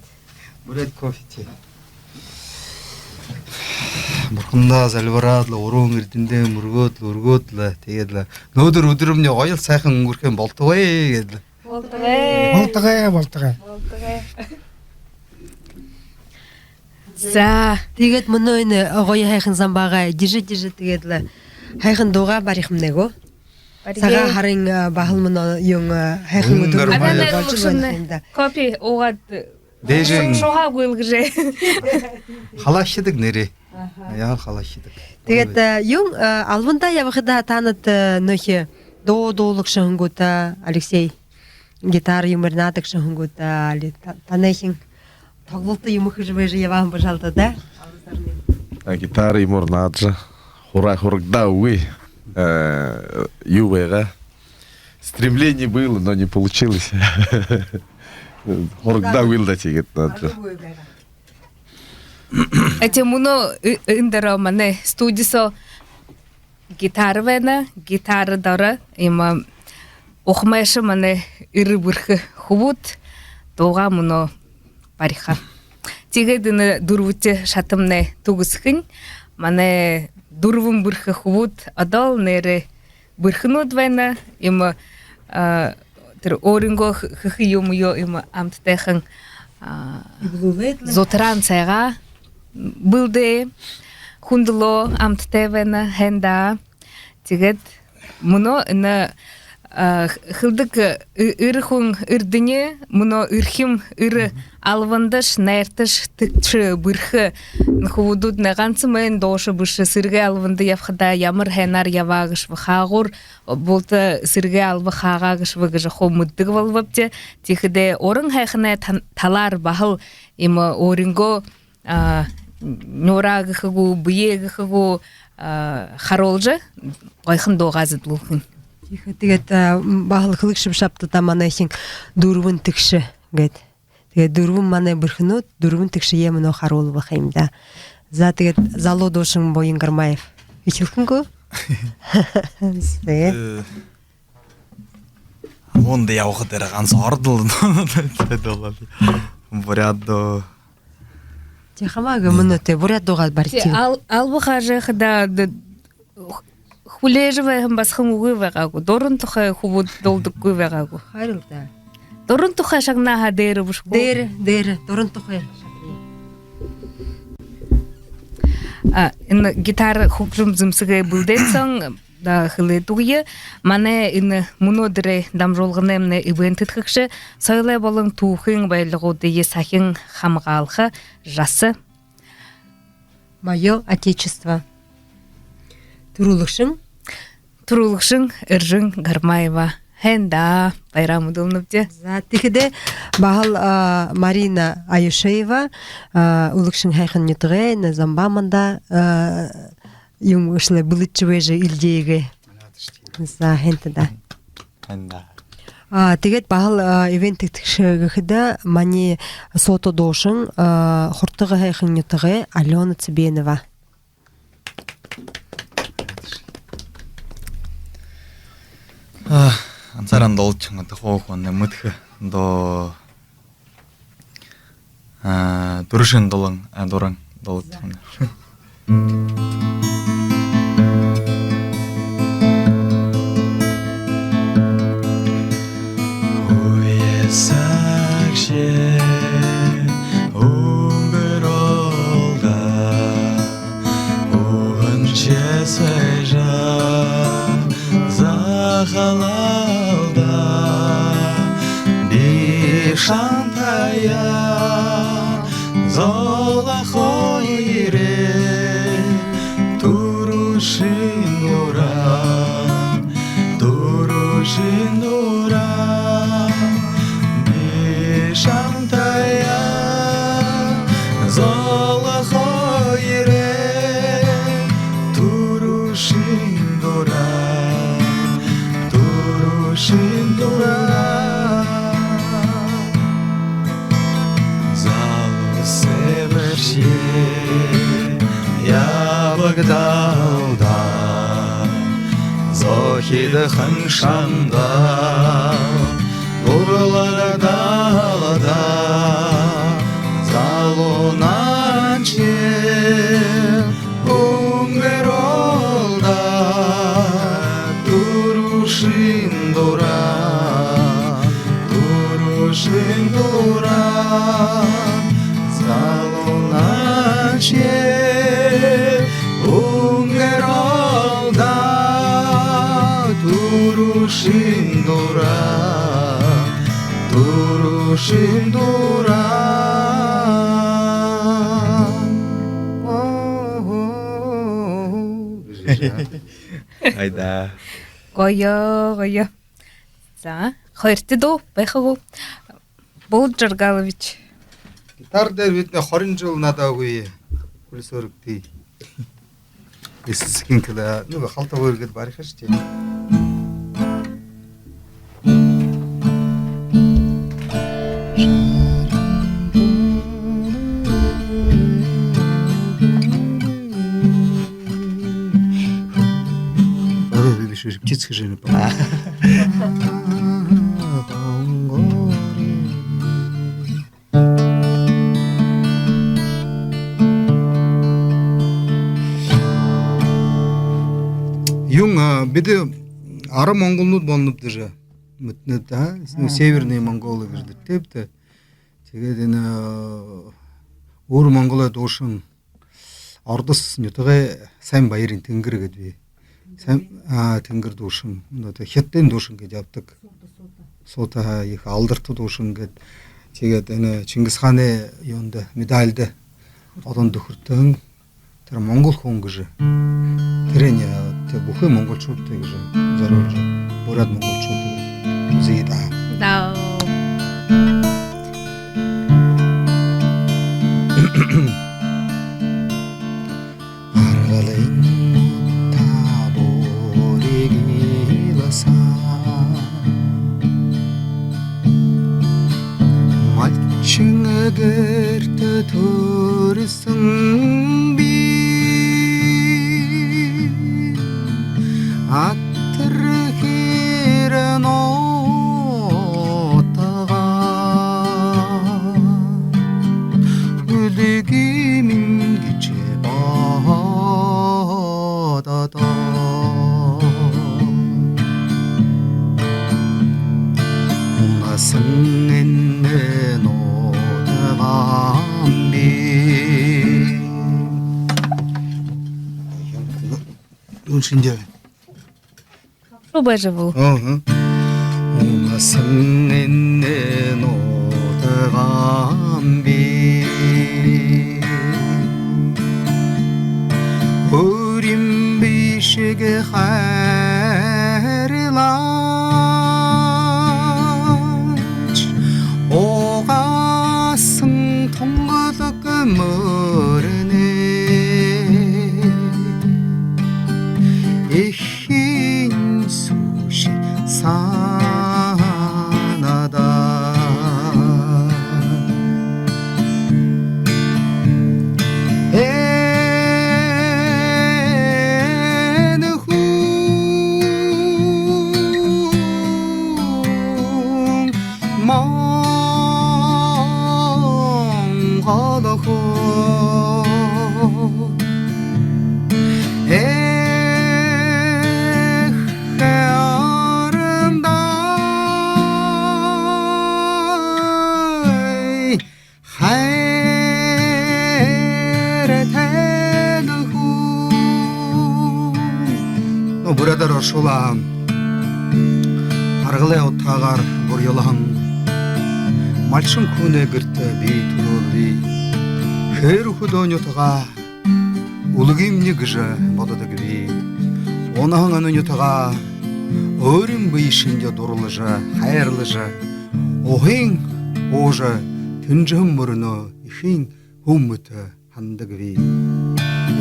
Буряад кофе, тэ. Бурхандаа зальбараад лэ, уран эрдэндээ мүргөөд лэ, үргөөд лэ, тиигээд лэ. Мүнөөдэр үдэрымни гоёл сайхан үнгэрхэнь болтогой гээд лэ. Болтогой. Болтогой, болтогой. Болтогой. За, тиигээд мүнөө энэ гоё һайхан Замбаагай эдижэ, эдижэ, тиигээд лэ һайхан дуугаа барихамнай гү? Бария. Сагаан һарын, а, баһал мүнөө юун, а, һайхан үдэр. Үнэн гармаа. Абяа, болжо байна юм даа. Кофе уугаад, дээжэнь шуһаа гүйлгэжэ. Халаашадаг нэрэ. Аха. Яаһан халаашадаг. Тиигээд, а, юун, а, албандаа ябахадаа таанад, а, нөөхи дуу дуулагша һэн гүт, а, Алексей? Гитара юумээр наадагша һэн гүт, а, али та-, танайхин тоглолто юумэ хэжэ байжа ябаһан бэшэ һэн даа? А, гитара юумээр наадажа, һура-, һурагдаа үгы. Э, юу байгаа. Стремление было, но не получилось. Һурагдаа үгы лэ даа, тиигээд наадажа. Эдэ мүнөө э-, энэ дээрэ манай студи соо гитара байна, гитара доро иимэ ухамайша манай эрэ бэрхэ хүбүүд дуугаа мүнөө бариха. Тиигээд энэ дүрбэдэхи шатамнай түгэсхэнь, манай дүрбэн бэрхэ хүбүүд одоол нээрээ бэрхэнүүд байна. Иимэ, а, тэрэ өөрынгөө хэ-, хэхэ юумэеэ иимэ амтатайхан, а, зутараан сайгаа бэлдээ. Хүндэлөө, амтатай байна, һайн даа. Тиигээд мүнөө энэ, а, хэлэдэг, э-, эрэ хүн эрдэни, мүнөө эрхим, эрэ албандаш, найрташ, тэгшэ бэрхэ хүбүүднай ганса мүн дуушан бэшэ, сэрэгэй албанда ябахадаа ямар һайнаар ябаа гээшэб, хаагуур булта сэрэгэй алба хаагаа гээшэб гэжэ хуу мэдэдэг болобобди. Тиихэдээ уран һайханай тан-, талаар баһал иимэ өөрынгөө, а, нюураа гэхэ гү, бэеэ гэхэ гү, а, харуулжа, гоёхон дуугаа зэдэлүүлхэнь. Тиихэ, тиигээд, а, м, баһал хэлэгшэбши абтадаа, манайхин дүрбэн тэгшэ гээд. Тиигээд дүрбэн манай бэрхэнүүд, дүрбэн тэгшые мүнөө харуулха юм даа. За, тиигээд залуу дуушан Буян Гармаев. Эхилхэнь гү? Зэ. Э, аманда ябахадаа ганса ород лэ дуу болоо. Буряад дуу. Тэ, хамаагүй, мүнөө тэ буряад дуугаа бари. Тэ, ал-, алба хаажа байхада, д-, хүлеэжэ байһан басаган үгы байгаа гү? Дуран тухай хүбүүд дуулдаггүй байгаа гү? Харин даа. Дуран тухай шагнаа һаа, дээрэ бэшэ гү? Дээрэ, дээрэ, дуран тухай. А, энэ гитара хүгжэм зэмсэгээ бэлдээн һэн, да, хэлээд үгэе. Манай энэ мүнөөдэрэй дамжуулгамнай эбээн тэдхэгшэ соёлой болон түүхын баялигуудые сахин хамгаалха жаса. «Моё Отечество». Түрүүлэгшэн? Түрүүлэгшэн Эржэн Гармаева. Һайн даа, баяраа мэдүүлнэбди. За, тиихэдээ баһал, а, Марина Аюшеева, а, «Үлэгшэн һайхан нютагай», на, Замбаа манда, а, юм гэжэ лэ бэлэдшэ байжа эльгээгээ. За, һайн даа. Һайн даа. А, тиигээд баһал, а, ивэн тэгтэгшэ гэхэдэ, манай суута дуушан, а, Хуртага һайхан нютагай Алёна Цыбенова. А, ансаараа дуулаха юм даа, хуу хүн мэдэхэ дуу. А, түрүүшын дуран, а, дуран дуулаха юм даа. Үе сагшаа үнгэрөөл даа, үгэншэ сайжа захалал даа, би шамтаяа золгохо ерээ. Түрүүшын дуран, түрүүшын дуран, би шамтаяа золгохо ерээ. Түрүүшын дуран, түрүүшын дуран. Залуу сэбэршье ябагдал даа, зохидхон шамда дурлагдал даа, залуунаршье үнгэрөөл даа, түрүүшын дуран, түрүүшын дуран, залуунаршье үнгэрөөл даа, түрүүшын дуран, түрүүшын дуран. Айда. Гоё, гоё. За, хоёрдохи дуу байха гү? Болот Жаргалович. Гитар дээрэ бидэнэй хорин жэл наадаагүй. Хүлисөөрэгты. Эсэсхин кэла, ну, халта хоёр гээд бариха шти. Ой, видишь, птица же не попала. Юун, а, бидэ ара монголнууд болонобди даа. Мэдэнэт, а? Ну, северные монголы гэжэ дээртэбди. Тиигээд энэ, а, өөр Монголой дуушан Ордос нютагай Сайн Баярай «Тэнгэр» гээд бии. Сайн, а, «Тэнгэр» дуушан. Одоо Хитадын дуушан гээд ябадаг. Суута, һаа, ехэ алдарта дуушан гээд. Тиигээд энэ Чингис хаанай юундэ, медальда олон дүхэртэһэн тэрэ монгол хүн гэжэ. Тэрэнь, а, тэрэ бүхы монголшуудта гэжэ зорюулжа, буряад монголшуудта гэжэ үзэе даа. Даа. Аргалан утаа бүригилсээ. Малчин гэртэ түрэһэн би. Атар хэр нотогоо үлгымни гэжэ бододоо. Унасан энэ нотогоом би. Юун шэнги даа? Шуу байжа бэлэй. Ага. Унасан энэ нотогоом би. Өөрын бэшэг хайрлаач. Угаһан тунгалаг мөрнөө. Эхын сүүшэ саа. Буряадаар оршуулаа. Харгалай утаһаар бурьялһан малшан хүнэй гэртэ би түрөөб. Хэр хүдөө нютагаа үлгымни гэжэ бододогби. Унаһан энэ нютагаа өөрын бэе шэнги дурлажа, хайрлажа, уһыень уужа, тэнжэһэн мүрнөө эхын хүн мэтэ һанадагби.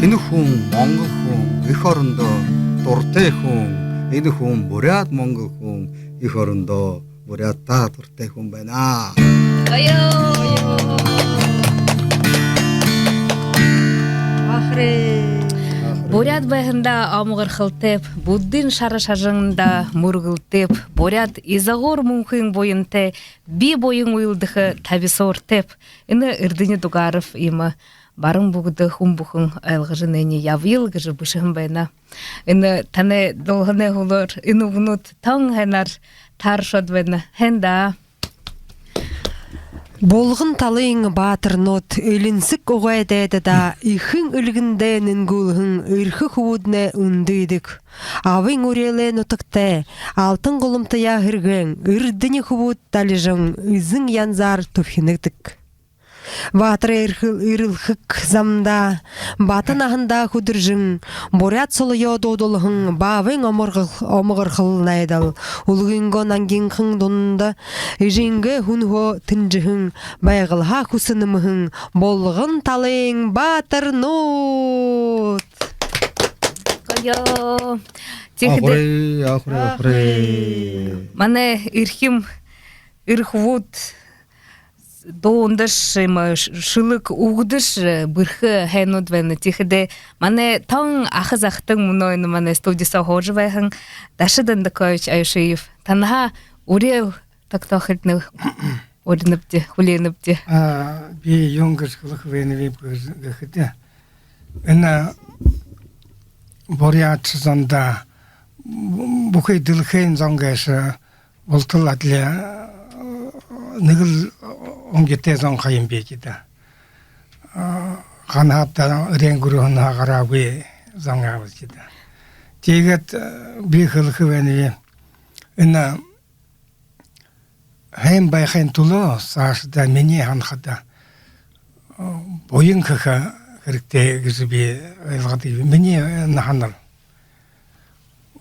Энэ хүн монгол хүн, эх орондоо дуратай хүн. Энэ хүн буряад-монгол хүн, эх орондоо буряадтаа дуратай хүн байна. Гоё. Ахры. Буряад байһандаа омогорхолтойб, буддын шара шажанда мүргэлтэйб, буряад изагуур мүнхын буянтай, би буян үйлэдэхэ табисууртайб. Энэ Эрдэни Дугаров иимэ баран бүгэдэ хүн бүхэн ойлгожо, энээниие ябаял гэжэ бэшэһэн байна. Энэ танай дуулаһанай һүүлээр энэ үгэнүүд тон һайнаар тааршоод байна. Һайн даа. Булган талын баатарнууд элинсэг угай дайдадаа эхын элгэндээ нэнгүүлһэн эрхэ хүбүүднай үндыдэг. Абын үреэлэй нутагтай, алтан гуламтаяа һэргээн, эрдэни хүбүүд далижан, эзэн янзаар түбхинэгдэг. Баатарай эрхэл-, эрэлхэг замдаа, бата наһандаа хүдэржэн, буряад солоёо дуудуулһан баабайн омогорхол-, омогорхол найдал, үлгынгөө нангинхан дунда эжынгээ һүнэһөө тэнжэһэн, байгалһаа хүсэ нэмэһэн булган талын баатарнууд. Гоё. Тиихэдэ... Ахры, ахры, ахры. Манай эрхим эр хүбүүд дуундаш, иимэ ш-, шэлэг үгэдэш, э, бэрхэ һайнууд байна. Тиихэдэ манай тон аха захатан мүнөө энэ манай студи соо һуужа байһан Даша Дандакович Аюшиев. Танһаа үреэл тогтоохыетнай уринабди, хүлеэнэбди. А, би юун гэжэ хэлэхэ байнабиб гэхэдэ, энэ буряад зондо, бү-, бүхы дэлхэйн зон гээшэ бултал адли, э, нэгэл онгитой зон ха юм бэзэ даа. Э, ганһааб даа эреэн гүрөөһэнһөө гараагүй зон ааб бэзэ даа. Тиигээд, э, би хэлэхэ байнаб, энэ һайн байхын түлөө саашадаа минии һанахада, э, буян хэхэ хэрэгтэй гэжэ би ойлгодог. Минии, э, һанал.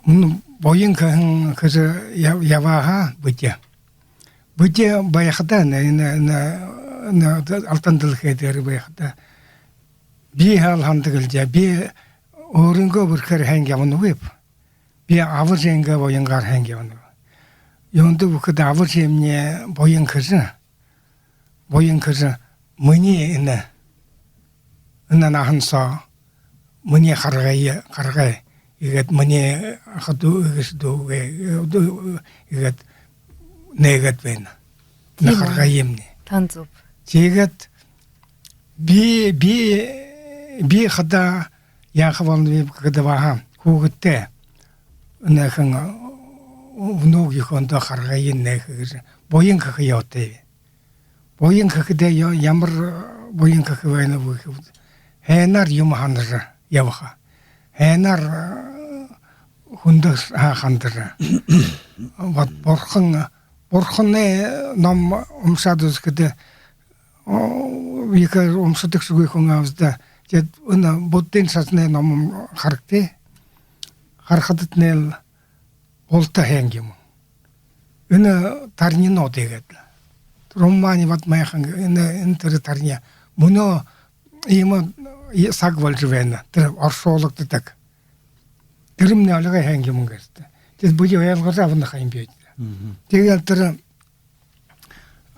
Мүн буян хэһэн хэжэ я-, ябаа һаа бидэ. Бидэ байхада, энэ, энэ, энэ, энэ алтан дэлхэй дээрэ байхада, би һаал һанадаг лэ даа, би өөрынгөө бэрхээр һайн ябанагүйб. Би аба эжынгээ буянгаар һайн ябанаб. Юундэб гэхэдэ, аба эжымни буян хэжэ, буян хэжэ, минии энэ, энэ наһан соо минии харгые, харгые, иигээд минии аха дүү, эгэшэ дүүгээ, дүү, иигээд нээгээд байна. Энэ... Тиимэ. Харгыемни. Тон зүб. Тиигээд би, би, би хадаа яаха болоноб гэхэдэ, баһа хүүгэдтээ энээхэн внук юухэндэ харгыень нээхэ гэжэ буян хэхэ ёһотойб. Буян хэхэдээ ё-, ямар буян хэхэ байнаб гэхэдэ, һайнаар юумэ һанажа ябаха. Һайнаар, э, хүндэ һа-, хандажа. Вот бурхан, бурханай ном уншаад үзэхэдэ, о, ехэ уншадагшагүй хүн ааб даа. Тиигээд энэ буддын шажанай ном харагты. Харахадатнай лэ булта һайн юм. Энэ тарнинууд иигээд лэ. Руммани бад майхан энэ, энэ тэрэ тарни. Мүнөө иимэ саг болжо байна. Тэрэ оршуулагдадаг. Тэрэмнай олигой һайн юм гээшэ даа. Тиигээд бидэ ойлгожо абана ха юм бэзэ даа. Мгм. Тиигээд тэрэ,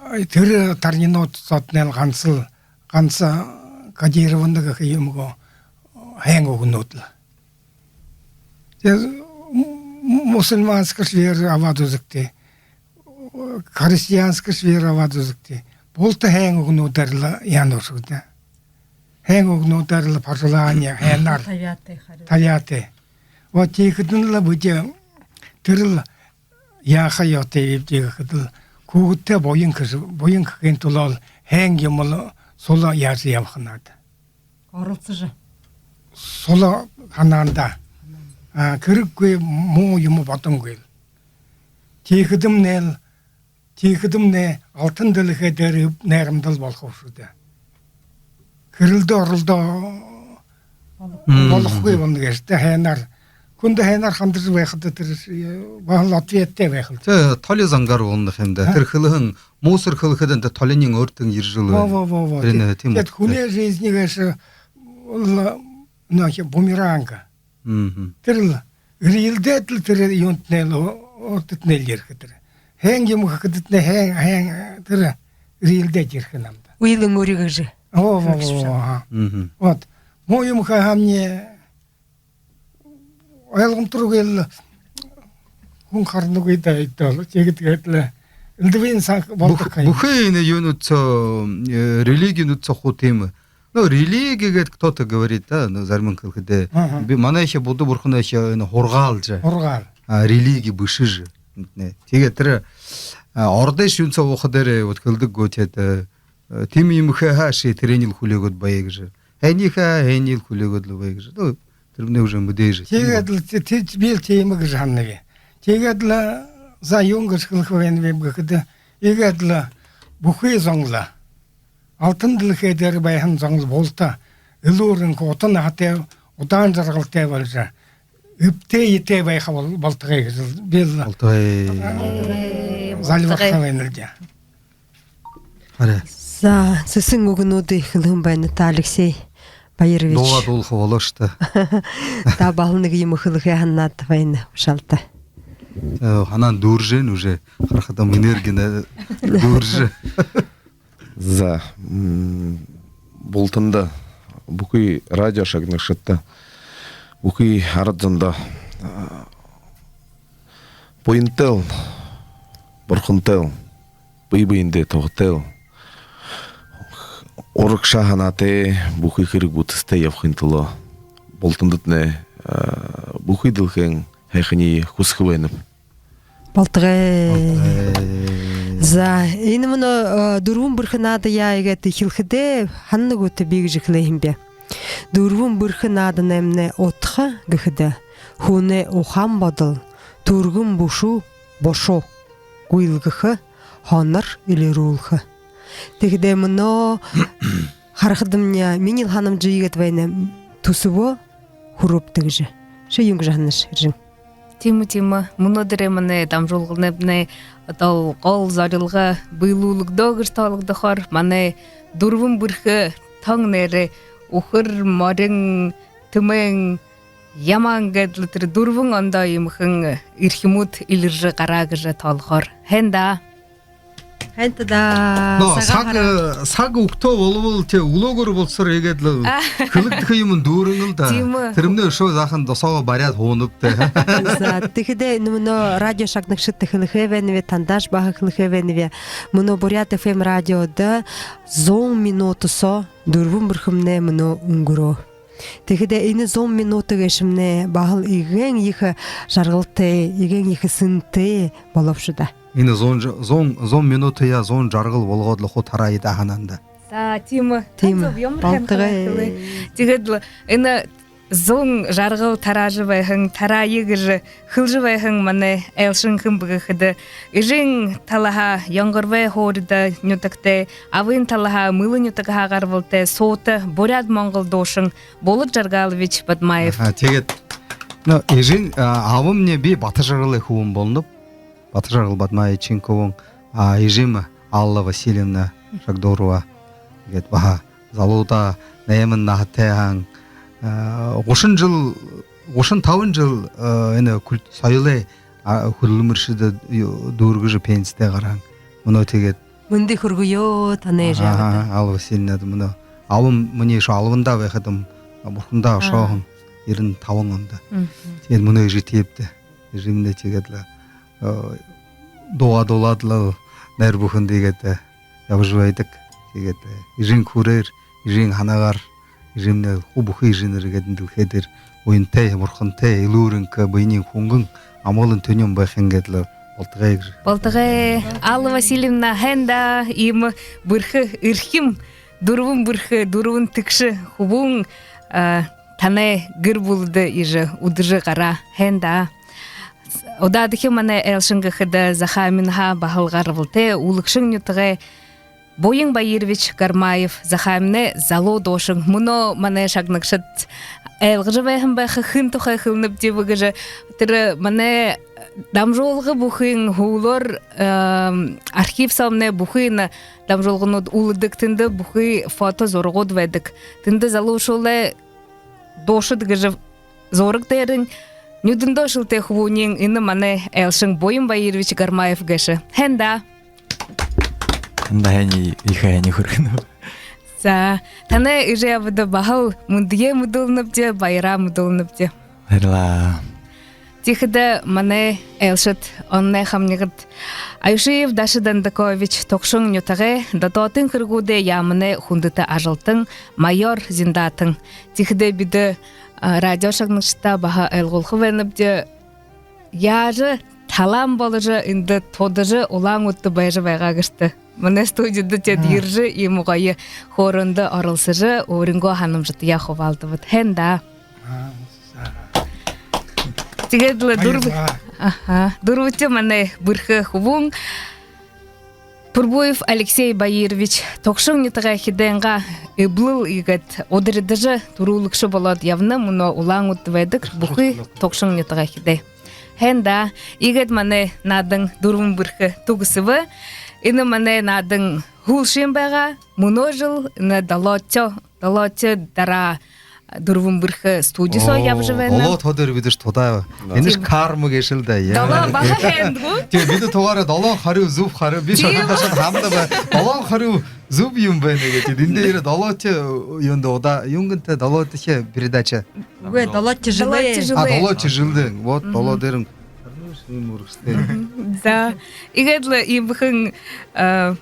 ай, тэрэ тарнинууд соотнай лэ гансал, ганса кодированна гэхэ юм гү, һайн үгэнүүд лэ. Тиигээд м-, мусульманскашье вера абаад үзэгты, христианскашье вера абаад үзэгты. Булта һайн үгэнүүдээр лэ яана үшөө даа. Һайн үгэнүүдээр лэ пожелание, һайнаар. Табяатай, харин. Табяатай. Вот тиихэдэнь лэ бидэ тэрэл яаха ёһотойбди гэхэдэл, хүүгэдтээ буян хэжэ, буян хэхын түлөө лэ һайн юумэ лэ сула яажа ябаха надо. Оролсожо. Сула һанаандаа. А, хэрэггүй муу юумэ бодонгүй л. Тиихэдэмнай л, тиихэдэмнай алтан дэлхэй дээрэ найрамдал болохо бшуу даа. Хэрэлдэ оролдоо Мм. болохогүй болоно гээшэ даа, һайнаар. Хүндэ һайнаар хандажа байхада тэрэ, э, баһал ответтэй байха л. Тэ, толи зангаар болоно ха юм даа. А? Тэрэ хэлэһэн мусор хэлэхэдэнь, тэ, толинь өөртэнь ерэжэ лэ Во, байна. Во, во, во. Тэрэнь, тэ, тиимэ. Тиигээд хүнэй жизнь гээшэ бол, ну, бумеранг. Мгм. Тэрэл эрьелдээд лэ тэрэ юунтнай лэ, о-, өөртэтнай лэ ерэхэ тэрэ. Һайн юумэ хэхэдэтнай һайн, һайн, тэрэ эрьелдээд ерэхэ юм даа. Үйлэн үргэжэ. Оо, во, во, Тэгшэ. Во, аха. Мгм. Вот. Муу юумэ хэхэдэмнай ойлгомжотой гүйл, хүн харанагүй даа, эдэ бол. Тиигээд гээд лэ элдэбын сан Бүх-, болдог ха юм. Бүхы энэ юунууд соо, э, религинүүд соо хуу тиимэ. Ну, религия гээд кто-то говорит, да, ну, заримань хэлэхэдэ. Аха. Би, манайхи Будда бурханайхи энэ һургаал жэ. Һургаал. А, религия бэшэ жэ. Нэ. Тиигээд тэрэ, а, ородой шүн соо уухадаа, вот, хэлэдэг гү, тэ, э, э, тиимэ юумэ хэхэ һаа, ши тэрэниие л хүлеэгээд бай гэжэ. Һайниие хэ, һайниие л хүлеэгээд лэ бай гэжэ. Ну, тэрэмнай уже мэдээжэ. Тиигээд лэ, тэ-, тэ-, би л тиимэ гэжэ һананаб. Тиигээд лэ, за, юун гэжэ хэлэхэ байнаб гэхэдэ, иигээд лэ бүхы зон лэ, алтан дэлхэй дээрэ байһан зон лэ булта элүүр энхэ, ута наһатай, удаан жаргалтай боложо, эбтэй эетэй байха бол-, болтогой гэжэ би л Болтогой. Зальбарха байнал даа. Арай. За, сэсэн үгэнүүдые хэлэһэн байна та, Алексей Баирович. Дуугаа дуулаха болоо шта. Та баһал нэгэ юумэ хэлэхэ һанаад байна бшуу даа. Э, һанаан дүүржэ байна уже. Харахадам энергинь дүүржэ. За, м, бултанда, бүхы радио шагнагшадта, бүхы арад зондо, а, буянтайл, бурхантайл, бэе бэедээ туһатайл, урагшаа һанаатай, бүхы хэрэг бүтэсэтэй ябахын түлөө бултандатнай, а, бүхы дэлхэйн һайханиие хүсэхэ байнаб. Болтогой. Болтогой. За, энэ мүнөө, э, дүрбэн бэрхэ наадаяа иигээд эхилхэдээ, һанана гүт, би гэжэ хэлээ һэм бэ. Дүрбэн бэрхэ нааданаймнай удха гэхэдэ, хүнэй ухаан бодол түргэн бэшүү бошоо, гүйлгэхэ, һонор элирүүлхэ. Тиихэдээ мүнөө харахадамни, минии л һанамжа иигээд байна, түсэбөө хүрөөб гэжэ. Ши юун гэжэ һананаш, Эржэн? Тиимэ, тиимэ. Мүнөөдэрэй манай дамжуулгамнай одоо гол зорилго, бэелүүлэгдөө гэжэ тоологдохоор, манай дүрбэн бэрхэ тон нээрээ, үхэр, морин, тэмээн, ямаан гээд лэ тэрэ дүрбэн ондоо юумэхэн эрхимүүд элиржэ гараа гэжэ тоолохоор. Һайн даа. Һайн даа. Но, саг, э, саг үгтөө болбол, тэ, үглөөгүүр болосоор иигээд лэ хэлэгдэхэ юумэн дүүрэн лэ даа. Тиимэ. Тэрэмнай үшөө заахан досоогоо бариад һуунабди. За, тиихэдээ мүнөө радио шагнагшадта хэлэхэ байнаб, тандааш баһа хэлэхэ байнаб. Мүнөө Буряад ФМ радиодо зуун минута соо дүрбэн бэрхэмнай мүнөө үнгэрөө. Тиихэдээ энэ зуун минута гээшэмнай баһал эгээн ехэ жаргалтай, эгээн ехэ сэнтэй болоо бшуу даа. Энэ зуун ж-, зуун, зуун минутаяа зуун жаргал болгоод лэ хуу тараая даа һанаанда. За, тиимэ. Тиимэ. Хан зоб, ямар һайхан хэлээ. Болтогой. Тиигээд лэ энэ зуун жаргал тараажа байһан, тараая гэжэ хэлэжэ байһан манай айлшан хэн бэ гэхэдэ, эжын талаһаа Ёнгорбой һуурида нютагтай, абын талаһаа Мэлэ нютагһаа гарбалтай, суута буряад-монгол дуушан Булад Жаргалович Бадмаев. Аха, тиигээд, но, эжын, а, абамни, би Батажаргалай хүбүүн болоноб. Батажаргал Бадмаевичай хүбүүн, а, эжымни Алла Васильевна Шагдурова. Тиигээд баһа залуудаа, найман наһатай һаань, а, гушан жэл, гушан табан жэл, а, энэ культ-, соёлой, а, хүдэлмэришэдэ ю-, дүүргэжэ пенсидэ гараһан. Мүнөө тиигээд Мэндэ хүргэе танай эжыдэ. Аха, Алла Васильевнада мүнөө. Абамни үшөө албанда байхадам, бурхандаа ошоһон, ерэн табан ондо. Мгм. Тиигээд мүнөө эжытэйбди. Эжымни тиигээд лэ, э, дуугаа дуулаад лэ, найр бүхэндэ иигээд, э, ябажа байдаг. Тиигээд, э, эжын хүреэр, эжын һанаагаар, эжымни хуу бүхы эжынэр иигээд энэ дэлхэй дээрэ буянтай, бурхантай, элүүр энхэ, бэеынь хүнгэн, амгалан тэнюун байхань гээд лэ болтогой гэжэ. Болтогой. Алла Васильевна, һайн даа, иимэ бэрхэ эрхим, дүрбэн бэрхэ, дүрбэн тэгшэ хүбүүн, а, танай гэр бүлэдэ иигэжэ үдэжэ гараа. Һайн даа. Удаадахи манай айлшан гэхэдэ, Захааминһаа баһал гарбалтай, Үлэгшэн нютагай Буян Баирович Гармаев, Захааминай залуу дуушан. Мүнөө манай шагнагшад ойлгожо байһан байха, хэн тухай хэлэнэбди бэ гэжэ. Тэрэ манай дамжуулга бүхын һүүлээр, эм, архив соомнай бүхы энэ дамжуулганууд үлэдэг, тэндэ бүхы фото зурагууд байдаг. Тэндэ залуушуулай дуушад гэжэ зураг дээрэнь нюдэндөө шэлтэй хүбүүниинь энэ манай айлшан Буян Баирович Гармаев гээшэ. Һайн даа. Һайн даа, һайн, ехэ һайн хүргэнэб. За, танай эжы абада баһал мэндые мэдүүлнэбди, баяраа мэдүүлнэбди. Баярлаа. Тиихэдэ манай айлшад, оннай хамнигад Аюшиев Даши Дандакович, Тогшон нютагай Дотоотын хэрэгүүдэй яаманай хүндэтэ ажалтан, майор, зиндатан. Тиихэдэ бидэ, а, радио шагнагшадта баһа ойлгуулха байнабди, яажа талаан боложо, эндэ тодожо, Улаан-Үдэдэ байжа байгаа гэртэ. Манай студида тэдэ ерэжэ, иимэ гоё хөөрөөндэ оролсожо, өөрынгөө һанамжатаяа хубаалдабад. Һайн даа. Тиигээд лэ дүрбэ... Баярлаа. Аха, дүрбэдэхи манай бэрхэ хүбүүн Турбуев Алексей Баирович, Тогшон нютагай Хидэнгэ эблэл иигээд ударидажа, түрүүлэгшэ болоод ябана, мүнөө Улаан-Үдэдэ байдаг, бүхы Тогшон нютагай Хидэ. Һайн даа. Иигээд манай наадан дүрбэн бэрхэ түгэсэбэ. Энэ манай наадан һүүлшын байгаа. Мүнөө жэл энэ долоодохи, долоодохи дараа дүрбэн бэрхэ студи соо ябажа байна. Долоо тоо дээрэ бидэш тудаа. Энэш карма гээшэл даа, яа. Долоо баһа һайндаа гү? Тиимэ, бидэ тугаараа долоон харюу, зүб харюу. Би шахадашад хамда бай. Долоон харюу зүб юм байна гэдэг. Эндэ ерээ долоодохи юундэ удаа, юун гэнтэ, долоодохи передача. Үгы, долоодохи жэлэй. Долоодохи жэлэй. А, долоодохи жэлэй. Вот, долоо дээрэнь. Шэнэ мүргэстэй. За, иигээд лэ иимэхэн, а,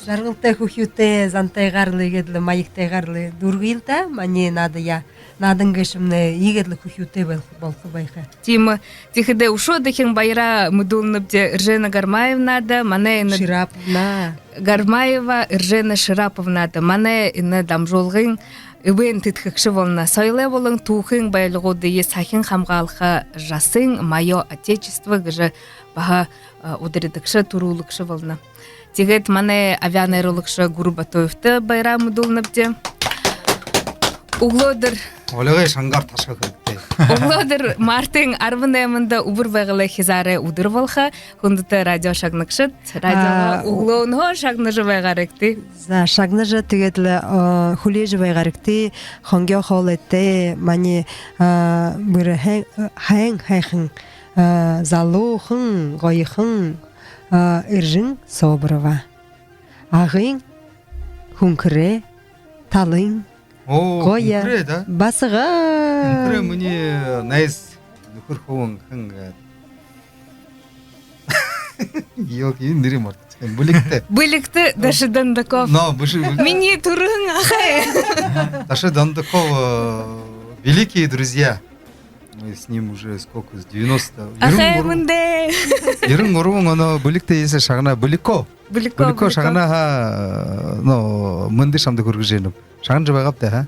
жаргалтай, хүхюутэй, зантайгаар лэ, иигээд лэ маягтайгаар лэ дүүргыел даа манай наадаяа. Наадан гээшэмнай иигээд лэ хүхюутэй бол-, болохо байха. Тиимэ. Тиихэдэ үшөө дахин баяраа мэдүүлнэбди Эржена Гармаевнада, манай энэ... Шираповна. Гармаева Эржена Шираповнада, манай энэ дамжуулгын эбээн тэдхэгшэ болоно. Соёлой болон түүхын байлгуудые сахин хамгаалха жасын «Моё Отечество» гэжэ баһа, а, ударидагша, түрүүлэгшэ болоно. Тиигээд манай абяа найруулагша Гүрү Батуевта баяраа мэдүүлнэбди. Үглөөдэр... Олигой шангаар ташаха хэрэгтэй. Үглөөдэр мартын арбан найманда Үбэр Байгалай хизаарай үдэр болохо. Хүндэтэ радио шагнагшад, радиогоо... А, үглөөнһөө шагнажа байгаарайгты. За, шагнажа, тиигээд лэ, а, хүлеэжэ байгаарайгты. Хонгёо хоолойтой, манай, а, бэрхэ һайн, һайхан, а, залуухан, гоёхон, а, Эржэн Соборова. Агын Хүнхэрэй талын... Оо, гоё. Хүнхэрэй, да? Басаган. Хүнхэрэй минии найз, нүхэр хүбүүн хэн гээд. Ёлки, энэ нэрыень мартааб. Бэлигтэ. Бэлигтэ Даши Дондоков. Но, бэшэ, бэшэ. Минии түрэһэн ахай. Даша Дондокова, э, великие друзья. Мы с ним уже сколько, с девяносто. Ахай, мэндэ. Ерэн гурбан оной Бэлигтэ, если шагнаа, Бэлико. Бэлико, Бэлико, Бэлико. Шагнааһаа, э, но, мэндэ шамда хүргэжэ байнаб. Шагнажа байгаабта, ха?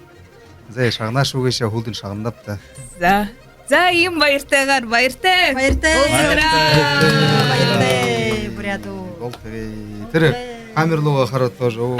За, шагнааш үгы шэ, хүлдэн шагнанабта. За. За, иимэ баяртайгаар, баяртай. Баяртай. Уулзаарайгты. Баяртай. Баяртай, буряадууд. Болтогой. Тэрэ камера лугаа хараад тоже. Оо.